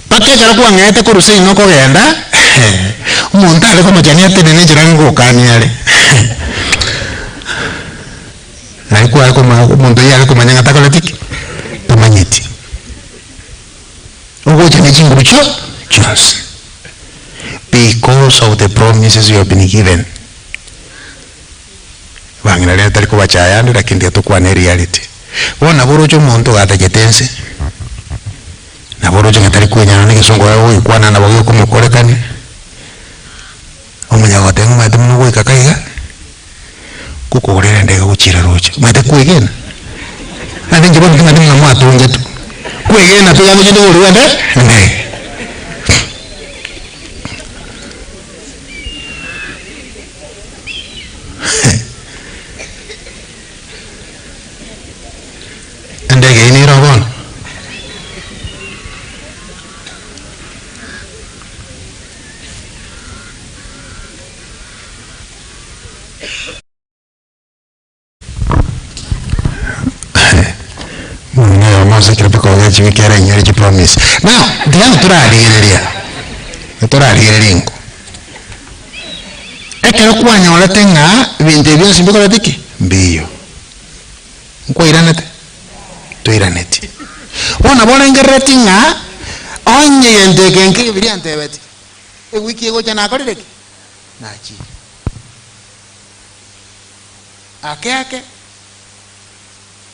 Mpaka ekero kwang'ete korwa seino okogenda, omonto are komochani atenene enchera ngokania are. Naye kware koma omonto oyio are komanya ng'a takoreti ki? Tamanyeti. Ogocha ne chinguru chio chionsi because of the promises you have been given. Bang'ina rero tari kobachaya ande lakini tiga tokwane reality. Bono nabo oroche omonto ogatachete ense, nabo oroche ng'a tari kwenyana na egesongo agoikwana nabo gekomokorekania, omanya goteba ng'a omanyete buna ogoika iga iga, ngokogorera endege gochira roche, omanyete kwegena? Naende inche bono timanyeti buna mwatongetwe, kwegena tu yaani gochia kogorerwa ende endege. Endege eyio nero bono? Omong'ina oyomo ase ekero mpaka ogechi wiki arainyore chipromise. Now, tiga torarigereria, torarigereria inko. Ekero kwanyorete ng'a ebinto ebi bionsi mbikorete ki? Mbiyo. Nkwairanete? Toiraneti. Bono nabo orengerereti ng'a onye egento eke nkeiyo biria antebeti, ewiki egocha nakorire ki? Nachire. Ake ake,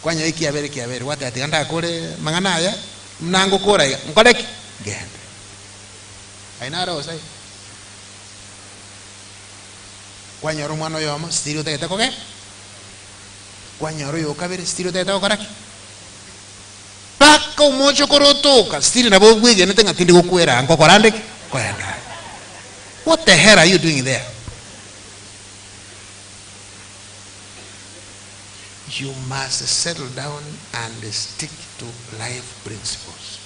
kwanyora ekiabere ekiabere, gwateba tiga ndakore amang'ana aya, buna ngokora iga, nkore ki? Ngende. Aye naro gose aye? Kwanyora omwana oyomo still otagete kogenda, kwanyora oyo okabere still otagete gokora ki? Mpaka omochokoro otoka still nabo obwegenete ng'a tindi gokwera aa nkokora nde ki? Nkoenda aye. What the hell are you doing there? You must settle down and stick to life principles.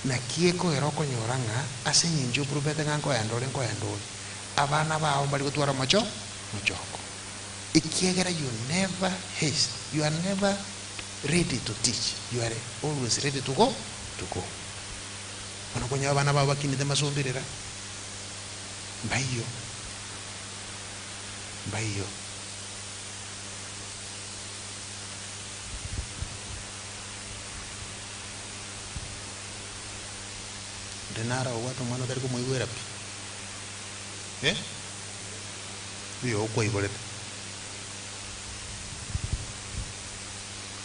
Naki ekogera okonyora ng'a ase engencho opruvete ng'a nkoenda ore nkoenda ore, abana bao mbari gotwara omocho mochoko. Ekiagera you never haste, you are never ready to teach, you are always ready to go to go. Bono okonyora abana bao bakinete masombirira, mbaiyo, mbaiyo. Onde naro obwate omwana otari komoigwera pi? Eh? Oyo okwaiborete.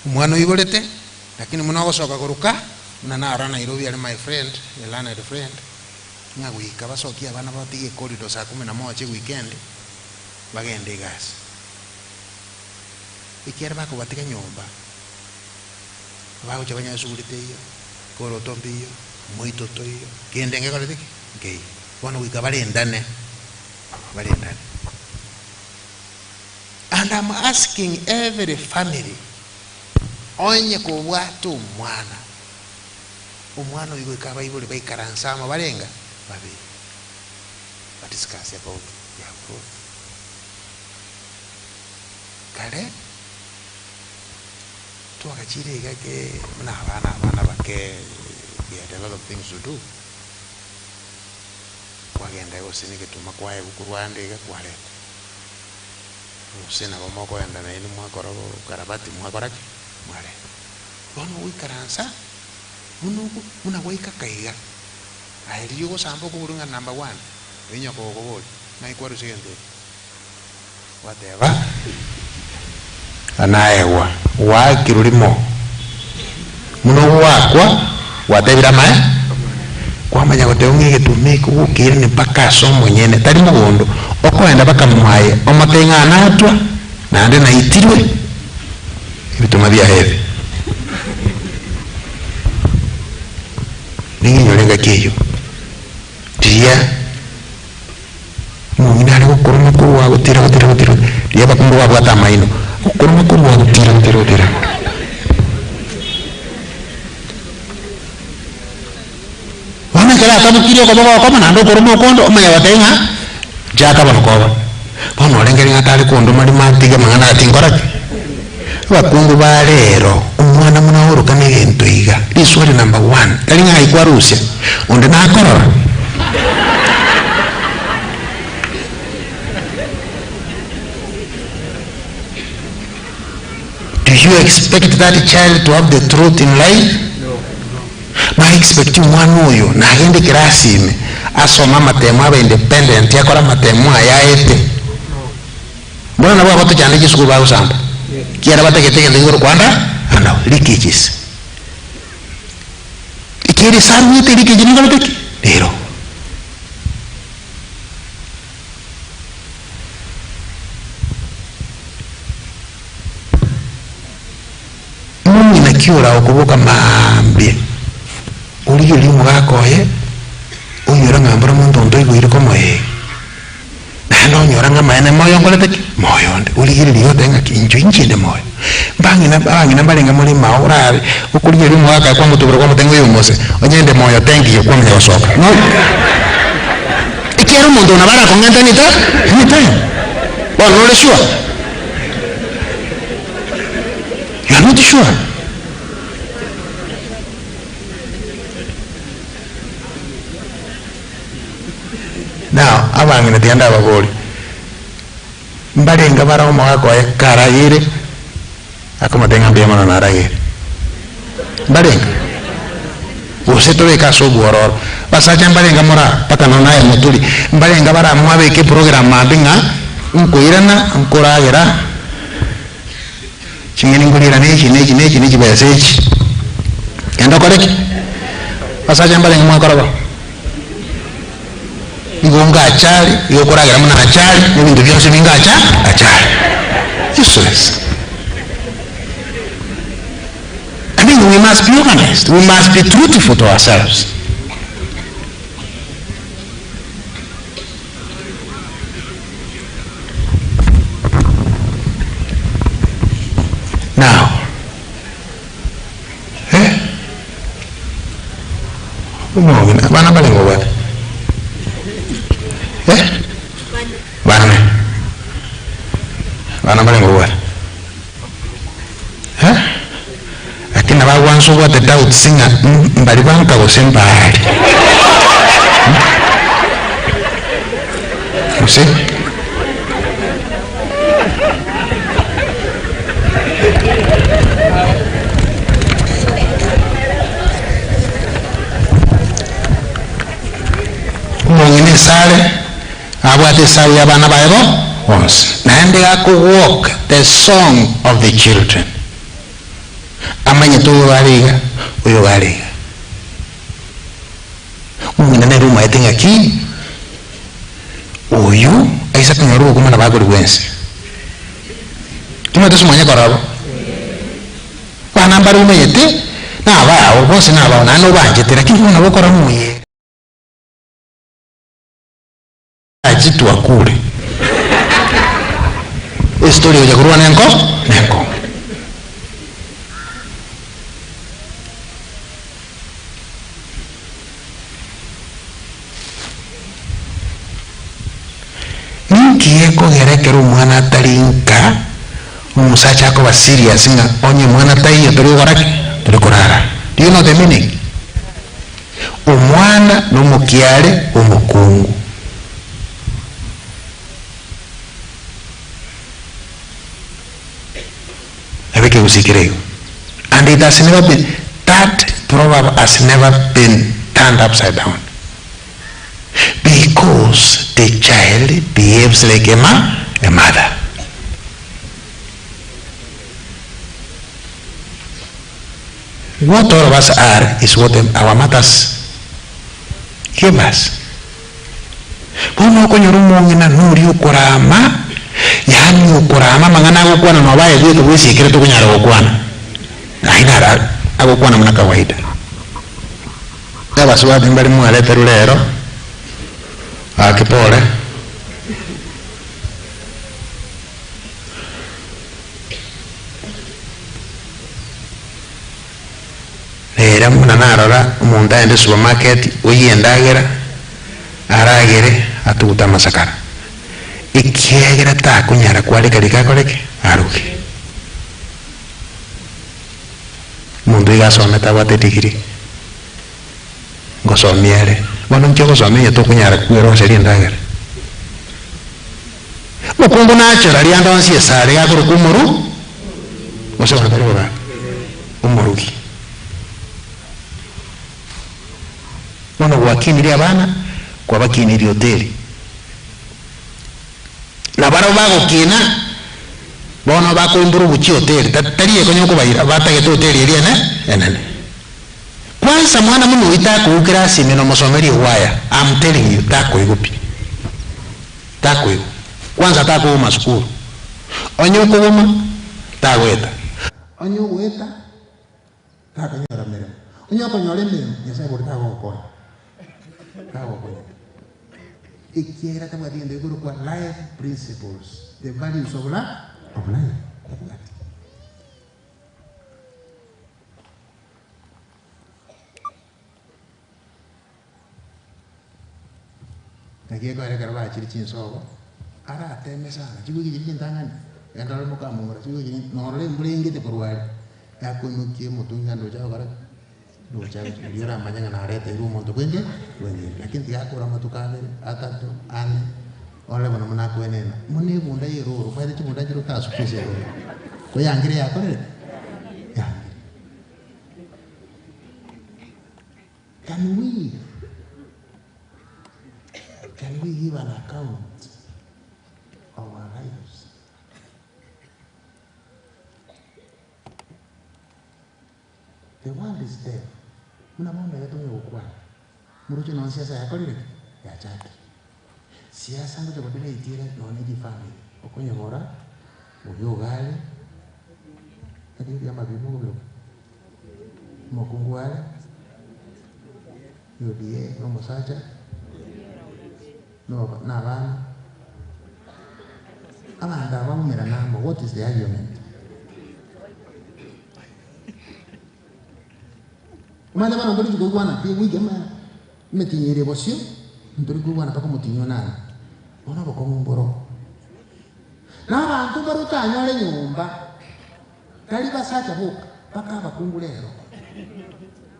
Omwana oiborete, lakini buna ogosoka koruka, buna narora Nairobi are my friend, a learned friend, ng'a goika basokie abana batige ecorridor saa kumi na moja eweekend, bagende egasi. Ekiagera bakobatiga nyomba, bagocha banyore esuguri teiyo, koroto mbiyo, moito toiyo, kende ngekorete ki? Nkeiyo. Bono goika barendane, barendane. And am asking every family, onye kobwate omwana, omwana oyio goika abaibori baikaranse amo barenga? Babere, ba discuss about their growth. Kare twagachire iga ke buna abana abana bake we had a lot of things to do, kwagenda gose na egetuma kwaegwa korwa ande iga kwareta, gose nabo mokoenda naende mwakora obokarabati mwakora ki? Mwareta. Bono ogoikaransa buna ogo buna gwaika kaiga, aye riria ogosamba okobori ng'a number one, oyo nyoko okoboria, ng'ai kwarusia egento eke? Gwateba, Naegwa gwaakirwe rimo, buna ogoakwa gwatebire amae, kwamanya goteba ng'a egetuma eke ogokeirania mpaka ase omonyene, tari mogondo, okoenda mpaka mwaye, omotebie ng'a natwa, naende naitirwe, ebituma biaye ebi. Ning'inyore engaki eyio, riria. Omong'ina are gokoroma korwa gotira gotira gotira riria abakungu babwate amaino, gokoroma korwa gotira gotira gotira. Bono ekero atabokire okoboko okomo naende okoroma okonde, omanya goteba ng'a chaka bono koba. Bono orenge ng'a tari kondoma rimo atige amang'ana aya tinkora ki? Abakungu ba rero, omwana buna aoroka na egento iga, riswali number one, tari ng'a ng'ai kwarusia, onde nakorora? Do you expect that child to have the truth in life? Ma expect omwana oyo nagende ekerasi ime, asome amatemo abe independent akore amatemo aye aete. Bono nabo abatochanda chisukuru bagosamba kiagera batagete egento kigoro kwanda anda leakages. Ekiagera ase arwete leakage nigo ekorete ki? Nero. Mong'ina ki ora okoboka maambia, origererie omogaka oye, onyore ng'a mbora monto onde oiboire komoeega, naende onyora ng'a amaene moyo nkorete ki? Moyo onde. Origererie otebe ng'aki inche inche inde moyo. Mbang'ina abang'ina mbarenge more mao orare okorigereria omogaka oye kwamotubora kwamotebia ng'a oyo omose, onye inde moyo tengiyo kwamanya gosoka. No ekiagera omonto oyo nabo arakong'ente anytime, anytime. Bono nore sure? You are not sure? Now, abang'ina tiga ndababorie, mbarenge bare omogaka oye karageire, akomotebia ng'a mbuya mono narageire? Mbarenge? Gose tobeke ase obwororo, basacha mbarenge more aa, mpaka nonya naye moturi, mbarenge bare aa mwabeka eprogram mambia ng'a nkoirana nkoragera Ching'eni nkoriera nechi, nechi, nechi, ne chibesa echi. Genda okore ki? Abasacha mbarenge mwakora bo? Igo ngachari, igo okoragera buna achari, na ebinto bionsi bingacha achari. Useless. I mean, we must be organized. We must be truthful to ourselves. Now, eh, omong'ina, abana mbarenge obwate? Eh? Bane. Abana mbarenge obwate? Eh? Lakini nabo agwansa obwate doubts ng'a mbari banka gose mbari. You see? Omong'ina esare abwate esabu y'abana baye bo bonsi, naende gakogwoka the song of the children. Amanyete oyo are iga, oyo are iga. Omong'ina nere omaete ng'aki oyo aise konyora obokima nabo akorigwa ense. Timanyete ase omanye korora bo? Abana mbare omanyete nabao, bonsi nabao naende nobanchete lakini bono nabo okora ng'a oyo Achitwakure esitori gocha korwa nenko nenko. Ninki gekogera ekero omwana atari nka omosacha akoba serious ng'a onye mwana taiyo tori gokora ki? Tori korara. Do you know the meaning? Omwana nomokiare omokungu. Nabo ekegusii kere igo. And it has never been, that proverb has never been turned upside down. Because the child behaves like a, ma, a mother. What all of us are is what our mothers gave us. Bono okonyora omong'ina noria okorama, yaani okorama amang'ana agokwana noba aye bweka bwesiekere tokonyara gokwana. Aye naro agokwana buna kawaida. Abasubati mbare mwareterwe rero, gaki pore. Nere buna narora omonto aende supermarket oyie endagera, aragere, atugute amasakara, ekiagera takonyara kwareka riko akore ki? Aruge. Omonto iga asomete abwate edegree, ngosomia ere, bono inki ogosomia onye tokonyara kweroseria endagera? Omokungu nachora rianda onsi esare gakorokwa omoru, gose bono tari bobe? Omorugi. Bono gwakinirie abana, Kwabakineiri hoteli. Na barabwo bagokina, bono bakoimbora obochie hoteli, tari ekonya okobaira, batagete hoteli eria ene enene. Kwanza mwana buna oyio takoigwa class ime nomosomeri egwaya, am telling you takoigwa pi. Takoigwa. Kwanza takogoma sukuru. Onye okogoma, tagoeta. Onye ogoeta, takonyora meremo. Onye okonyora emeremo, Nyasaye bori tagogokonya. Tagogokonya pi. Ekiagera tabwati gento gekorokwa life principles, the values of of life, tabwati. Naki ekero ekero bachire chinsobo, arateme sana, chigwiki chiria chintang'ani, genda orore mokamomura chigwiki chiria, norora embura engete korwa aria, yakoimokia omotungi naende ocha gokora ki? Ndoche agochia riria oramanye ng'a nareteirwe omonto bwenge bweng'encho, lakini tiga akore amatuko abere, atato, ane, orore bono buna akoenena. Buna ebunda ya eroro, omanyete chibunda nchire otasuke ase eroro, koyangire yakorire ki? Yangire. Can we, can we give an account of our lives? The world is deaf, buna bono iga tonya gokwana, moroche nonye siasa yakorire ki? Yachakire. Siasa ngocha kodebate ere nonye chifamiri, okonyora oyo iga are, naki ebiama biria mokobiroka? Omokungu are, UDA na omosacha, na abana, abanto aba baumerana amo, what is the argument? Omanyete bono ntori koigwana pi ewiki ime emetinyi ere bosio, ntori koigwana mpaka omotinyi onane. Bono obokong'u mboro. Na abanto mbare otanyore nyomba, tari basacha boka, mpaka abakungu rero.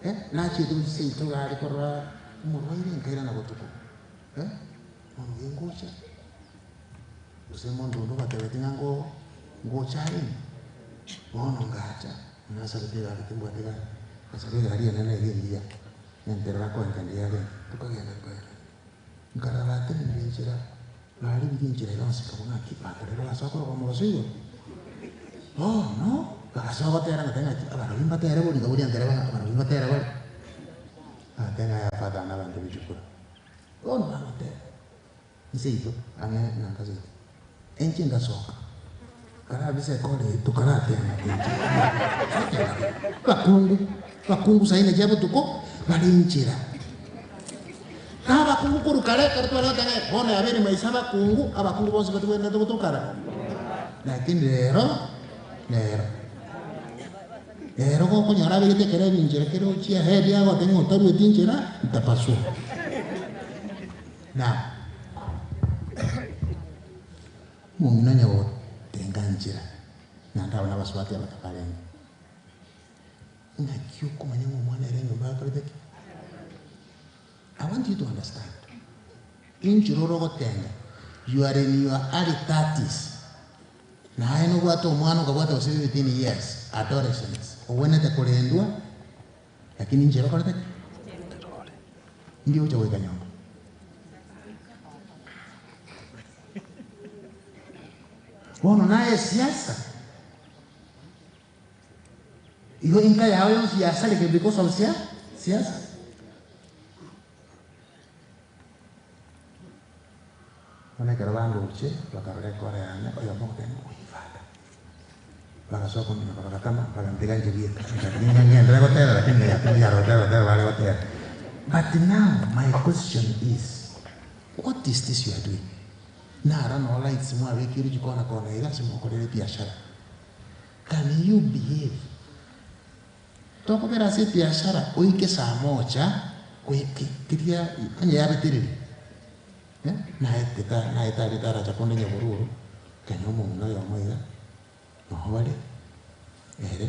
Eh, nachiete gochia seito iga are korora omorwaire nkairana botuko, eh, bono gingocha, gose omonto onde obatebetie ng'a ngo ngocha arenge, bono ngacha. Nasabete egari timbwate gari, ngasaba egari enene ere engiya, nenterera koengenderia arenge, tokagenda nkaenda. Nkarara atenenire enchera, narigirie enchera yonsi nkabua ng'aki banto rero basoa koroka omogaso igoro. Bono, bagasoa gotera ngateba ng'aki abarogi mbatere bori nkaboria ntereba ng'a abarogi mbatere bare. Agateba ng'a yaya father na abanto be chikura. Bono bagotera. Inse ito, ang'e na nka seito. Inche ngasoka, nkarabisa ekore yaito tokaratema inche Abakungu, abakungu saa ine chia botuko bare nchera. Na abakungu korwa kare ekero tware goteba ng'a bono yabeire maiso abakungu, abakungu bonsi batobwenerete gotokara. Lakini rero, rero, rero gokonyora abegete ekerebi nchera kere ochia ahead agoteba ng'a otarueti nchera, ntapasua. Na omong'ina onye gotenga nchera, naende abwo nabasubati abake barenge, ng'aki okomanya ng'a omwana ere nyomba akorete ki? I want you to understand, enchera ore ogotenga, you are in your early thirties, naye nobwate omwana okabwata gose 15 years, adolescence, ogwenerete korendwa. Lakini inche rokorete ki? Ndi ogocha goika nyomba. Bono naye siasa, igo enka yao yonsi yasarekire because of sia siasa. Bono ekero bandoche, bakarora ekora yane, oyomo ogoteba ng'a oyi father. Bagasoa kominyoka bagatama, bagantiga inche bieka. Ngenderere gotera lakini nganyara gotera gotera bare gotera. But now my question is, what is this you are doing? Naro noo lights mwabekeirwe chikona kona iga ase mokorera ebiashara. Can you behave? Tokobera ase ebiashara oike saa moja, keria onye yabetereria. Naetete naete aria taracha konde nyabororo, nkanyora omong'ina oyomo iga, nogo bare, ere,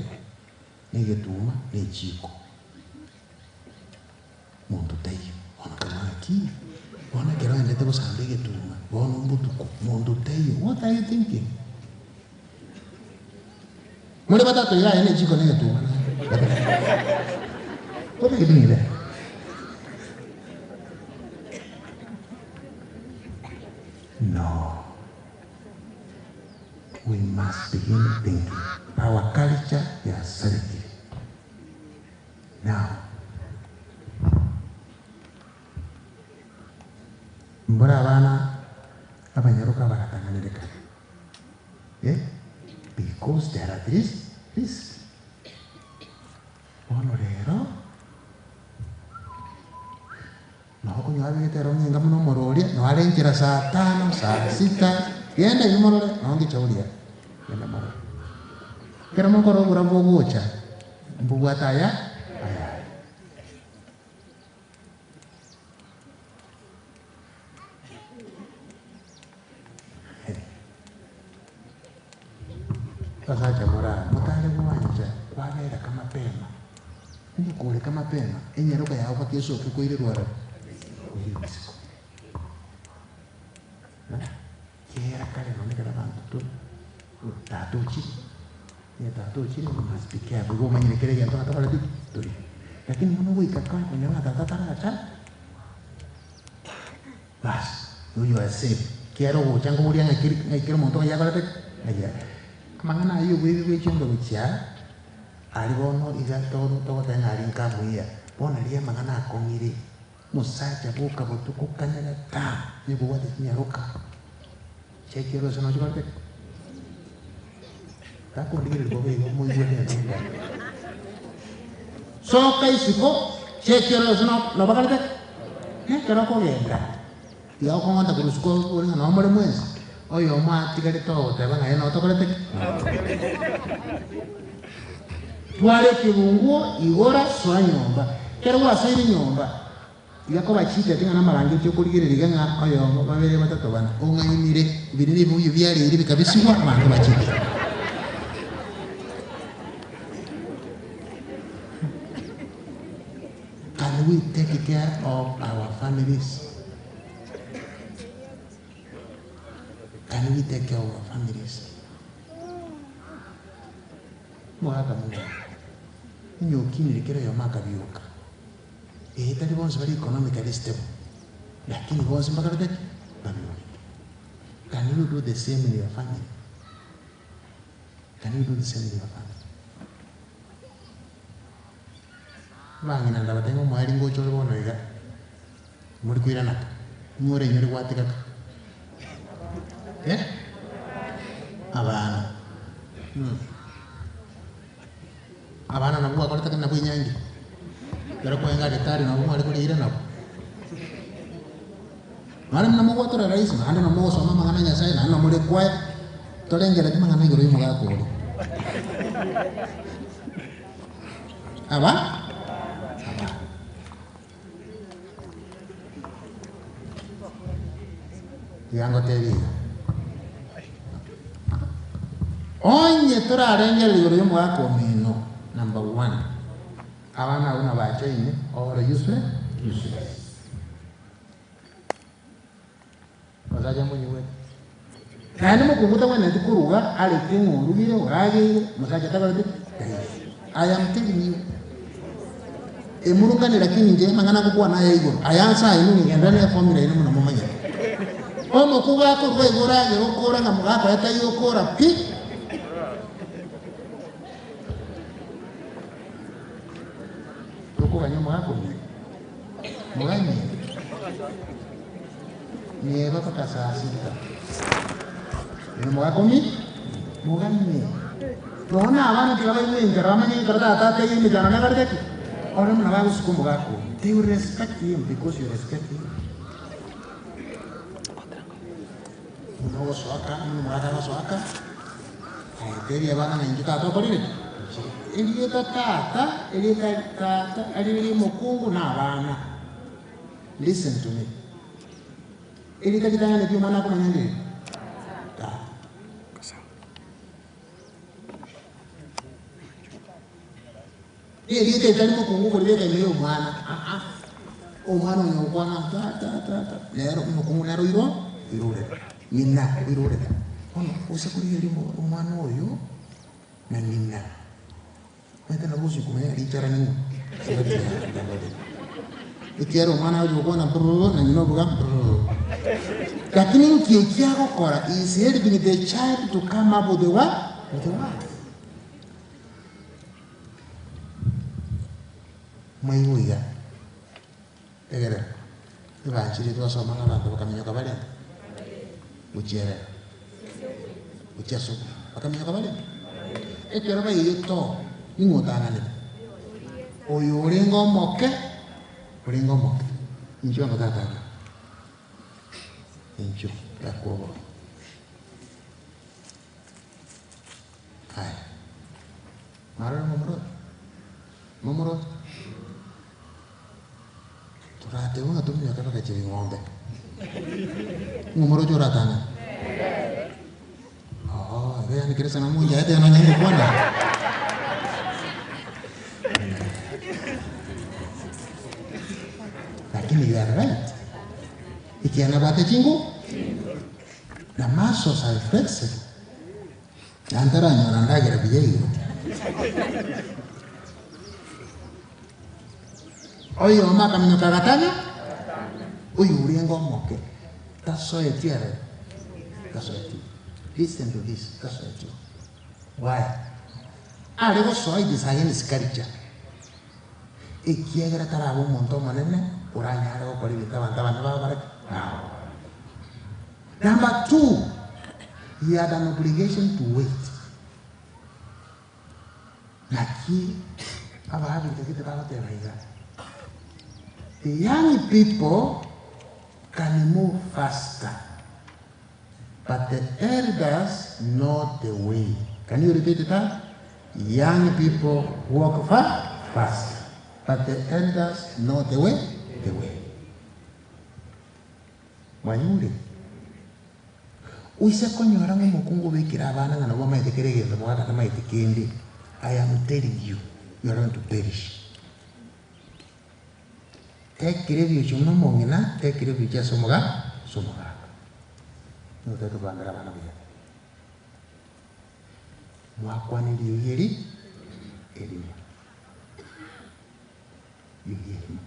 na egetuma, na echiko. Monto taiyo, bono nkamoa ng'aki, bono ekero oendete gosamba egetuma, bono mbotuko, monto taiyo, what are you thinking? More batato iga aye na echiko na egetuma naende, what are you doing there? No. We must begin thinking. Our culture yasarekire. Now, mbora abana abanyaroka bagatanganireka. Eh? Because there are this, this. Bono rero, nokonywa abegete ero ng'enga muno omororia, noarenchera saa tano, saa sita, genda inwe morore, nongichauria, genda morore. Kero mokora obura bogocha, mbobwate aya, aya. Basacha moraa, motare gwancha kwabera kamapema. Onye koreka mapema, enyeroka yao mpaka esoke koirerwa aroro, koirerwa isiko. Eh, kera kare nonye ekero abanto to tata ochire, onye tata ochire you must be careful, igo omanyire kera egento ng'a tokoreti ki? Tori. Lakini bono goika kare konyora ng'a tata taracha, baas, igo you are safe. Kera ogocha nkoboria ng'aki ri ng'ai kera omonto ng'ai akorete ki? Ng'ai are. Amang'ana ayio oboibi bwe chiombe gochia aria bono iga to togoteba ng'a aria nkamuya, bono riria amang'ana akong'ire, mosacha boka botuko kanyega ta, onye kobwate chinyaroka, chiaikire ase nochikorete ki? Takondigereria bobe igo moigwe egento ngokwana. Soka isiko, chiaikire ase no nobakorete ki? Nekero okogenda. Tiga gokong'onta korwa isiko ore ng'a noo more mwensi, oyomo atigarete ogoteba ng'a aye notokorete ki? Twara ekebunguo, igora, soa nyomba. Ekero gwasoire nyomba, tiga kobachiiteti ng'a namarangeti okorigereria iga ng'a oyomo, babere, batato, bane, ong'ainire, ebi nebibuyu biareire bikabisigwa, abanto bachete. Can we take care of our families? Can we take care of our families? Omogaka muna, onye okinire kera oyomo akabioka, ee tari bonsi bari economically stable, lakini bonsi mbakorete ki? Mbabiogete. Can you do the same in your family? Can you do the same in your family? Abang'ina ndabatebie ng'a omoerio ngocha ore bono iga, mori koirana ka, ing'o orenyore gwatiga ka? Eh? Abana. Mh. Abana nabwo gwakorete ki nabwo enyangi? Ekero kwarenge aritari nabo mware koria nabo? Naende buna mogwatora rahisi, naende na mogosoma amang'ana a Nyasaye, naende na more kwaya, torengereti mang'ana igoro y'omogaka oria. Aba aba. Tiga ngotebie iga, onye torarengereri igoro y'omogaka omino, number one, abana abwo nabachoine all useless, useless. Omosacha monyigwete. Naende mokungu tagwenereti koruga areke ng'a orugire, orageire, omosacha takoreti ki? Taiyo. I am telling you. Emurungane lakini inche amang'ana ngokwana aya igoro, aya nse aye nigo ngenderera ne efamiri yaino buna momanyete. Omokungu akoruga igo oragere okora ng'a mogaka oye taiyo okora pi. Tokoganya omogaka ominto. Moganye. Nieba mpaka saa sita. Inwe mogakomi? Moganye. Nonya na abana tiga baigwe enchara bamanye ekero tata ataiyo emechando nebarete ki? Ore buna bagosuka omogaka oyo. They will respect him because you respect him. Buna ogosoaka, buna omogaka agosoaka, aye tebia abana ng'a inche tata okorire ki? Erieta tata, erieta tata arire rimokungu na abana. Listen to me. Erieta ritang'ani omwana akomanya ndiri? Tata. Erieta ritari mokungu okoribeka ime ya omwana, aa. Omwana onye gokwana tata tata, nero omokungu nere oiro oirorete, ng'ina oirorete. Bono gose korigereria omwana oyo na ng'ina. Omanyete nabo gose komanya richara ning'o? Ekiagera omwana agocha gokwana mbrrr na ng'ina obuga mbrrr. Lakini nki kiagokora is helping the child to come up with the what? With the words. Mwaigwa iga, tegerera, ebanchiri twasoma ng'a abanto bakaminyoka barenge gochierera, gochia ase obuya, bakaminyoka barenge. Ekero baiyete oo, ning'o otang'anete? Oyo orenge omoke, orenge omoke, inchuo amo tata iga, inchuo, takuoboa. Aya, mwarora momoroche? Momoroche? Torateba ng'a tominyoke mpaka Chebing'ombe. Ng'o omoroche oratang'ane? Oo, iga yaani kera sana monchaete nonya ngokwana. Lakini you are right. Ekiagera nabwate chingu na muscles are flexible. Na ntaranyora ndagera buya igo. Oyomo akaminyoka agatanya, oyo orenge omoke, tasoeti ere, tasoeti. Listen to this, tasoeti. Why? Are gosoa it is against culture. Ekiagera taraba omonto omonene oranyare gokora ebinto abanto abanene bagokora ki? Bagokora. Number two, he had an obligation to wait. Naki abaabinto gete bagoteba iga, The young people can move faster, but the elders know the way. Can you repeat that? Young people walk fa faster, but the elders know the way, the way. Mwanyure? Oise konyora ng'a omokungu obekire abana ng'a nabo bamaete kera egento mogaka tamaeti kende, I am telling you, you are going to perish. Tekire ebiuchi buna omong'ina, tekire ebiuchi ase omoga ase omogaka. Nigo tari tobangere abana buya. Mwakwana eriogi eri erimo. Eriogi erimo.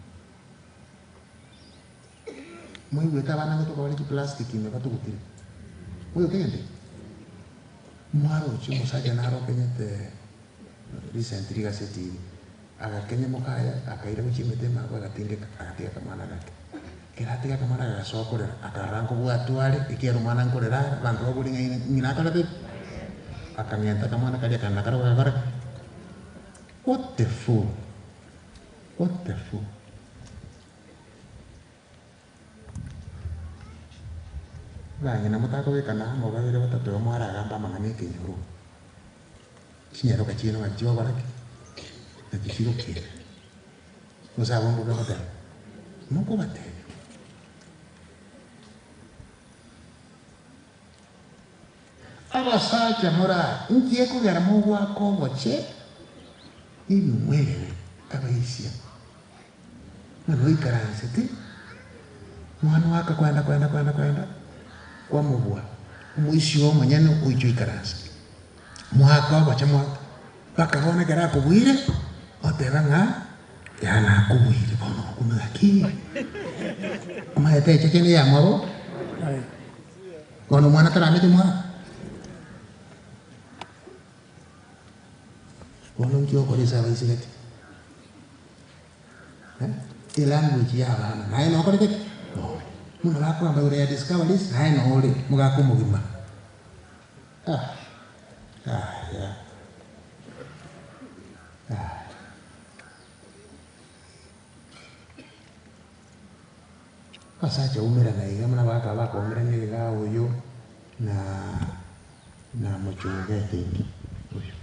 Moigwete abana ngotoka bare chiplastic ime batugutire? Moigwete egento ekio? Mwaroche omosacha naro okenyete recently egaseti eye, agakenya mokaye akaira gochia emete ime abwo agatindeka agatiga akamwana gake. Ekero atiga akamwana gagasoa korera, akarora nkobwatwa are, ekiagera omwana nkorera are, abanto baboria ng'a ng'ina ng'ina akorete ki? Akang'enta akamwana karia akana nakarobwo gakore ki? What a fool! What a fool! Bang'ina motakobekana amo babere batato iga mwaragamba amang'ana ekenyoro, chinyaroka chiaino naki chigokora ki? Naki chigokina. Gose abwo mbobe goteba, mokobatebia. Abasacha more aa, inki ekogera mogoaka oboche? Inwe mwerere abaisia, ng'a noikaransete, mwana oaka kwenda kwenda kwenda kwenda, kwamobua, omoisia oo omonyene oiche oikaranse. Moake oboche moake, mpaka bono ekero akobuire, oteba ng'a yaya nakobuire bono okumia gaki, omanyete echeche neyamwabo. Bono omwana taramete omwana? Bono nki okora ase abaisegete? Eh, elanguage ya abana naye nokorete ki? Nore. Buna bakogamba igoro ya discoveries naye nore mogaka omogima. Ah, yaya. Yaya. Abasacha umerana iga buna bakaba bakoumerana iga oyo na na mochunga I think oyo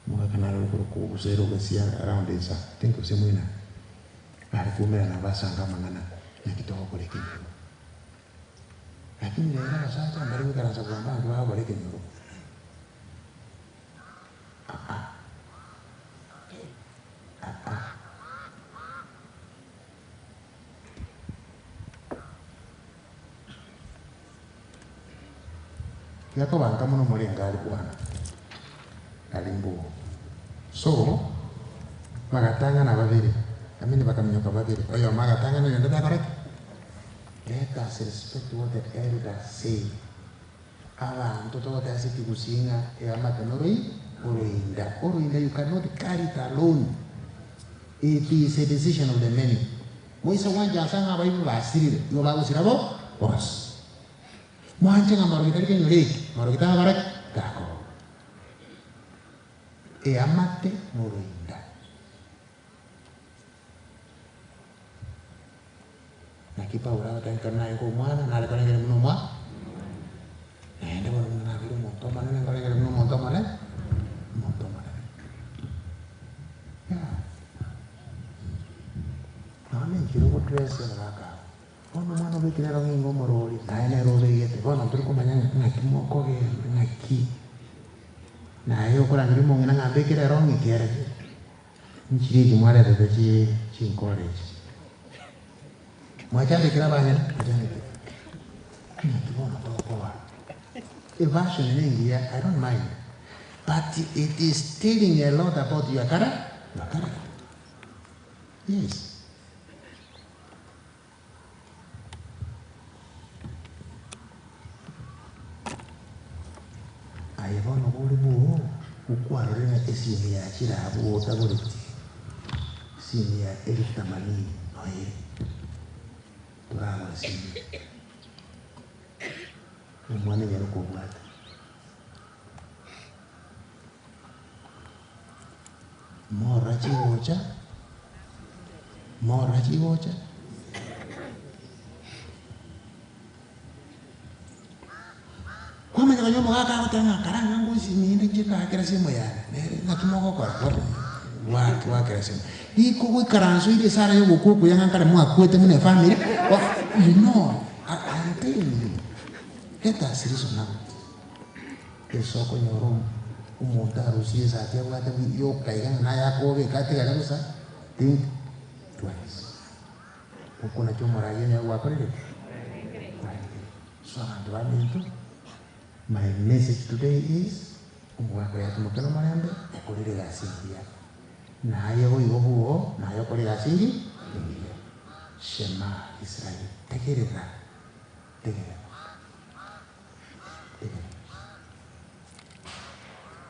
omogaka naro ore korokwa gose ere ogosia around insa I think gose moina bare koumerana basanga amang'ana naki togokora ekenyoro. Lakini rero abasacha mbari goikaransa kogamba abanto bagokora ekenyoro aa aa. Tiga kobanka mono morenge are bwana, ari mbobe. So, bagatang'ana babere, I mean bakaminyoka babere, oyomo agatang'ana oyonde takora ki? Let us respect what the elders say. Abantu togoteba ase ekegusii ng'a eamate noroi oroinda. Oroinda you cannot carry it alone. It is a decision of the many. Moise gwancha ase ng'a abaibori basirire, igo bagosira bo bonsi. Mwanche ng'a marogi tari kenyoro eke, marogi tagokora ki? Takoba. Eamate noroinda. Naki Paulo agoteba ekero narenge omwana, nare korengereria buna omwa, naende bono buna nabeire omonto omonene nkorengereria buna omonto omonene, omonto omonene. Yeah. Nonya na enchera ogodress abagaka aba, bono omwana obekire ero ng'a omorori, naye nere obegete, bono ntori komanya ng'a ng'aki mokogenda ng'aki. Naye okorangeria omong'ina ng'a mbekere erong'i kere ki. Nchire echi mwaretete chi chinkoro echi. Mwachandekire abang'ina? Mwachandekire. Naki bono tokoba? Efashion nengiya, I don't mind. But it is telling a lot about your chara your character. Yes. Aye bono bori bwoo okwarorire ng'a esimu yachire abwo otagoreti, esimu ya elfu themanini noyo ere, toragora simu. Omwana enyare kobwata. Morora chigocha, morora chigocha. Kwamanya konya omogaka agoteba ng'a karang'a ngosimia inde inche ngaakera simu yane, nere naki mogokora gwake gwakera simu. Riko goikaransa oire esara ya ogokwa okuya ng'a nkare mwakwete buna efamiri, you know, I am telling you, let us reason out. Ase okonyora omonto arusie esati abwate yoka iga ng'a naye akobeka atigare bosa, think twice. Okwo nakio omoragia onye gwakorire ki? Kwarengire. So abanto baminto, my message today is, omogaka oyo atimoke nomorembe, okorire egasi engiya. Naye boigo bwoo, naye okore egasi engi? Engiya. Shema Israel, tegerera, tegerera, tegerera.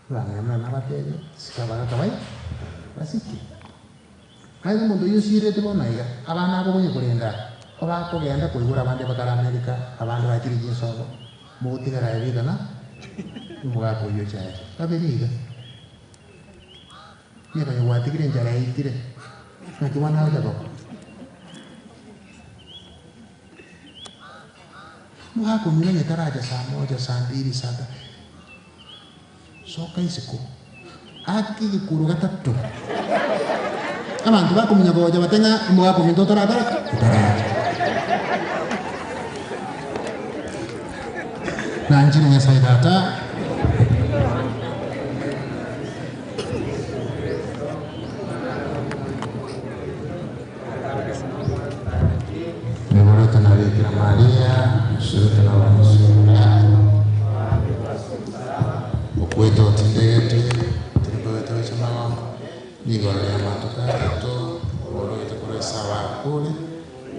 Abang'ina buna nabatebia, sika abagaka baino, basike. Naende omonto oyio osirete bono iga, abana abo okonye korenda aa, obakogenda koigora abande bakare America, abande bachire chinsobo, mogotigara aye beka na omogaka oyio oche aye. Babere iga. Onye konya gwatigire enchara yaitire, naki bono agocha gokora? Omogaka omino onye taracha saa moja, saa mbiri, saa tatu, Soka isiko, ake egekuro gatato. Abanto bakomunya gocha bate ng'a omogaka ominto otarakora ki? Otaracha. Nanchire Nyasae Tata. Niboretwe na Bikira Maria, osuretwe na Omosunga, okwete otindegetwe, otirimbogetwe gochia amagongo, rigoro ri'amatuko atato, oborogete korwa ase abakure,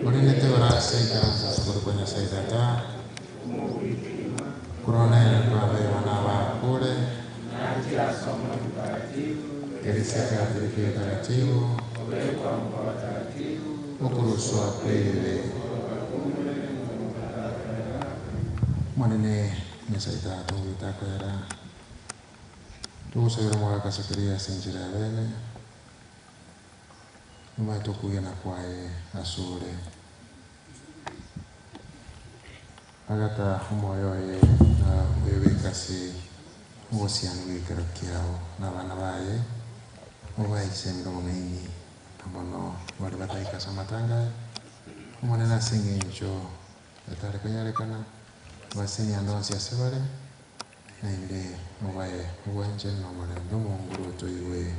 orinete igoro ase ekaranso ase okorokwa Nyasae Tata, korwa nere kwabeirwe nabakure, Ekanisa Katoliki Etakatifu, okoruswa kw'ebibe. Omonene Nyasae Tata ogoita akoera, togosabera omogaka Zakaria ase enchera ya bene, omanyete okwegena kwaye asore. Agata omoyo oye na oyobeka ase obosiani bw'ekero kiao na abana baye, obaeche obong'aini na mono baria bataika ase amatanga aya. Omonene ase engencho etare konyarekana, obasenie ande onsi ase bare, naende obae obwanchani na omorembe omonguru otoigwe.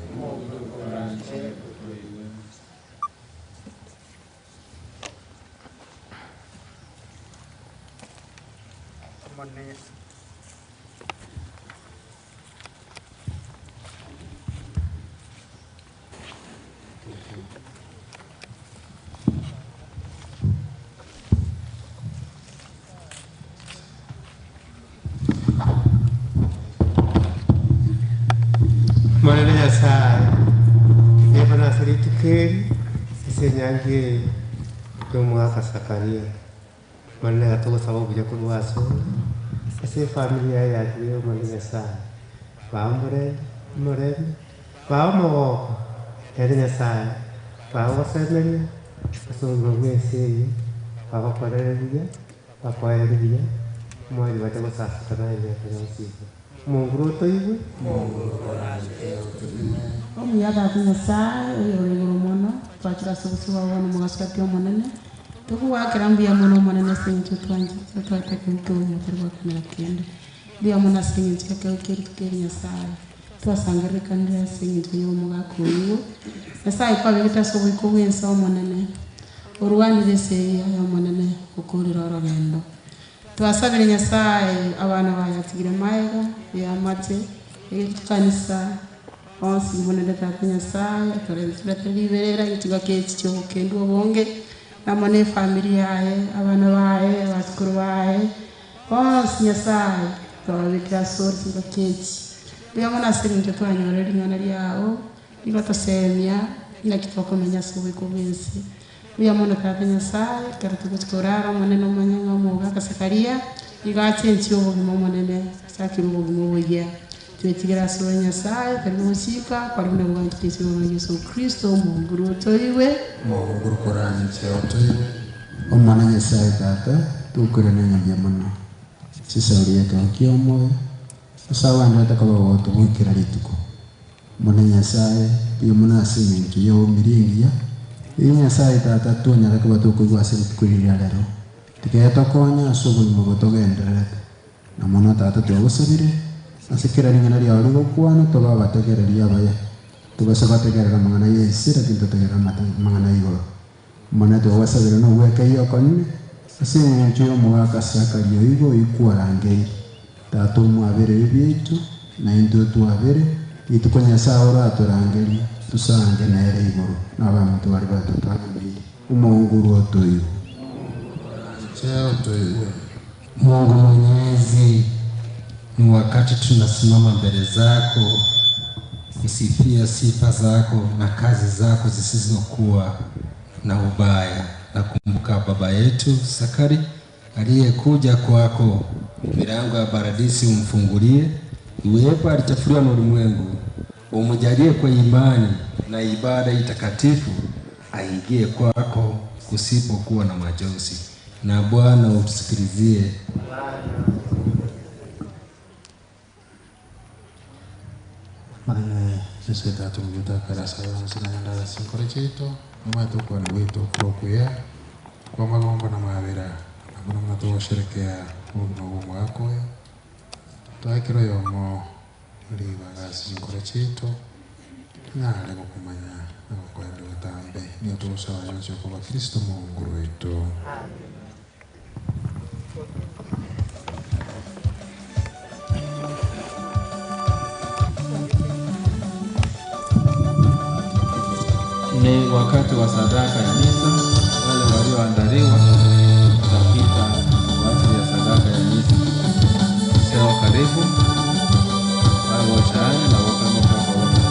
rituko eri, ase enyangi eye, ya omogaka Zakaria. Bono nigo togosaba obuya korwa ase ore, ase efamiri yaye yatigire Omonene Nyasaye. Baa omorembe, omorembe, baa omogoko, ere Nyasaye, baa ogosemeria ase obogima bwa ense eye, bagokorere buya, bakoere buya, omweri bache gosaseka naye emiaka yonsi iga. Omonguru otoigwe. Omuya Tata Nyasae, oyore igoro mono, twachire ase obosio bwao bono omogaso gati Omonene, togogoakera mbuya mono Omonene ase eng'encho otwanchete otwaete ekegwe ki'obogima otari goakanera kende. Mbuya mono ase eng'encho y'ekegwe kia rituko eri Nyasae, twasangererekanire ase eng'encho y'omogaka oyio, Nyasae kwabegete ase oboiko bw'ense Omonene, orwanire esegi yaye Omonene, okorire orogendo. Twasabire Nyasae abana baye atigire magega, eamate, ekanisa, onsi mbunere Tata Nyasae, otorente riberera chingaki echi chi'ogokendwa obonge, amo na efamiri yaye, abana baye, abachukuru baye, bonsi Nyasae twababekire asore chingaki echi. Mbuya mono ase eng'encho twanyorire ring'ana riao, rigotosemia naki tokomenya ase oboiko bw'ense. Mbuya mono Tata Nyasae, ekero togochia korara Omonene omanye ng'a omogaka Zakaria nigo achenchie obogima Omonene, achakire obogima oboyia. Twetigere ase ore Nyasae, tari gogochika, kware buna bwanchete ase Omwana Yeso Kristo, Omonguru otoigwe. Omonguru koranche otoigwe. Omwana Nyasae Tata, tokoirana ng'a mbuya mono. Chisauri y'ekero ki'omoyo, ase aganderete koba gotogoikera rituko. Omonene Nyasae, mbuya mono ase engencho y'obomiria engiya, eyio Nyasae Tata twanyara koba tokoigwa ase rituko eri ria rero. Tiga etokonye ase obogima obo togendererete. Na mono Tata twagosabire, ase kera ring'ana riao rigokwana tobe abategereri abaya, tobase gotegerera amang'ana y'ense lakini totegerere amang'ana a igoro. Omonene twagosabire nogwekeyia okonene, ase engencho y'omogaka Zakaria oigo oyio kwarangeiri. Tata omwabere ebibe biaito, na intwe otwabere, rituko Nyasae oratorangerie, tosange nere igoro, na abaminto baria batotang'aneire. Omonguru otoigwe. Mungu Mwenyezi, ni wakati tunasimama mbele zako kusifia sifa zako na kazi zako zisizokuwa na ubaya. Nakumbuka baba yetu Sakari aliyekuja kwako, milango ya paradisi umfungulie, iwepo alichafuliwa na ulimwengu, umjalie kwa imani na ibada hii takatifu, aingie kwako kusipokuwa na majonzi. Na Bwana utusikilizie. Manene Yesu tatu mjuta sayo nsina nyanda sinkore chito mama tukwa ni wito kuya kwa magombo na mabira na muno muno tugusherekea obogima bwa omwaka oyo twakiro yomo ribaga sinkore chito ng'are gokumanya na gokwenda gotambe niyo tugusaba yonsi okuba Kristo Mungu wetu. Ni wakati wa sadaka ya misa. Wale walioandaliwa watapita kwa ajili ya sadaka ya misa. Seo karibu wale wachaani na wakama kwa wote.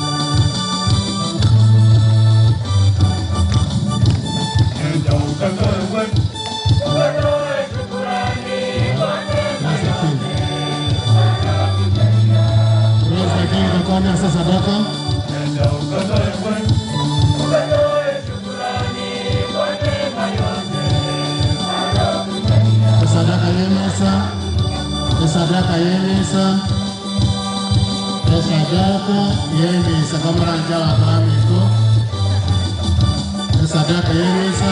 Praise the King, Tokonye ase sadaka. Esadaka y'emesa, esadaka y'emesa, esadaka y'emesa kamuranja wakamito. Esadaka y'emesa.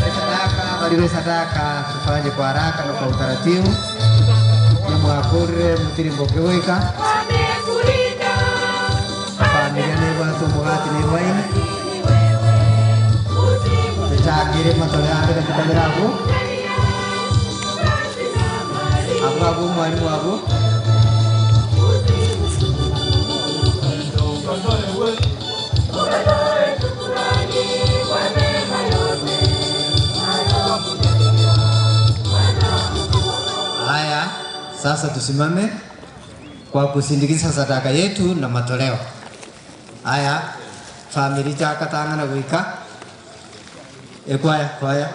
Sadaka, sadaka tufanye kwa haraka na kwa utaratibu. Nimwakurire mutirimboke wika familia nebwate omogati na ewaini tuchakire matoleo ande gatukabere abwo abwo abwo omwalimu abwo. Haya, sasa tusimame kwa kusindikiza sadaka yetu na matoleo. Haya, family chakatang'ana gwika ekwaya kwaya.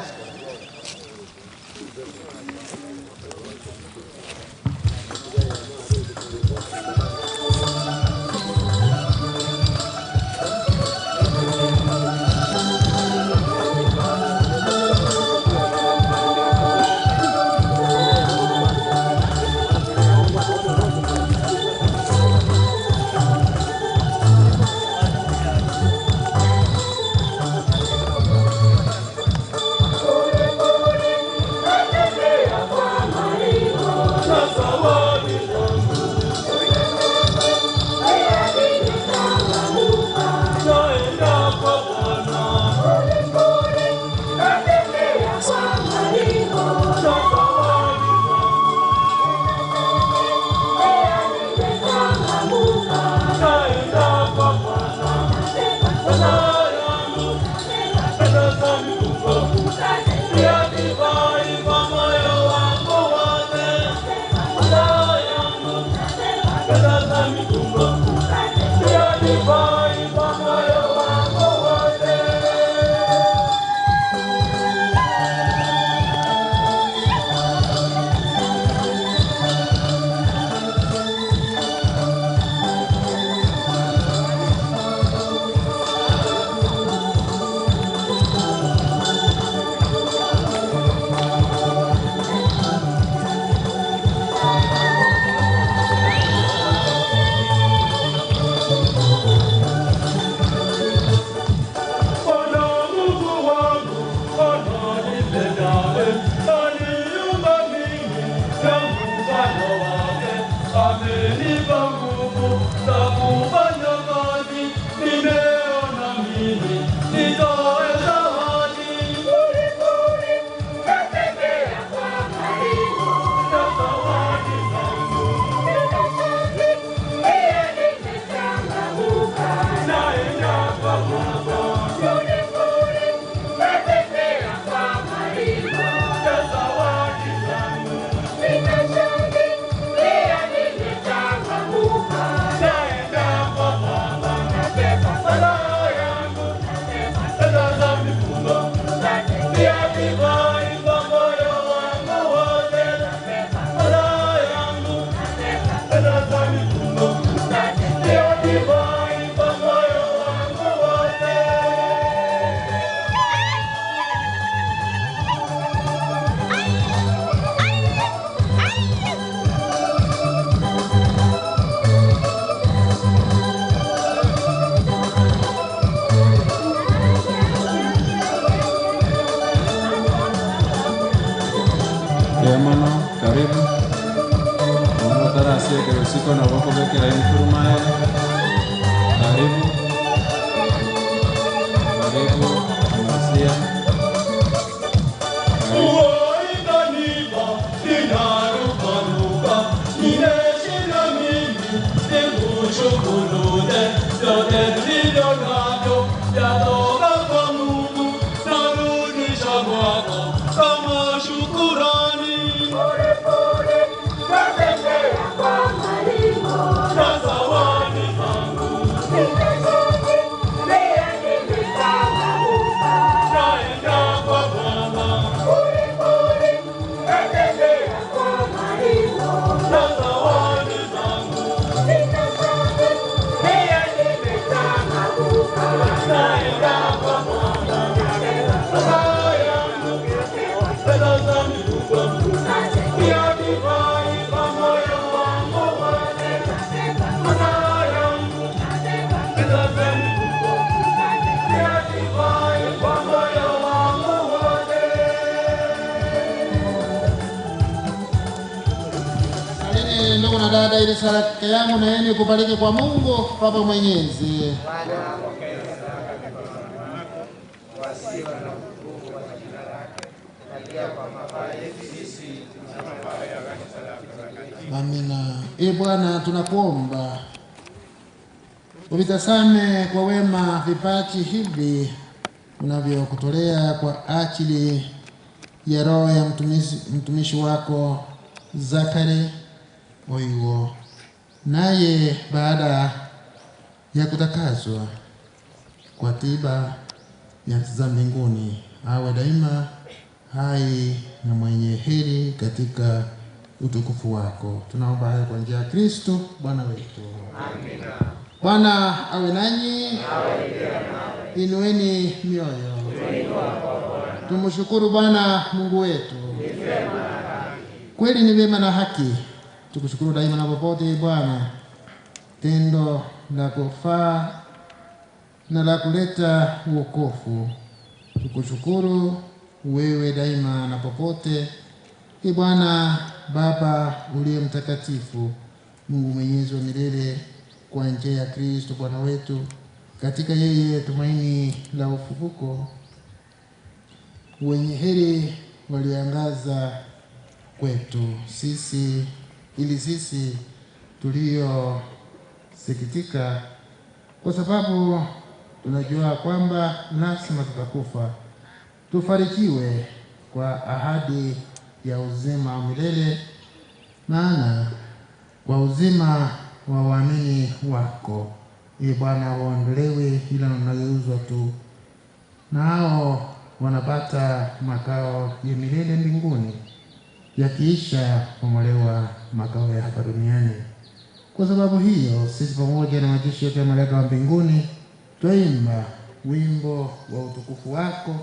Yamono, karibu. Omutarasiekera usiko na bokobekera emikurumae. Karibu. Karibu, Masia. Karibu. Thank you. dada, ile sadaka yangu na yenu ikubalike kwa Mungu Baba Mwenyezi. Amina. Ee Bwana, tunakuomba uvitazame kwa wema vipaji hivi unavyokutolea kwa ajili ya roho ya mtumishi wako Zakari Oigo, naye baada ya kutakaswa kwa tiba ya za mbinguni awe daima hai na mwenye heri katika utukufu wako. Tunaomba hayo kwa njia ya Kristo Bwana wetu. Amina. Bwana awe nanyi. Inueni mioyo. Tumshukuru Bwana Mungu wetu. Kweli ni vyema na haki tukushukuru daima na popote, Bwana, tendo la kufaa na la kuleta wokovu. Tukushukuru wewe daima na popote, e Bwana Baba uliye mtakatifu, Mungu mwenyezi wa milele, kwa njia ya Kristo Bwana wetu, katika yeye tumaini la ufufuko, wenye heri waliangaza kwetu sisi, ili sisi tuliosikitika, kwa sababu tunajua kwamba lazima tutakufa, tufarijiwe kwa ahadi ya uzima wa milele. Maana kwa uzima wa waamini wako, ee Bwana, hawaondolewi ila wanageuzwa tu, nao wanapata makao ya milele mbinguni, yakiisha kubomolewa makao ya hapa duniani. Kwa sababu hiyo, sisi pamoja na majeshi yote ya malaika wa mbinguni twaimba wimbo wa utukufu wako,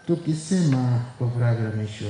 tukisema kwa furaha bila mwisho.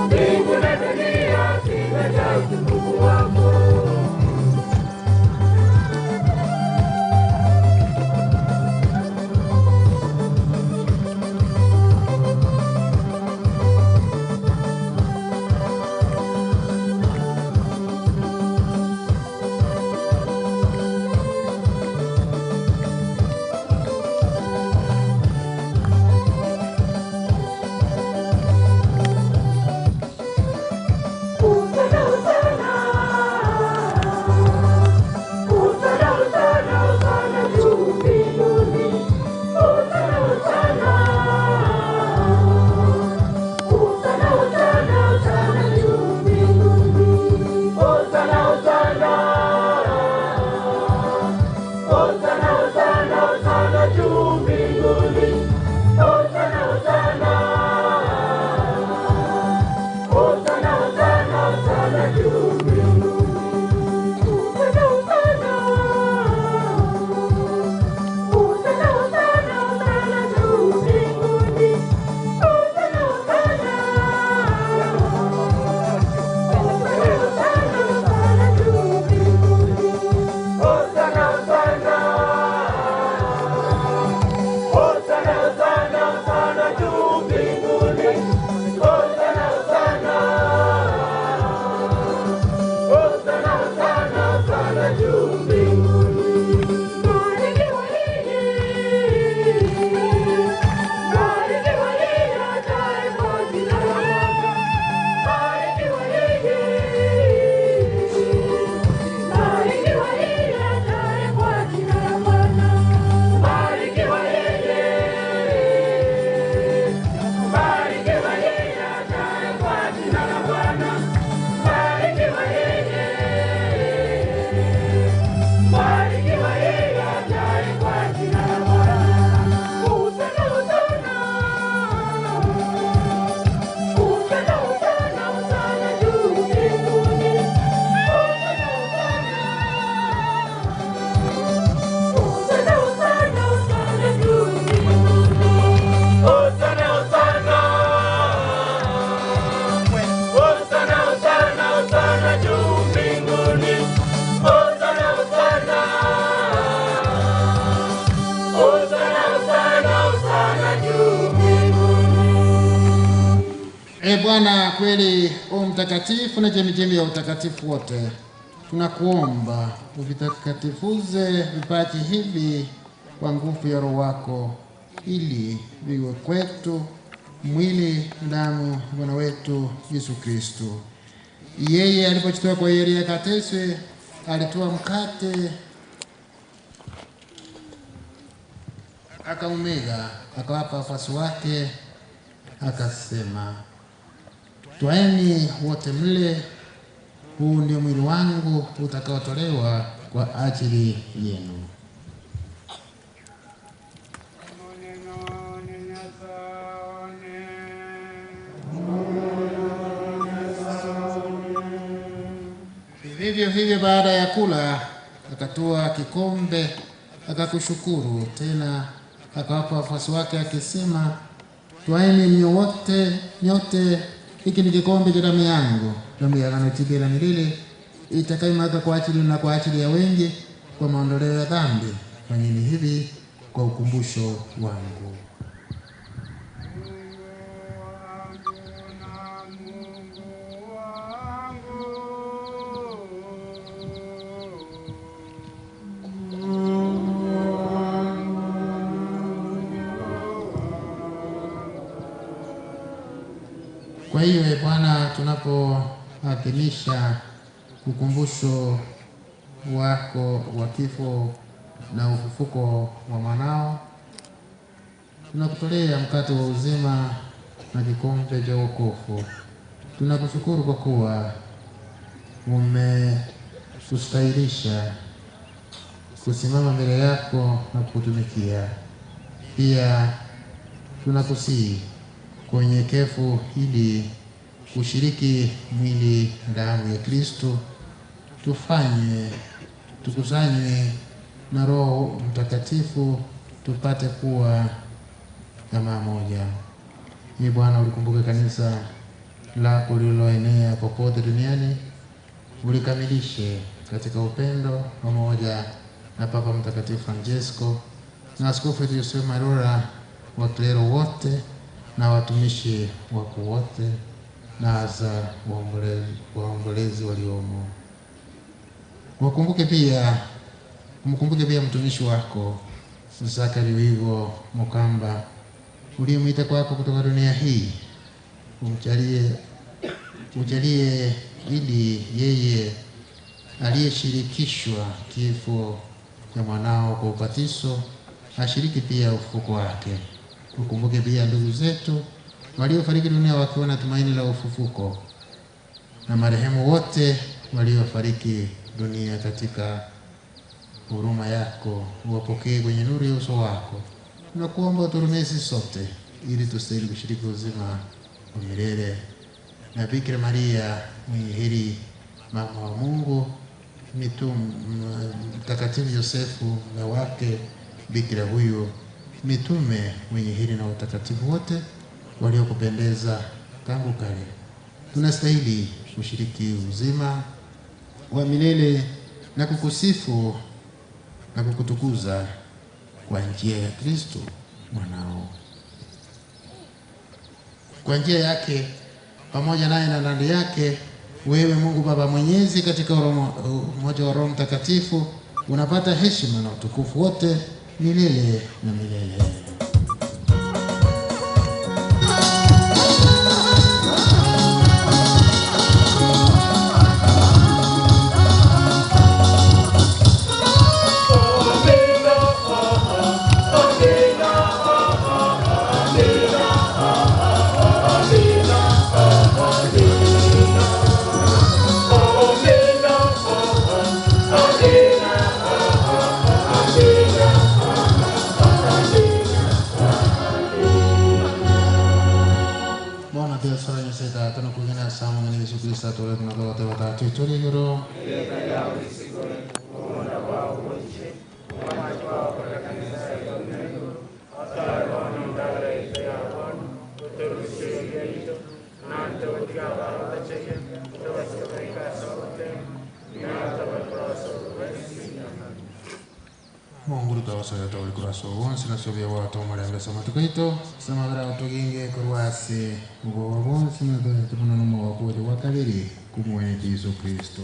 Mbingu na dunia zimejaa utukufu wako. E Bwana, kweli u mtakatifu na chemichemi ya utakatifu wote, tunakuomba uvitakatifuze vipaji hivi kwa nguvu ya Roho wako, ili viwe kwetu mwili na damu ya Bwana wetu Yesu Kristo. Yeye alipojitoa kwa hiari yake ateswe, alitoa mkate akaumega, akawapa wafuasi wake, akasema, Twaeni wote mle, huu ndio mwili wangu utakaotolewa kwa ajili yenu. Vivyo hivyo baada ya kula, akatoa kikombe, akakushukuru tena, akawapa wafuasi wake akisema, twaeni mnywe wote nyote, hiki ni kikombe cha damu yangu, damu ya agano jipya la milele, itakayomwagika kwa ajili na kwa ajili ya wengi kwa maondoleo ya dhambi. Fanyeni hivi kwa ukumbusho wangu. Kwa hiyo e Bwana, tunapoadhimisha ukumbusho wako wa kifo na ufufuko wa mwanao, tunakutolea mkate wa uzima na kikombe cha wokovu. Tunakushukuru kwa kuwa umetustahilisha kusimama mbele yako na kukutumikia. Pia tunakusihi kwa unyenyekevu ili kushiriki mwili na damu ya Kristo, tufanye tukusanywe na Roho Mtakatifu tupate kuwa jamaa moja. Ee Bwana, ulikumbuke kanisa lako lililoenea popote duniani, ulikamilishe katika upendo pamoja na Papa Mtakatifu Francesco na Askofu wetu Joseph Marura, waklero wote na watumishi wako wote, na hasa waombolezi waliomo. Wakumbuke pia umkumbuke pia mtumishi wako Zakari Wigo Mukamba uliyemwita kwako kutoka dunia hii, umjalie ujalie ili yeye aliyeshirikishwa kifo cha mwanao kwa ubatizo ashiriki pia ufufuko wake. Ukumbuke pia ndugu zetu waliofariki dunia wakiwa na tumaini la ufufuko na marehemu wote waliofariki dunia katika huruma yako, uwapokee kwenye nuru ya uso wako. Tunakuomba uturumie sisi sote ili tustahili kushiriki uzima wa milele na Bikira Maria mwenye heri, mama wa Mungu, mitume Mtakatifu Yosefu mume wake bikira huyu, mitume wenye heri na watakatifu wote waliokupendeza tangu kale, tunastahili kushiriki uzima wa milele na kukusifu na kukutukuza kwa njia ya Kristo mwanao. Kwa njia yake pamoja naye na ndani yake, wewe Mungu Baba Mwenyezi, katika umoja wa Roho Mtakatifu unapata heshima na utukufu wote milele na milele. Buona Dio solo in seta, tunakugira samu ni Yesu Kristo tole tunatoka watatu ituri guru. Mungu tutawasaya tawali kuraso wonse na sobia wa tomalembe sama tukaito sama bra tuginge kurwa ase obwoba bwonsi mwetonyete mono n'omogoko oyo gwa kabiri kumwenete Yesu Kristo.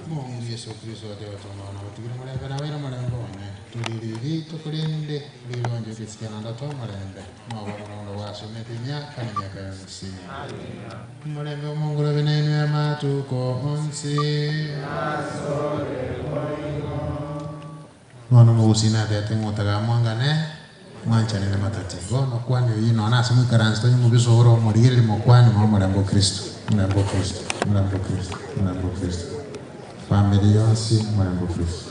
Mungu Yesu Kristo atebatomana batigire mulembe nabaire mulembe one tuliriri tukulinde lilonje kisikananda twa mulembe mwabona wasomete emyaka n'emyaka yonsi mulembe omungulabe nainu amatuko onsi nono mugusina atete ng'otaga mwangane mwanchanire matatigo nokwani oyi nona ase mwikaransi tonye mubisohoro omorigiriri mokwani mwa mulembe o Kristo mulembe o Kristo mulembe o Kristo mulembe o Kristo family yonsi mulembe o Kristo.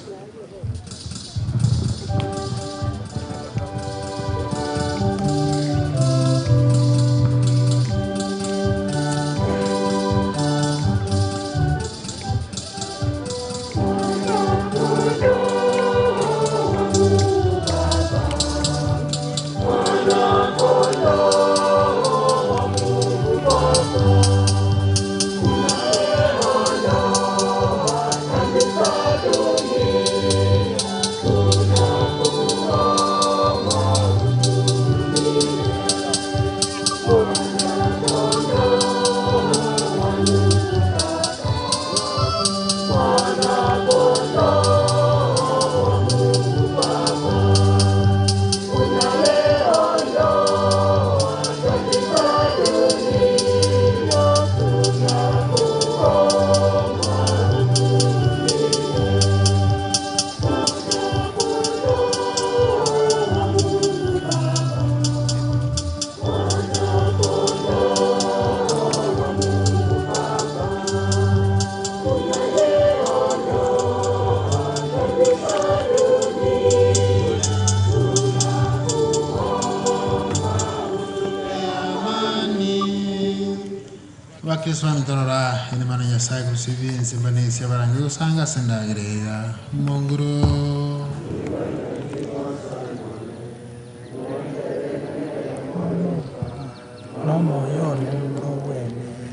Bakristo bamitorora inimano Nyasaye kurusibi nsimbanisi abarangi gusanga sendagirega monguru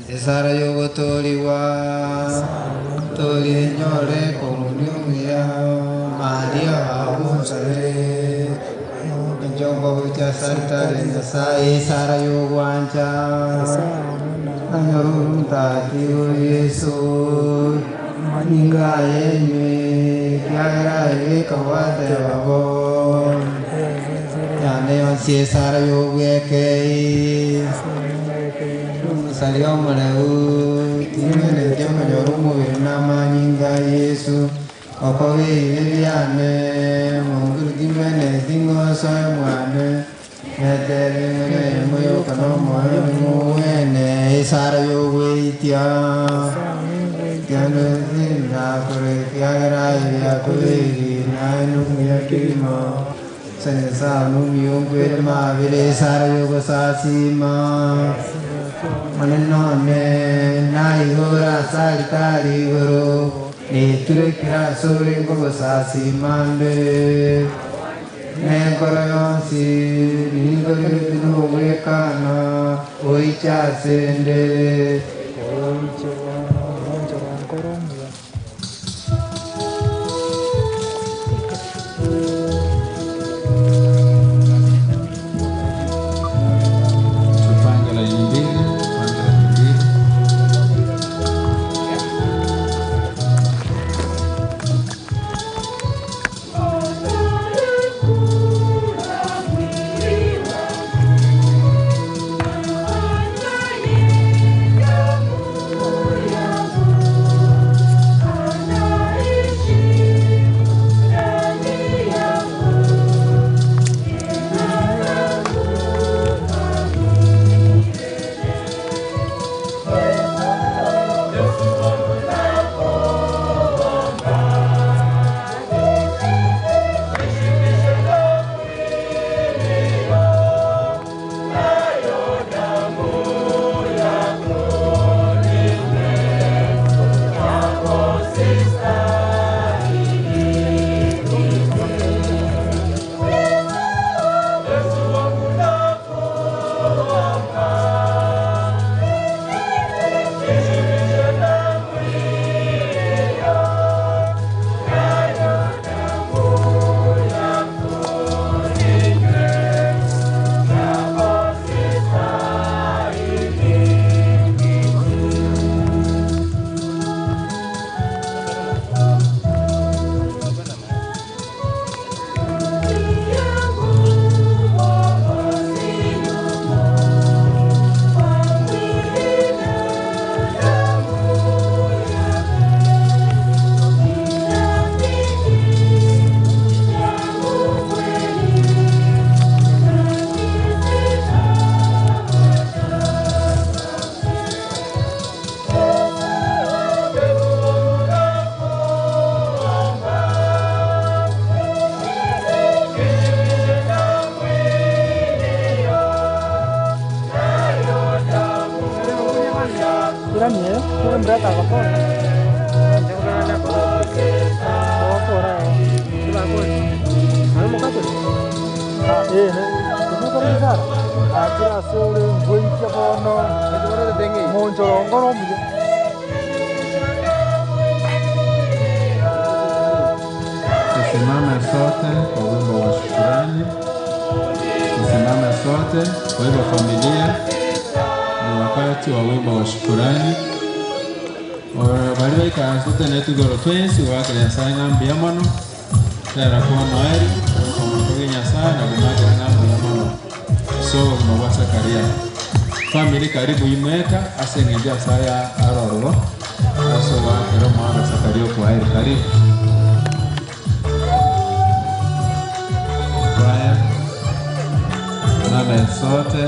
Esara yogotoriwa tori nyore komuniumia Maria abusare Njombo bucha santare Nyasaye Esara yogwancha Anyorunta Yesu Maninga yenywe Kyagara ekawate babo Yane yonsi Esara yogwekei Musalia omureu timerete omonyoro omobere n'amanyinga Yesu okobe ebibe biane monguru timeneti ng'oso emwane metere ng'ere moyoka n'omwoyo ng'owene esara y'ogweitia tianozinakore kiagera ebiakoberi naye nomuya kirimo senesa numiyonkwere mabere esara y'ogosasima manenone naihora salitari igoro niturekera sore ngogosasima mbe nenkoro yonsi ningorire oichasende. Tupange laini mbili, tupange laini mbili. Tusimame sote kwa wimbo wa shukurani. Tusimame sote kwa hivyo, familia, ni wakati wa wimbo wa shukurani. Bali baikansete netugoro twensi gwakira Nyasaye ng'ambuya mono tera kwa noeri omotoge Nyasaye na gumakira ng'ambuya mono so obogima bwa Zakaria family karibu imweka ase eng'encho Nyasaye arororo ase ogwakera omwana Zakaria okwaeri karibu Kwaya, simame sote.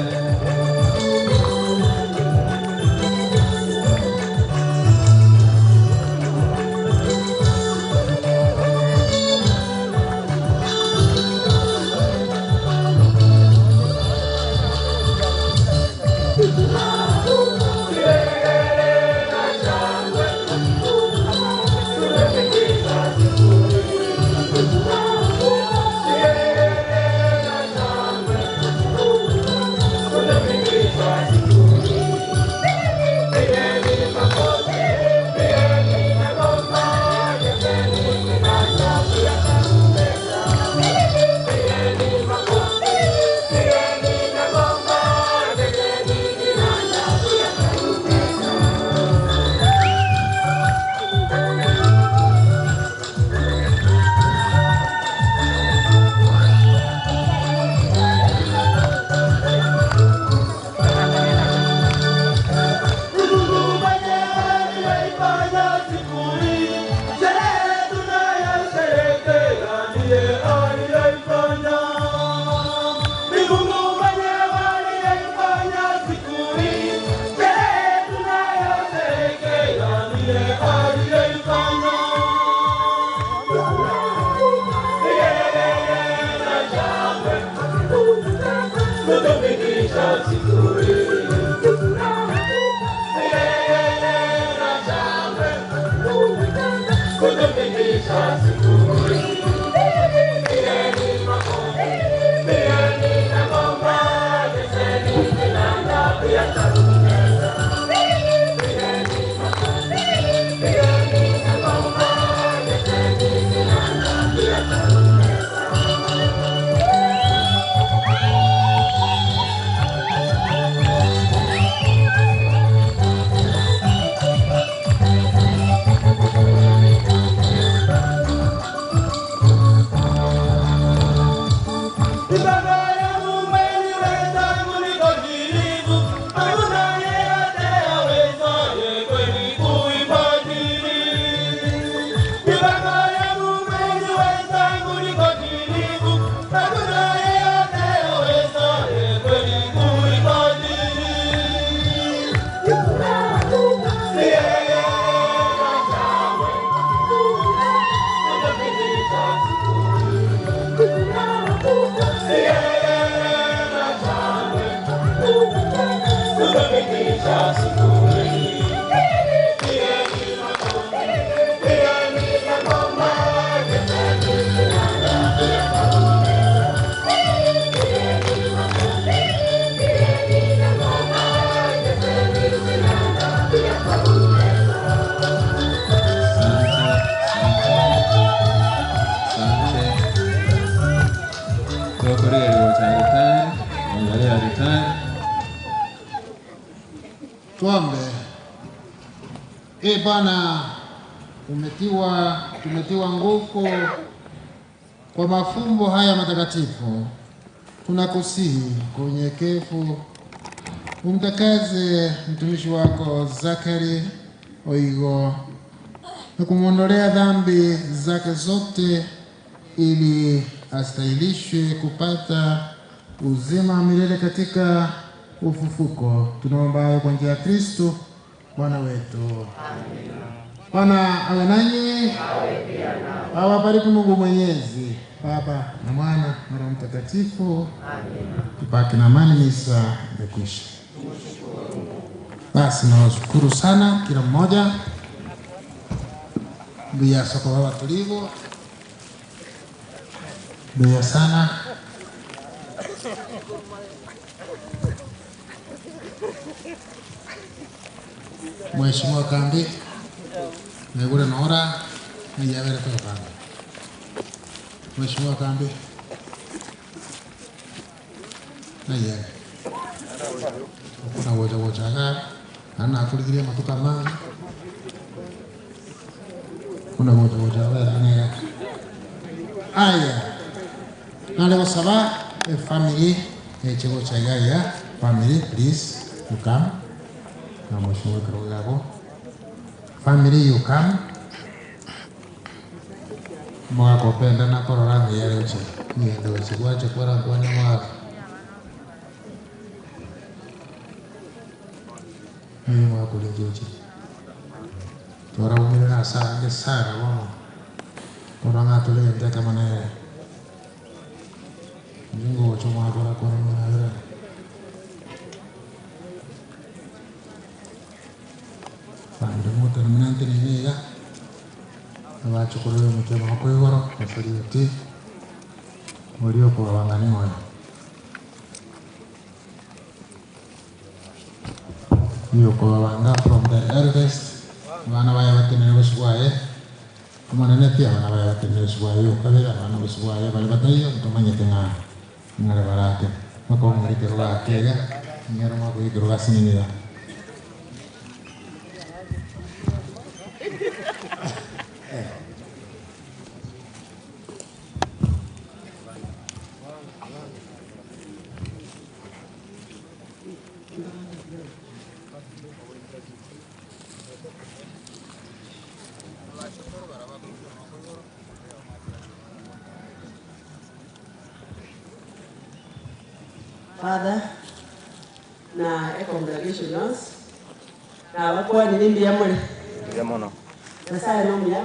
Asante. Twakoregerwa cha ritari, angalia ritari. Tuombe. Ee Bwana, umetiwa tumetiwa nguvu kwa mafumbo haya matakatifu. Tunakusihi kwa unyenyekevu umtakaze mtumishi wako Zakari Oigo na kumwondolea dhambi zake zote ili astahilishwe kupata uzima wa milele katika ufufuko. Tunaomba hayo kwa njia ya Kristo Bwana wetu. Bwana awe nanyi, awabariki Mungu Mwenyezi, Baba na Mwana na Roho Mtakatifu. Tupate na amani. Misa imekwisha. Basi nawashukuru sana kila mmoja. Mbuya soko baba tulivu. Mbuya sana. Mheshimiwa Kambi, Megure Nora, Niyabere kwa Kambi. Mheshimiwa Kambi. Niyabere. Kuna woja wojaga, ana akuligiria matuka mangi. Kuna woja wojaga ana Aya. Nale gosaba e family e chego chaga ya family please you come. Na mheshimiwa Karugago. Family you come. Mwakopenda na korora ngiyere uche. Ngiyende uche kwache kwara kwanya mwaka. Mimi mwakulingi uche. Twara umire na sange sana bono. Korora ngatule kama nere. Mjungu ucho mwakora kora mwakora. Family mutu minante niniga. Abachukurire omutima wakwigoro osorieti ori okubabanga ning'oyo yokubabanga from the eldest abana baye batenere bosibwaye omonene pi abana baye batenere bosibwaye yokabere abana bosibwaye bari bataiyo ntomanyete ng'a ng'are barate makong'orite rogakega ng'ero makoigoro gasinginira. Father na e congregation yonsi na bakwanire mbuya more Mbuya mono. Nyasaye nomuya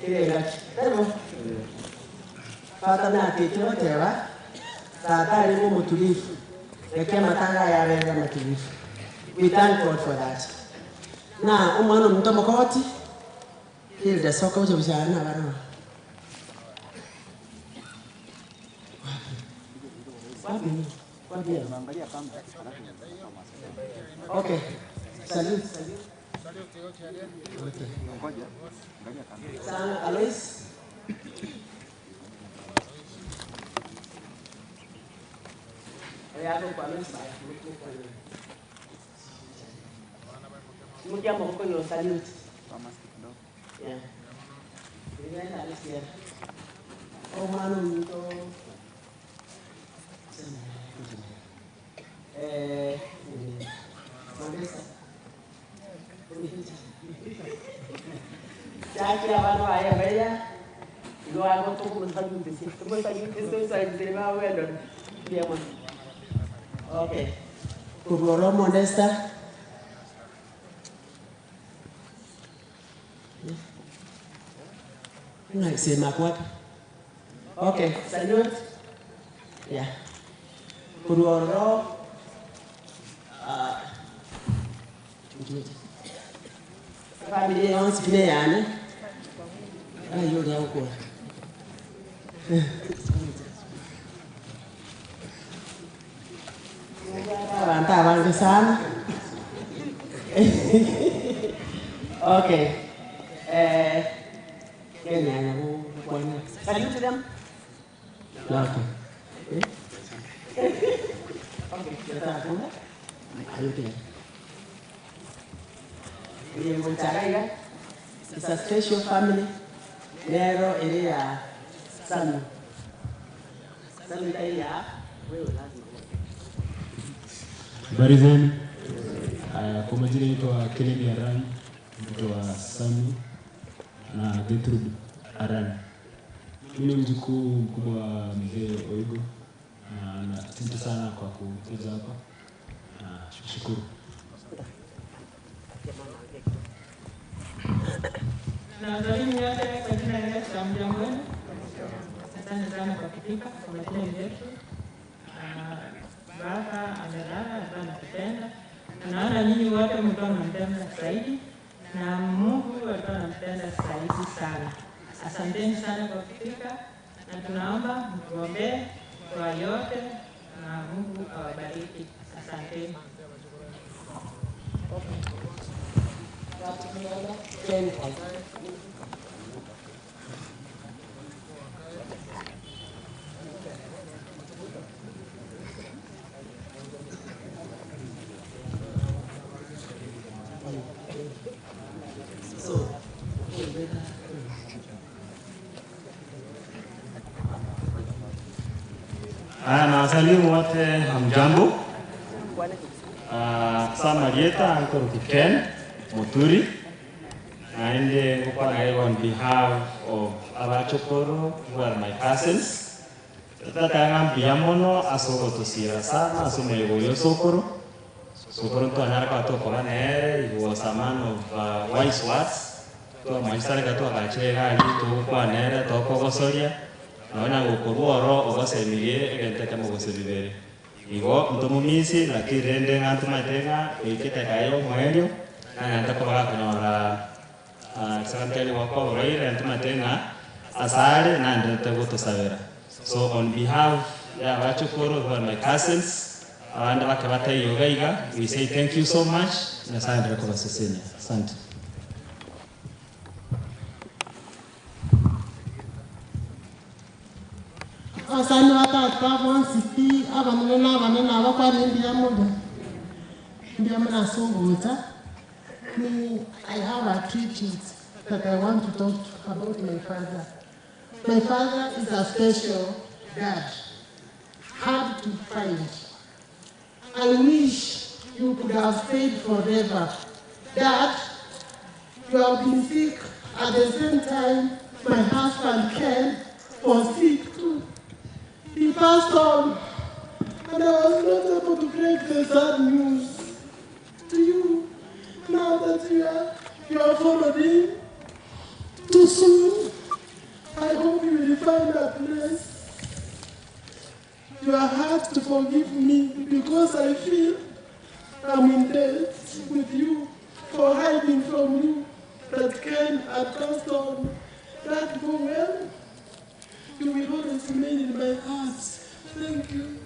kirengaki taribo Father natĩtie gũteba tata arĩ mũmũtulivu reke matanga yarere matulivu. We thank God for that. Na omwana omuntu omokoti hilda soka bucha buchana barama wapi wapi? Okay, salute. Okay. Sana Alois. Oya kwa Alois baya. Mukia moko yo salute. Yeah. Ndio Alois ya. Oh mano mto. Eh, Modesta. Chaki abantu aya baya. Lo hago todo como salute. Como salute, soy salute, va bueno. Bien. Okay. Kuroro Modesta. Unasema kwapi? Okay, salute. Yeah. Kuroro familia yonsi pine yane. Ayo lya ukora. Abantu abange sana. Okay. Kenya na bwana. Salute them. Okay. Okay, kita Ayo kita. It's a special family. Nero area Sami. Sami area. Wewe lazima. Habari zenu. Kwa majina naitwa Kennedy Arani, mtoto wa Sami na Gertrude Arani. Mimi ni mjukuu mkubwa wa mzee Oigo na asante sana kwa kuja hapa. Na shukuru. Na wasalimu nyote kwa jina la Yesu, hamjamboni? Asante sana kwa kufika. Kwa majina ni Gertrude. Baba amelala, alikuwa anatupenda. Tunaona nyinyi wote mlikuwa mnampenda zaidi na Mungu alikuwa anampenda zaidi sana. Asanteni sana kwa kufika na tunaomba mtuombee kwa yote na Mungu awabariki. Asanteni. Haya, na wasalimu wote, hamjambo. Sam Marieta, Uncle Ken Muturi, naende ngukwana on behalf of abachokoro who are my cousins. Tatanga mbuya mono ase ogotusira sana ase omoyego oyo sokoro sokoro ntwanyara kwa tokoba nere he was a man of wise words twamanyisareka twagachire egari togokwana nere tokogosoria nonya gokorwa oro ogosemirie egento ekemo gose bibere igo ntomomisi lakini rende ng'a ntomanyete ng'a goikete ekaye omoerio nanyarete koba gakonyora secretary gwakwa oboraire ntomanyete ng'a asare naenderete gotosabera. So on behalf ya abachukuru who are my cousins abande bake bataiyo iga iga we say thank you so much Nyasaye aendelee kobasesenia. Asante. Abasani ba tata bonsi pi abanene na abanene abakwana mbuya mono mbuya mono ase ogocha ni I have a tribute that I want to talk to about my father. My father is a special dad, hard to find. I wish you could have stayed forever. Dad, you have been sick. At the same time, my husband Ken was sick too. He passed on, and I was not able to break the sad news to you. Now that you are followed him too soon, I hope you will find a place. Your heart to forgive me because I feel I'm in debt with you for hiding from you that Ken had passed on. That go well. You will always remain in my heart. Thank you.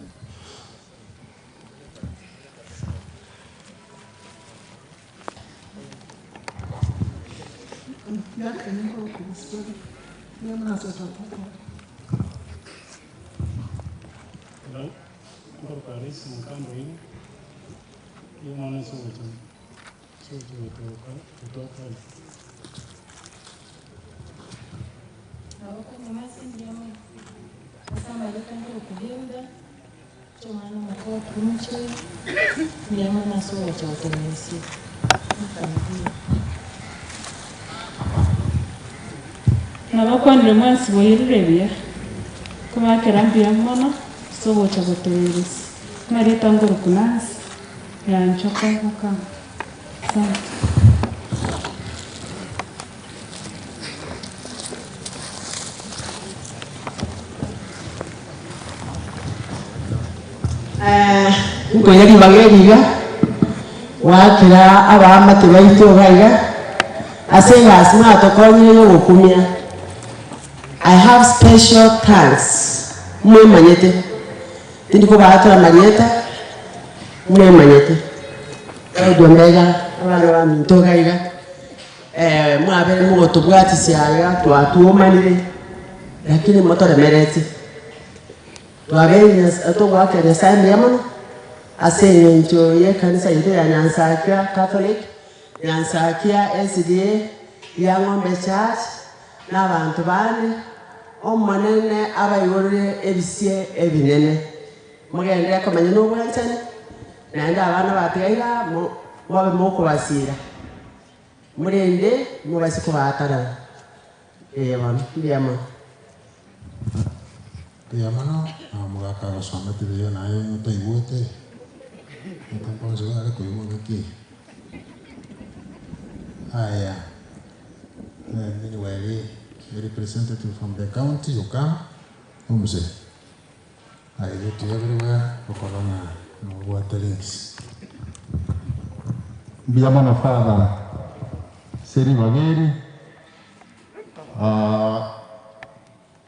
Hello, ngoro Alice Mukambo hii. Hiyo mwana sio tu. Sio tu kutoka kutoka. Abakuru masi ndiamo asamaleka ndikulinda chomwana mukokunche ndiamo nasuwa chaotenesi mfamilia Nabakwanire mwensi boirire buya kobakera mbuya mono ase ogocha gotoeresi marieta ngoroku Nancy yanchoka mukama asante. Nkonya ribaga eriga gwakera abaamate baito iga iga ase egasi mwatokonyire ya ogokumia. I have special thanks mwemanyete tindi kobatora marieta mwemanyete Claudio Mbega abana ba minto iga iga mwabere mogotobwatisia iga twatuomanire lakini motoremerete twabeire togwakera Nyasaye mbuya mono ase eng'encho ya ekanisa yaito ya Nyansakia Catholic, Nyansakia SDA, ya Ng'ombe Church na abanto bande omonene abaigorire ebisie ebinene mogendere komenya na obwanchani naende abana batiga iga mobe mokobasira murinde mobase kobatarana bono mbuya mono. Mbuya mono na omogaka agosomete buya naye otaigwete otamponsi are koigwa ng'aki. Haya, meanwhile, a representative from the county you come, umse. I go to everywhere, okolonga, no water links. Mbuya mono Father ase ribaga eri. Ah,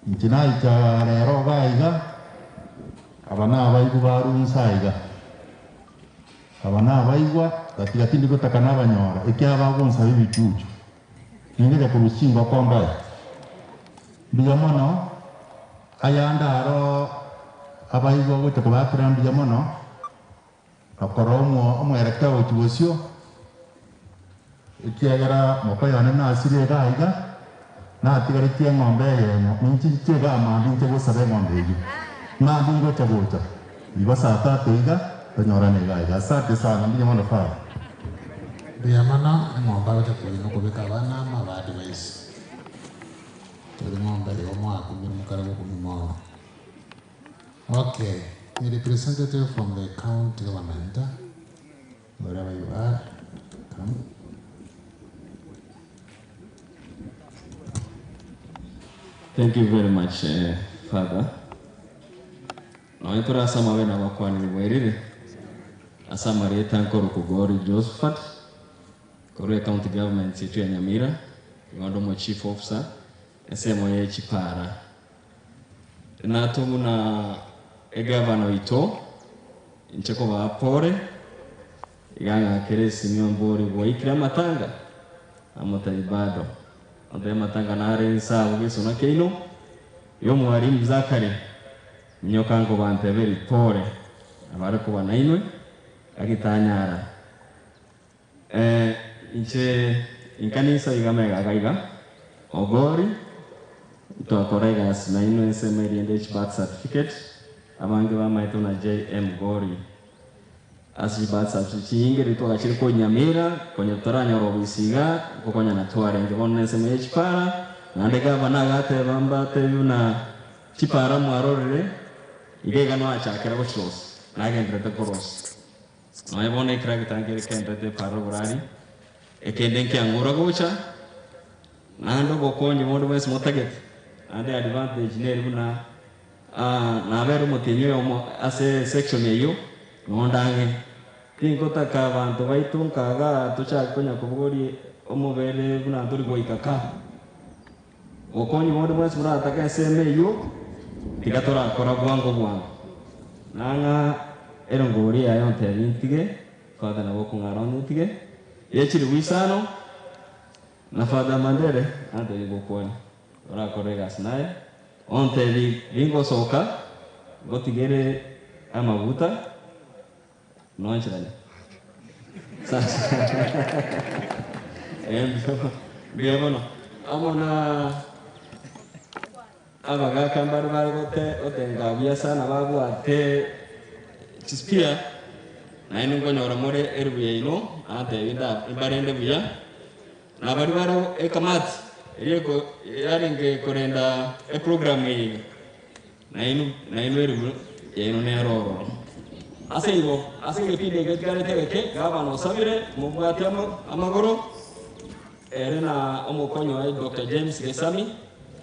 inche naicha rero iga iga, aba nabaigwa barunsa iga. Aba nabaigwa, gati gati ndigotaka nabanyora, ekiagera bagonsaba ebichuchu. Ningocha korusia chingoko mbae. Mbuya mono, ayande aro abaigwa gocha kobakera mbuya mono, na korora omo omwerekeo gochia bosio, ekiagera mokoyone nasire iga iga, natigaretie eng'ombe eyemo, ninche nche igaa mambia nche gosaba eng'ombe eywo. Mambia ngocha gocha, igo saa tatu iga, tonyorane iga iga. Asante sana, mbuya mono father. Mbuya mono, eng'ombe agocha koina okobeka abana amo aba advice. Tori ng'ombe igo mwakumire mokare gokumia mono. Okay, a representative from the county government, wherever you are, come. Thank you very much, Father. Nonya tore ase amabene abakwanire bwairire ase amarieta nkorokwa Gori Josephat korwa ecounty government yaito ya Nyamira, igo onde omo chief officer ensemo ye chipara. Natwe buna egavana oito inche kobaa pore iga ng'akere esimi ombori gwaikire amatanga amotebi bado ontebi amatanga nare inse abwo gesona keino ya omwalimu Zachary minyoka nkobanteberi pore nabare koba nainwe gaki tanyara inche inkanisa iga amega iga Ogori twakora egasi nainwe ensemo eriende birth certificate abange bamaete buna JM Gori ase birth certificate chinyinge riria twagachire ko Nyamira konya totaranyora obisi iga nkokonyana twarenge bono nensemo ye chipara naende gavana agateba mbatebi buna chipara mwarorire iga iga noachakera gochirosia nagenderete korosia nonya bono etractor nkere kenderete epara oborari ekende nkiang'ura gocha naende obokonyi bonde bwensi motagete naende advantage neri buna nabere omotienyi oyomo ase section eyio nonde ang'e tinkotaka abanto baito nkagaa tochake konya kobogoria omobere buna tori goika ka. Obokonyi bonde bwensi moratake ensemo eyio tiga torakora bwango bwango. Nang'a erongori yaye ontebi ntige, Father nabo okong'ara onye ntige, ye chilifu isano, na Father Mandere antebi ngokwane, orakore egasi naye, ontebi gingosoka ngotigere amaguta, noncherane. Sasa mbuya mono amo na abagaka mbare bare gote gotenga buya sana babwate chispear naende nkonyora more eribu yaino antebi nda mbarende buya na baria bare ekamati eria eko yarenge korenda eprogram eye nainwe nainwe eribu yaino nere ororo. Ase igo, ase egepindi eke getigarete egeke, gavana osabire mobwate amagoro, ere na omokonyi oye Doctor James Gesami,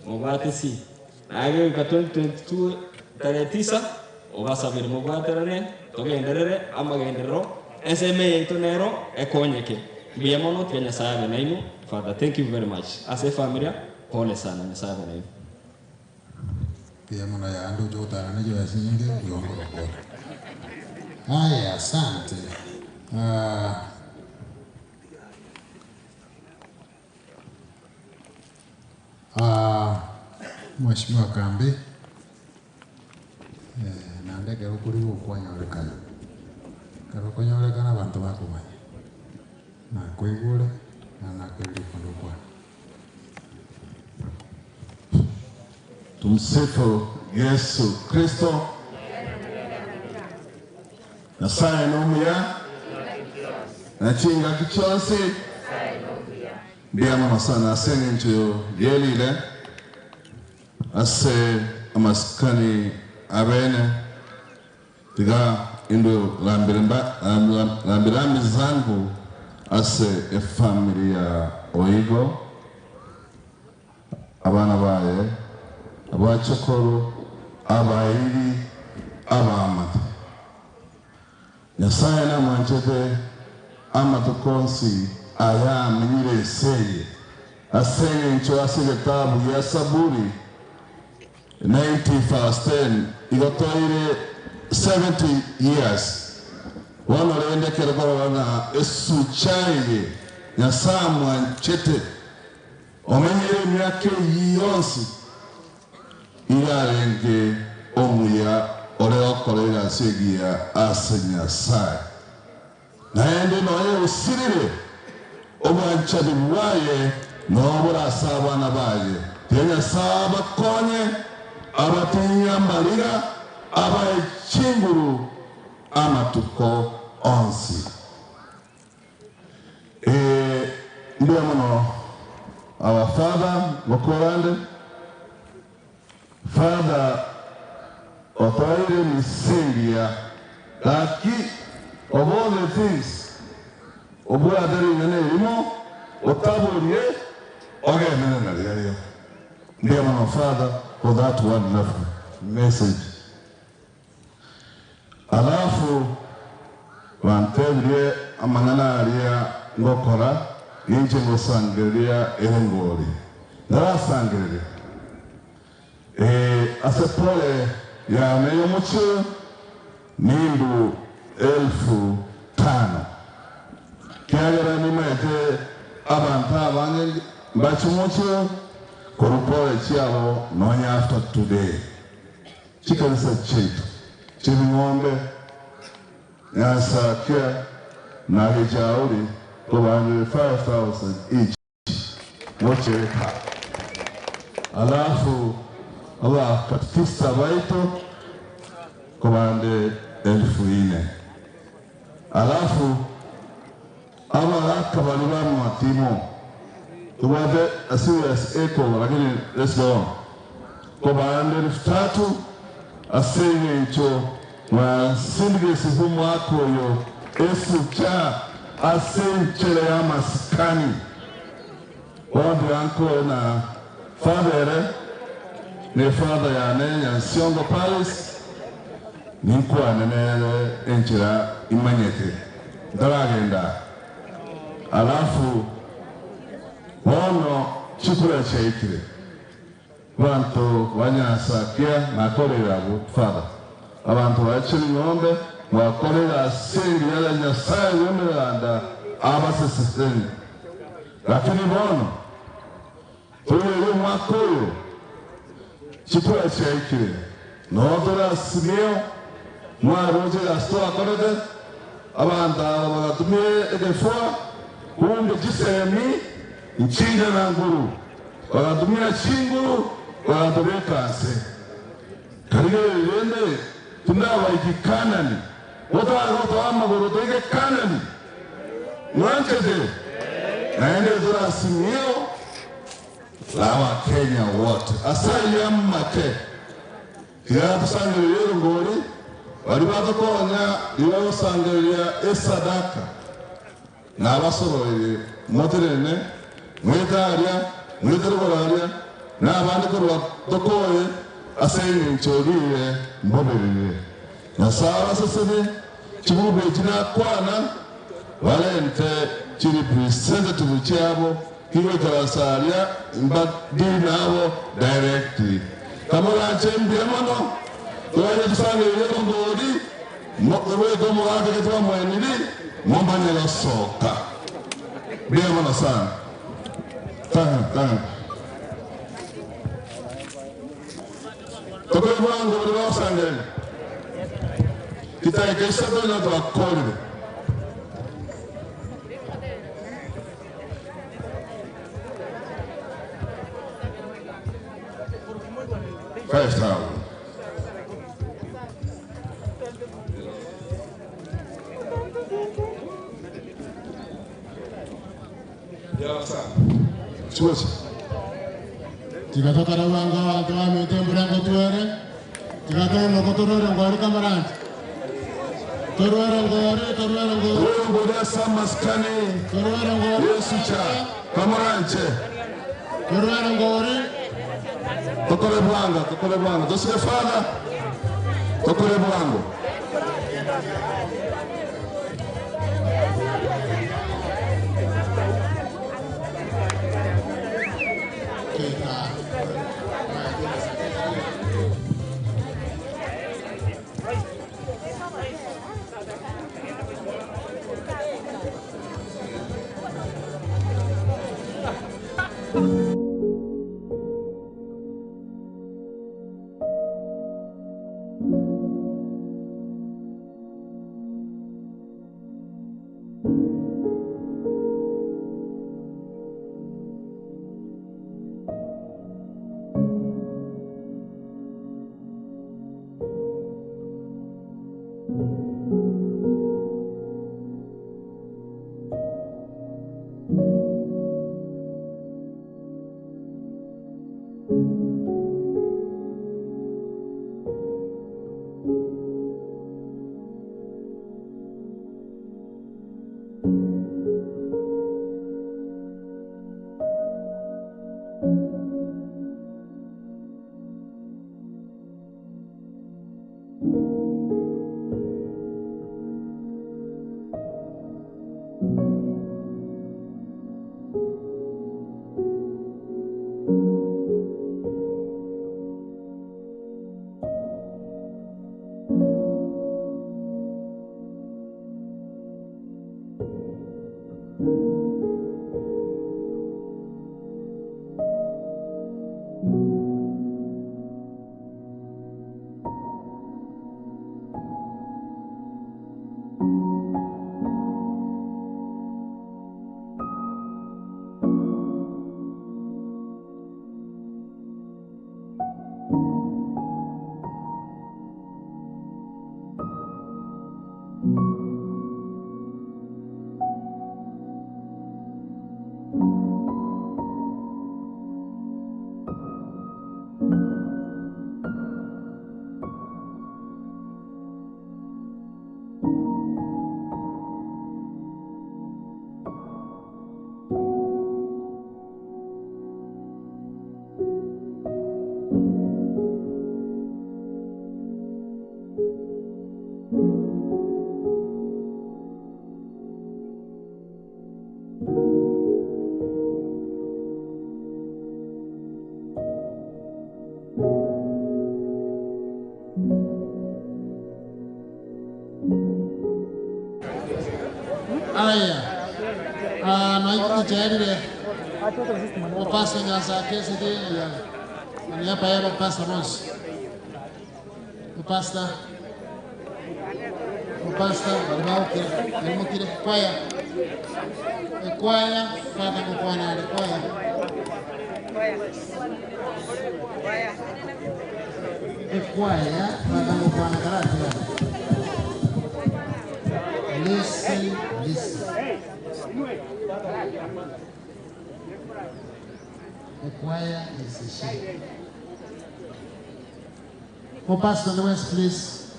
mobwate si. Naye gegoika 2022 tarehe tisa, obasabire mobwaterane, togenderere amagenderero, ensemo eye yaito nero ekonyeke. Mbuya mono, tiga Nyasaye abe nainwe. Father, thank you very much. Ase efamilia, pole sana, Nyasaye abe nainwe. Mbuya mono yaande oche gotara ne chibesa chinyinge mbuya okore. Haya asante. Ah, ah, Mheshimiwa Kambi eh, naende ekero okorigia okwanyorekana, ekero okonyorekana abanto bakomanya, nakoigure na nakoirie konde okwane. Tumsifu Yesu Kristo. Nyasaye nomuya na chingaki chionsi mbuya mono sana ase eng'encho yerire ase amasikani abene tiga indwe rambire mba rambirambi zangu ase efamily ya Oigo abana baye abachokoro abairi abaamate. Nyasaye namwanchete Amatuko onsi aya amenyire ense eye, ase engencho ase egetabu gia Saburi 90 verse 10 igo toire 70 years. Bono rende ekero korora ng'a esucha eye Nyasae amwanchete, omenyire emiaka eyio yonsi, iga arenge omuya ore gokora egasi egiya ase Nyasae. Naende nonya osirire obwanchani bwaye nobore ase abana baye. Tiga Nyasae abakonye, abatinyie amariga, abae chinguru amatuko onsi. Ee, mbuya mono our Father ngokorande. Father otoeire emisingi ya gaki of all the things obwate ring'ana erimo otaborie ogenderere nariario. Mbuya mono Father for that wonderful message. Alafu bantebirie amang'ana aria ngokora, ninche ngosangereria erongori. Ndarasangereria, ee, ase pole yane y'omochie oyo nindu 5,000, ekiagera nimaete abanto abange mbache omochie oyo korwa pole chiabo nonya after today. Chikanisa chiaito chi'ebing'ombe, Nyasakia na Gechauri kobandire 5,000 each gocheka. Alafu abakatekista baito kobande 4,000. Alafu abagaka baria bamwatimo tobwate a serious echo lakini let's go on kobande 3,000 ase eng'encho mwasindigesize omwaka oyo esucha ase enchera y'amasikani. Bono tiga nkore na father ere ne father yane Nyansiongo Paris ninkwane nere enchera imanyete ntaragenda aa. Alafu bono chikura chiaikire abanto ba Nyansakia nakoreire abwo father abanto ba Ching'ombe mwakorire ase engiya ya Nyasaye bw'emeganda abaseseseni. Lakini bono toirorie omwaka oyo chikura chiaikire, noo tore asimeo mwaroche egasi twakorete, abanto aba bagatumia egefua, kumbe chisemi nchinga na nguru, bagatumia chinguru bagatobeka nse. Karigereria rende tindabaiki Kanani, gotagotoa amagoro toike Kanani. Mwanchete? Naende tore asimio la Abakenya wote. Ase ayio amake, tiga tosangererie erongori, baria batokonya riria gosangereria esadaka, nabasoroire motenene, mwete aria, mwete rogoro aria, na abande korwa tokoe ase engencho rire mbobe rire. Nyasae abasesenie, chigurubu echi nakwana, barente chirepresentative chiabo kigoikaransa aria mbadili nabo directly. Kamoranche mbuya mono, torache tosangererie erongori, mogoika omogaka eke twamweniri, momanye gosoka. Mbuya mono sana. Tang'ana, tang'ana. Tokore bwango baria bagosangereria. Chidakika isato onye twakorire. 5,000. Chigochi. Tiga tokore bwango abanto bamete embura ngotwere, tiga toimoke torwere ngori kamaranche. Torwere ngori, torwere ngori. Torwere ngori ase amasikani. Torwere ngori. Yesu cha kamoranche. Torwere ngori. Tokore bwango, tokore bwango. Tosike Father. Tokore bwango. Aya, ah, naikutuchairire mupasa nyanza kesi ya niaba ya mupasa bonsi mupasa mupasa balimawukire balimukire kwaya ekwaya fata mukwana ali kwaya ekwaya fata mukwana karatira listen listen The choir is a shame. Mupasa on the west, please.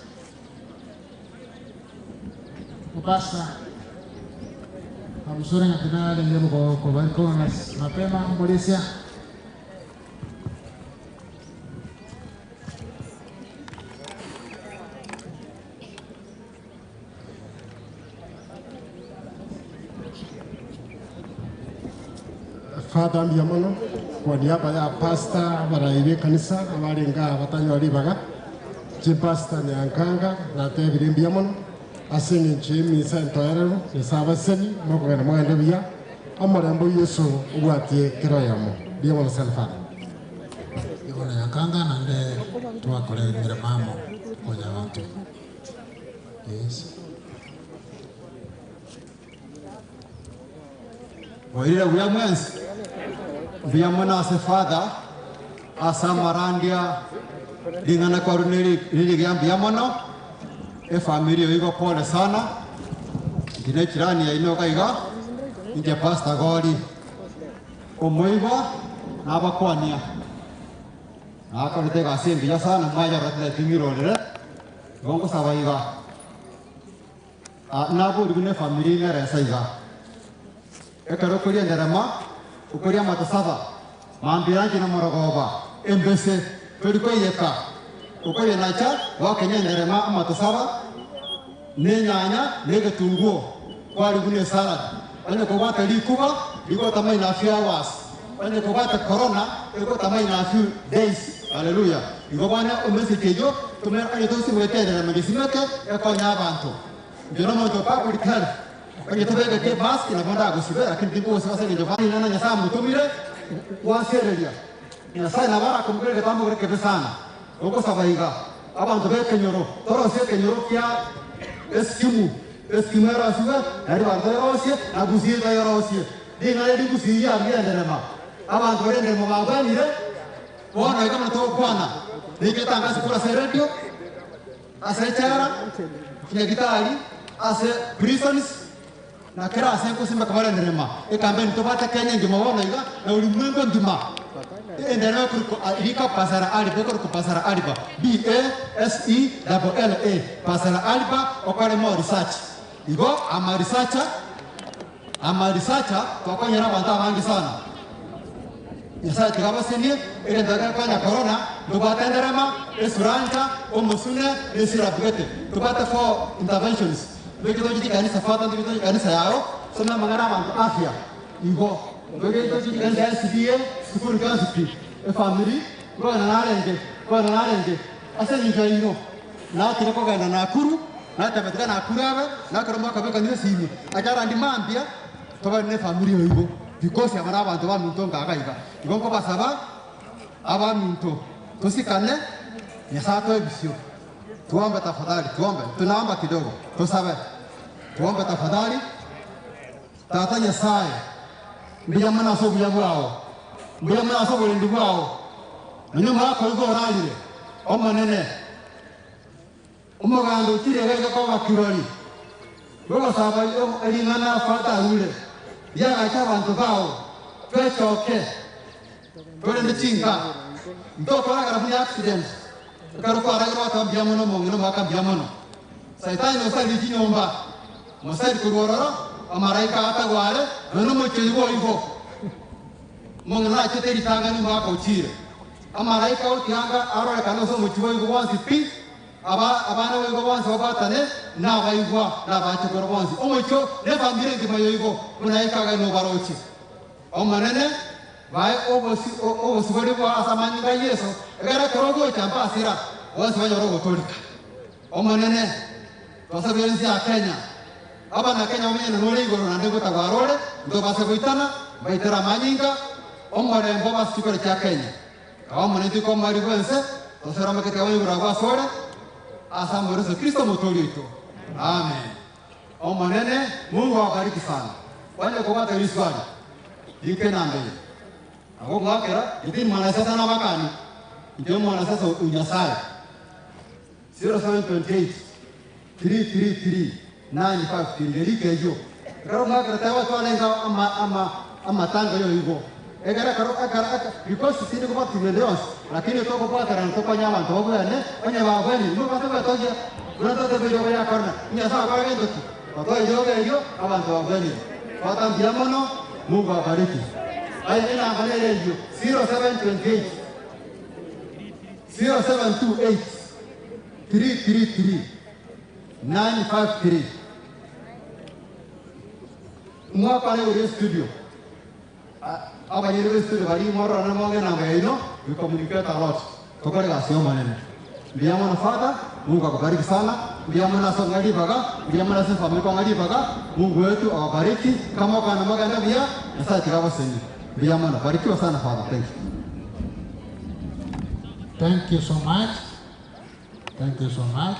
Mupasa. Amsuri ngatinale ngebo kwa kwa kwa mapema Mulisia. Father mbiamono kwa niaba ya pasta baraire kanisa abarenga abatanywa ribaga chipasta nyankanga natebire mbiamono ase eng'encho y'emisa entoerero nyasaye abaseni mokogenda mwagende buya omorembo yesu obwatie kero yamo mbiamono sana Father. Igoro nyankanga nande twakorera imirimo amo konya abantu. Yes. Wairire buya mwensi mbuya mono ase father ase amarandia ring'ana kwaru nirigia mbuya mono efamiri eyo igo pole sana ngina echirani yaino iga iga inche pastor gori omoigo nabakwania nakorete egasi embuya sana mwayaratire ting'irorere igo ngosaba iga Ah, naboriwu na efamiri ng'eresa iga ekero okoria enderema okoria amato saba mambira nki na morogoba embese tori koiyeka okoyenacha gwakenya enderema amato saba na enyanya na egetunguo kwaribu na esalad onye kobwata rikuba rigotama in a few hours onye kobwata corona egotama in a few days haleluya igo bana omessage eyo tumere onye tosimwete enderema gesimeke ekonya abanto njo nomonto public health onye tobegete mask nabo ndagusibe lakini tinkugusiba ase eng'encho bana nyasaye amutumire gwasereria nyasaye nabo arakomokere getambo kere kebe sana ogosaba iga Abanto b'ekenyoro, torosie ekenyoro kia esikimu, esikimu erosiwe, na ribaga toyerosie, na gusii toyerosie. Ring'ana eri gusii riarure enderema. Abanto bare enderema babwenire, bono iga buna togokwana, nigo etangase korwa ase eredio, ase echela, chinyagitari, ase prisons, na kera ase ngosimeka bare enderema. Ekampeni tobwate Kenya engima bono iga, na ulimwengu engima, enderema ekorokwa rika Pasara Aliba, ekorokwa Pasara Aliba, B-A-S-E-L-L-A, Pasara Aliba, okore more research. Igo ama researcher, ama researcher, twakonyera abanto abange sana. Nyasaye tiga abasenie, egento ekero konya corona, ntobwate enderema, esurancha, omosune, na esirabugete. Tobwate four interventions. Ntoche toche chikanisa fata, ntoche toche kanisa yao, some amang'ana abanto afya. Igo, ntoche toche chikanisa ya SDA, sukuru chionsi pi, efamiri, nkogenda narenge, nkogenda narenge, ase eng'encho yaino. Natira kogenda Nakuru, nateba tiga Nakuru abe, nakero mwakabeka kanisa esimi, ekero ndi mambia, Tobare nefamiri oigo, because aba nabanto baminto ngaga iga. Igo nkobasaba abaminto tosikane, Nyasaye atoe ebisio. Tuombe tafadhali, tuombe. Tunaomba kidogo, tosabe. Tuombe tafadhali. Tata Nyasaye, mbuya mono ase obuya bwao, mbuya mono ase oborendi bwao. Nonye omogaka oigo orarire, Omonene, Omoganda ochire iga iga koba kirori, bw'ogosaba ring'ana Fata arure, riagache abanto bao, twechoke, torende chinka, ntokoragera buna accident, ekero kwaragera gwateba mbuya mono omong'ina omogaka mbuya mono. Saitani osaririe chinyomba, mosari korwa ororo, amaraika atagware, nonya nomochie oyio boigo. Omong'ina nachete ritang'ani omogaka ochire. Amalaika gotianga arorekane ase omochie boigo bwonsi pi, aba abana boigo bonsi babwatane, na abaigwa, na abachokoro bonsi. Omochie o nefamiri engima yoigo, buna ekaga nobaroche. Omonene, bae obosi obosibore bwao ase amanyinga a Yeso, ekero ekero ogocha mbasira, bonsi banyore ogotoreka. Omonene, twasabire ense ya Kenya, Abanakenya bamenye nore igoro naende gotagwara ore, ntobase goitana, mbaitere amanyinga, omorembe obase chikoro chia Kenya. Kaba Omonene toike omoerio bw'ense, tosere omokete kabe igoro agwo asore, ase amoro Yeso Kristo Omotoori oito. Amen. Omonene, Mungu awabariki sana. Onye kobwate riswali, rika enamba eye. Nabo ngoakera, intwe mwanasiasa nabakani, intwe mwanasiasa o Nyasaye. 0728 333 953 Erika eyio ekero omwakera teba twarenge ama ama amatanga yoigo ekero ekero ekero eke because tindi kobwatia ende yonsi lakini tokobwaterana tokonye abanto babwene onye babwenire nigo obwate gwetogia buna totebe eriogo ria corona Nyasaye akore gento ki? Otoe eriogo erio abanto babwenire. Tata mbuya mono Mungu awabariki. Aye enamba nere eyio 0728 0728 333 953 Mwakwane igoro y'estudio abanyene b'estudio baria mororane moge enamba yaino we communicate a lot tokore egasi y'omonene mbuya mono father Mungu akubariki sana mbuya mono ase okong'a ribaga mbuya mono ase efamiri kong'a ribaga Mungu wetu awabariki kama okogenda mogende buya Nyasaye tiga abasenie mbuya mono barikiwa sana father thank you. Thank you so much. Thank you so much.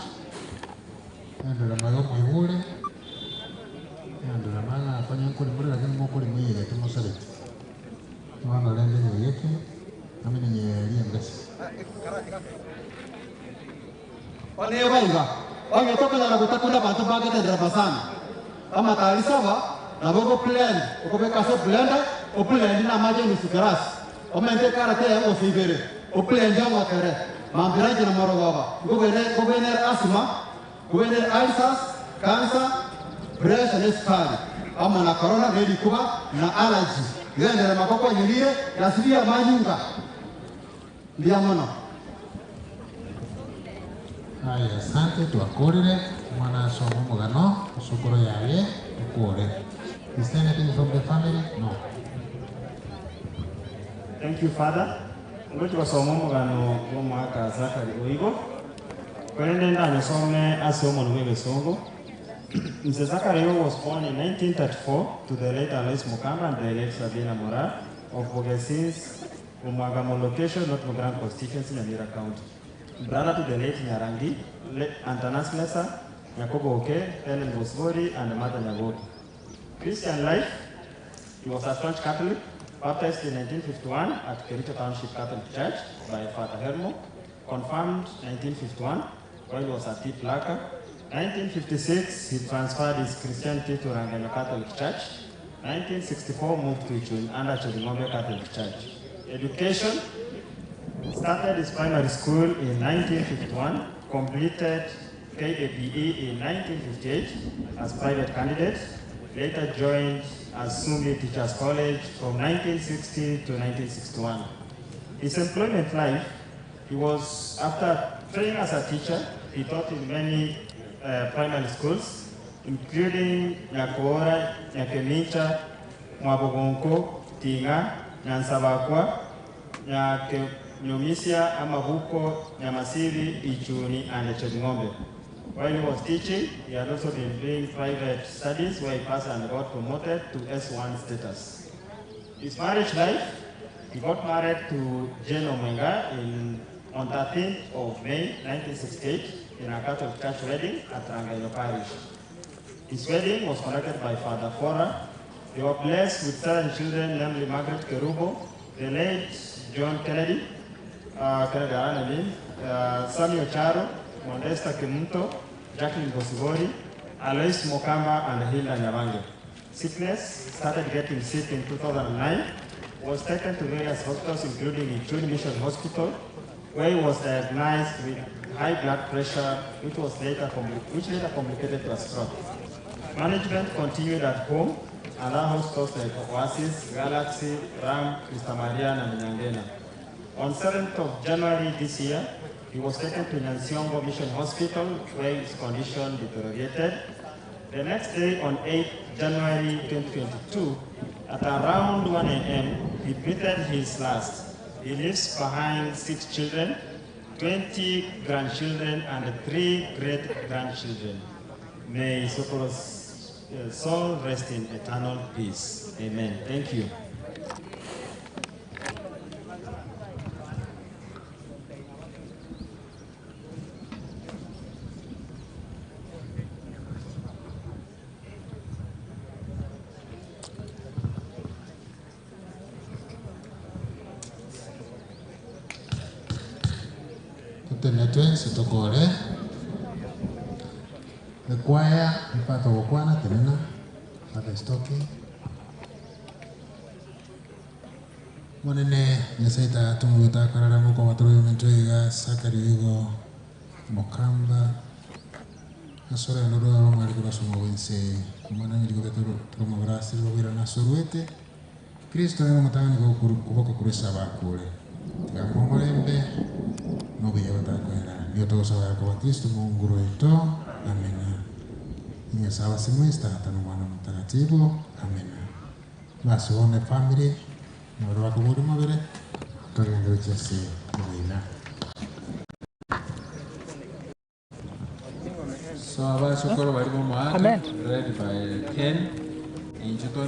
Endoremo iga omoigure, endoremo agakonya nkorimore lakini mokorimwiyegete mosareti. Bono rende nyiyeke, nami ninyeyerie engasi. Oneba iga, onye tokonyara gotakuna abanto mbagete enderema sana, amatari saba nabo ogo blend, okobeka ase blender, o blend na amache enusu glass, omente ekarati eyemo gose ibere, o blend ong'otere, mambia ranche na morogoba, nkobene nere asthma, nkobene nere ulcers, cancer, pressure na esukari, amo na corona na erikuba na allergy. Iga enderema kokonyerire, yasibie amanyinga. Mbuya mono. Aye asante twakorire omwana asome omogano osokoro yaye okore is there anything from the family no. Thank you father. Ngochi gosoma omogano bw'omwaka Zachary Oigo, korende ndanyosome ase omonwa bw'egesongo. Mzee Zachary Oigo was born in 1934 to the late Alois Mukamba and the late Sabina Moraa of Bogesis Omwagamo location, North Mugirango constituency, Nyamira County. Brother to the late Nyarangi, Antanas Lesa, Nyakoboke, Helen Bosibori, and Martha Nyaboke. Christian life, he was a staunch Catholic, baptized in 1951 at Kericho Township Catholic Church by Father Hermo, confirmed 1951 while he was at Tiplaka. 1956, he transferred his Christianity to Ranganyo Catholic Church. 1964, moved to Ichun under Cheringombe Catholic Church. Education, started his primary school in 1951, completed KAPE in 1958 as private candidate, later joined Asumbi Teachers College from 1960 to 1961. His employment life, he was, after training as a teacher, he taught in many primary schools, including Nyakora, Nyakemicha, Mwabogonko, Tinga, Nyansabakwa, Nyakenyomisia, Amabuko, Nyamasiri, Ichuni, and Chebing'ombe. While he was teaching, he had also been doing private studies where he passed and got promoted to S1 status. His marriage life, he got married to Jane Omwenga on 13th of May 1968 in a Catholic church wedding at Rangaino Parish. His wedding was conducted by Father Fora. They were blessed with 7 children, namely Margaret Kerubo, the late John Kennedy, Kennedy Arana, Samuel Charo, Modesta Kemunto, Jacqueline Bosibori, Alois Mokamba, and Hilda Nyabange. Sickness, started getting sick in 2009, was taken to various hospitals, including Ichuni Mission Hospital, where he was diagnosed with high blood pressure, which later complicated to a stroke. Management continued at home and other hospitals like Oasis, Galaxy, Ram, Christa Maria, and Nyangena. On 7th of January this year, he was taken to Nyansiongo Mission Hospital, where his condition deteriorated. The next day, on 8th January 2022, at around 1 a.m., he breathed his last. He leaves behind 6 children, 20 grandchildren, and 3 great-grandchildren. May Sokolo's soul rest in eternal peace. Amen. Thank you. Tutenetwe sitokore the choir mpata gukwana tenena Father is talking. Monene nyasaye tumuguta karara muko batoro mentwe sakari igo mokamba asore ndoro mwari kurasoma wense mwana ngiri betoro turomo brasi rwira na sorwete Kristo nero mutangani kuboko kuresa bakure tigambo murembe nobuya batakwera niyo tugusaba kwa Kristo Mungu wetu. Amena. Nyasaye simwesta tata na Mwana Mtakatifu. Amena. Basi wone family mwero wako buri mubere tugende uchese muina. So abashukuru bari mu muhanda Amen. led by Ken injuto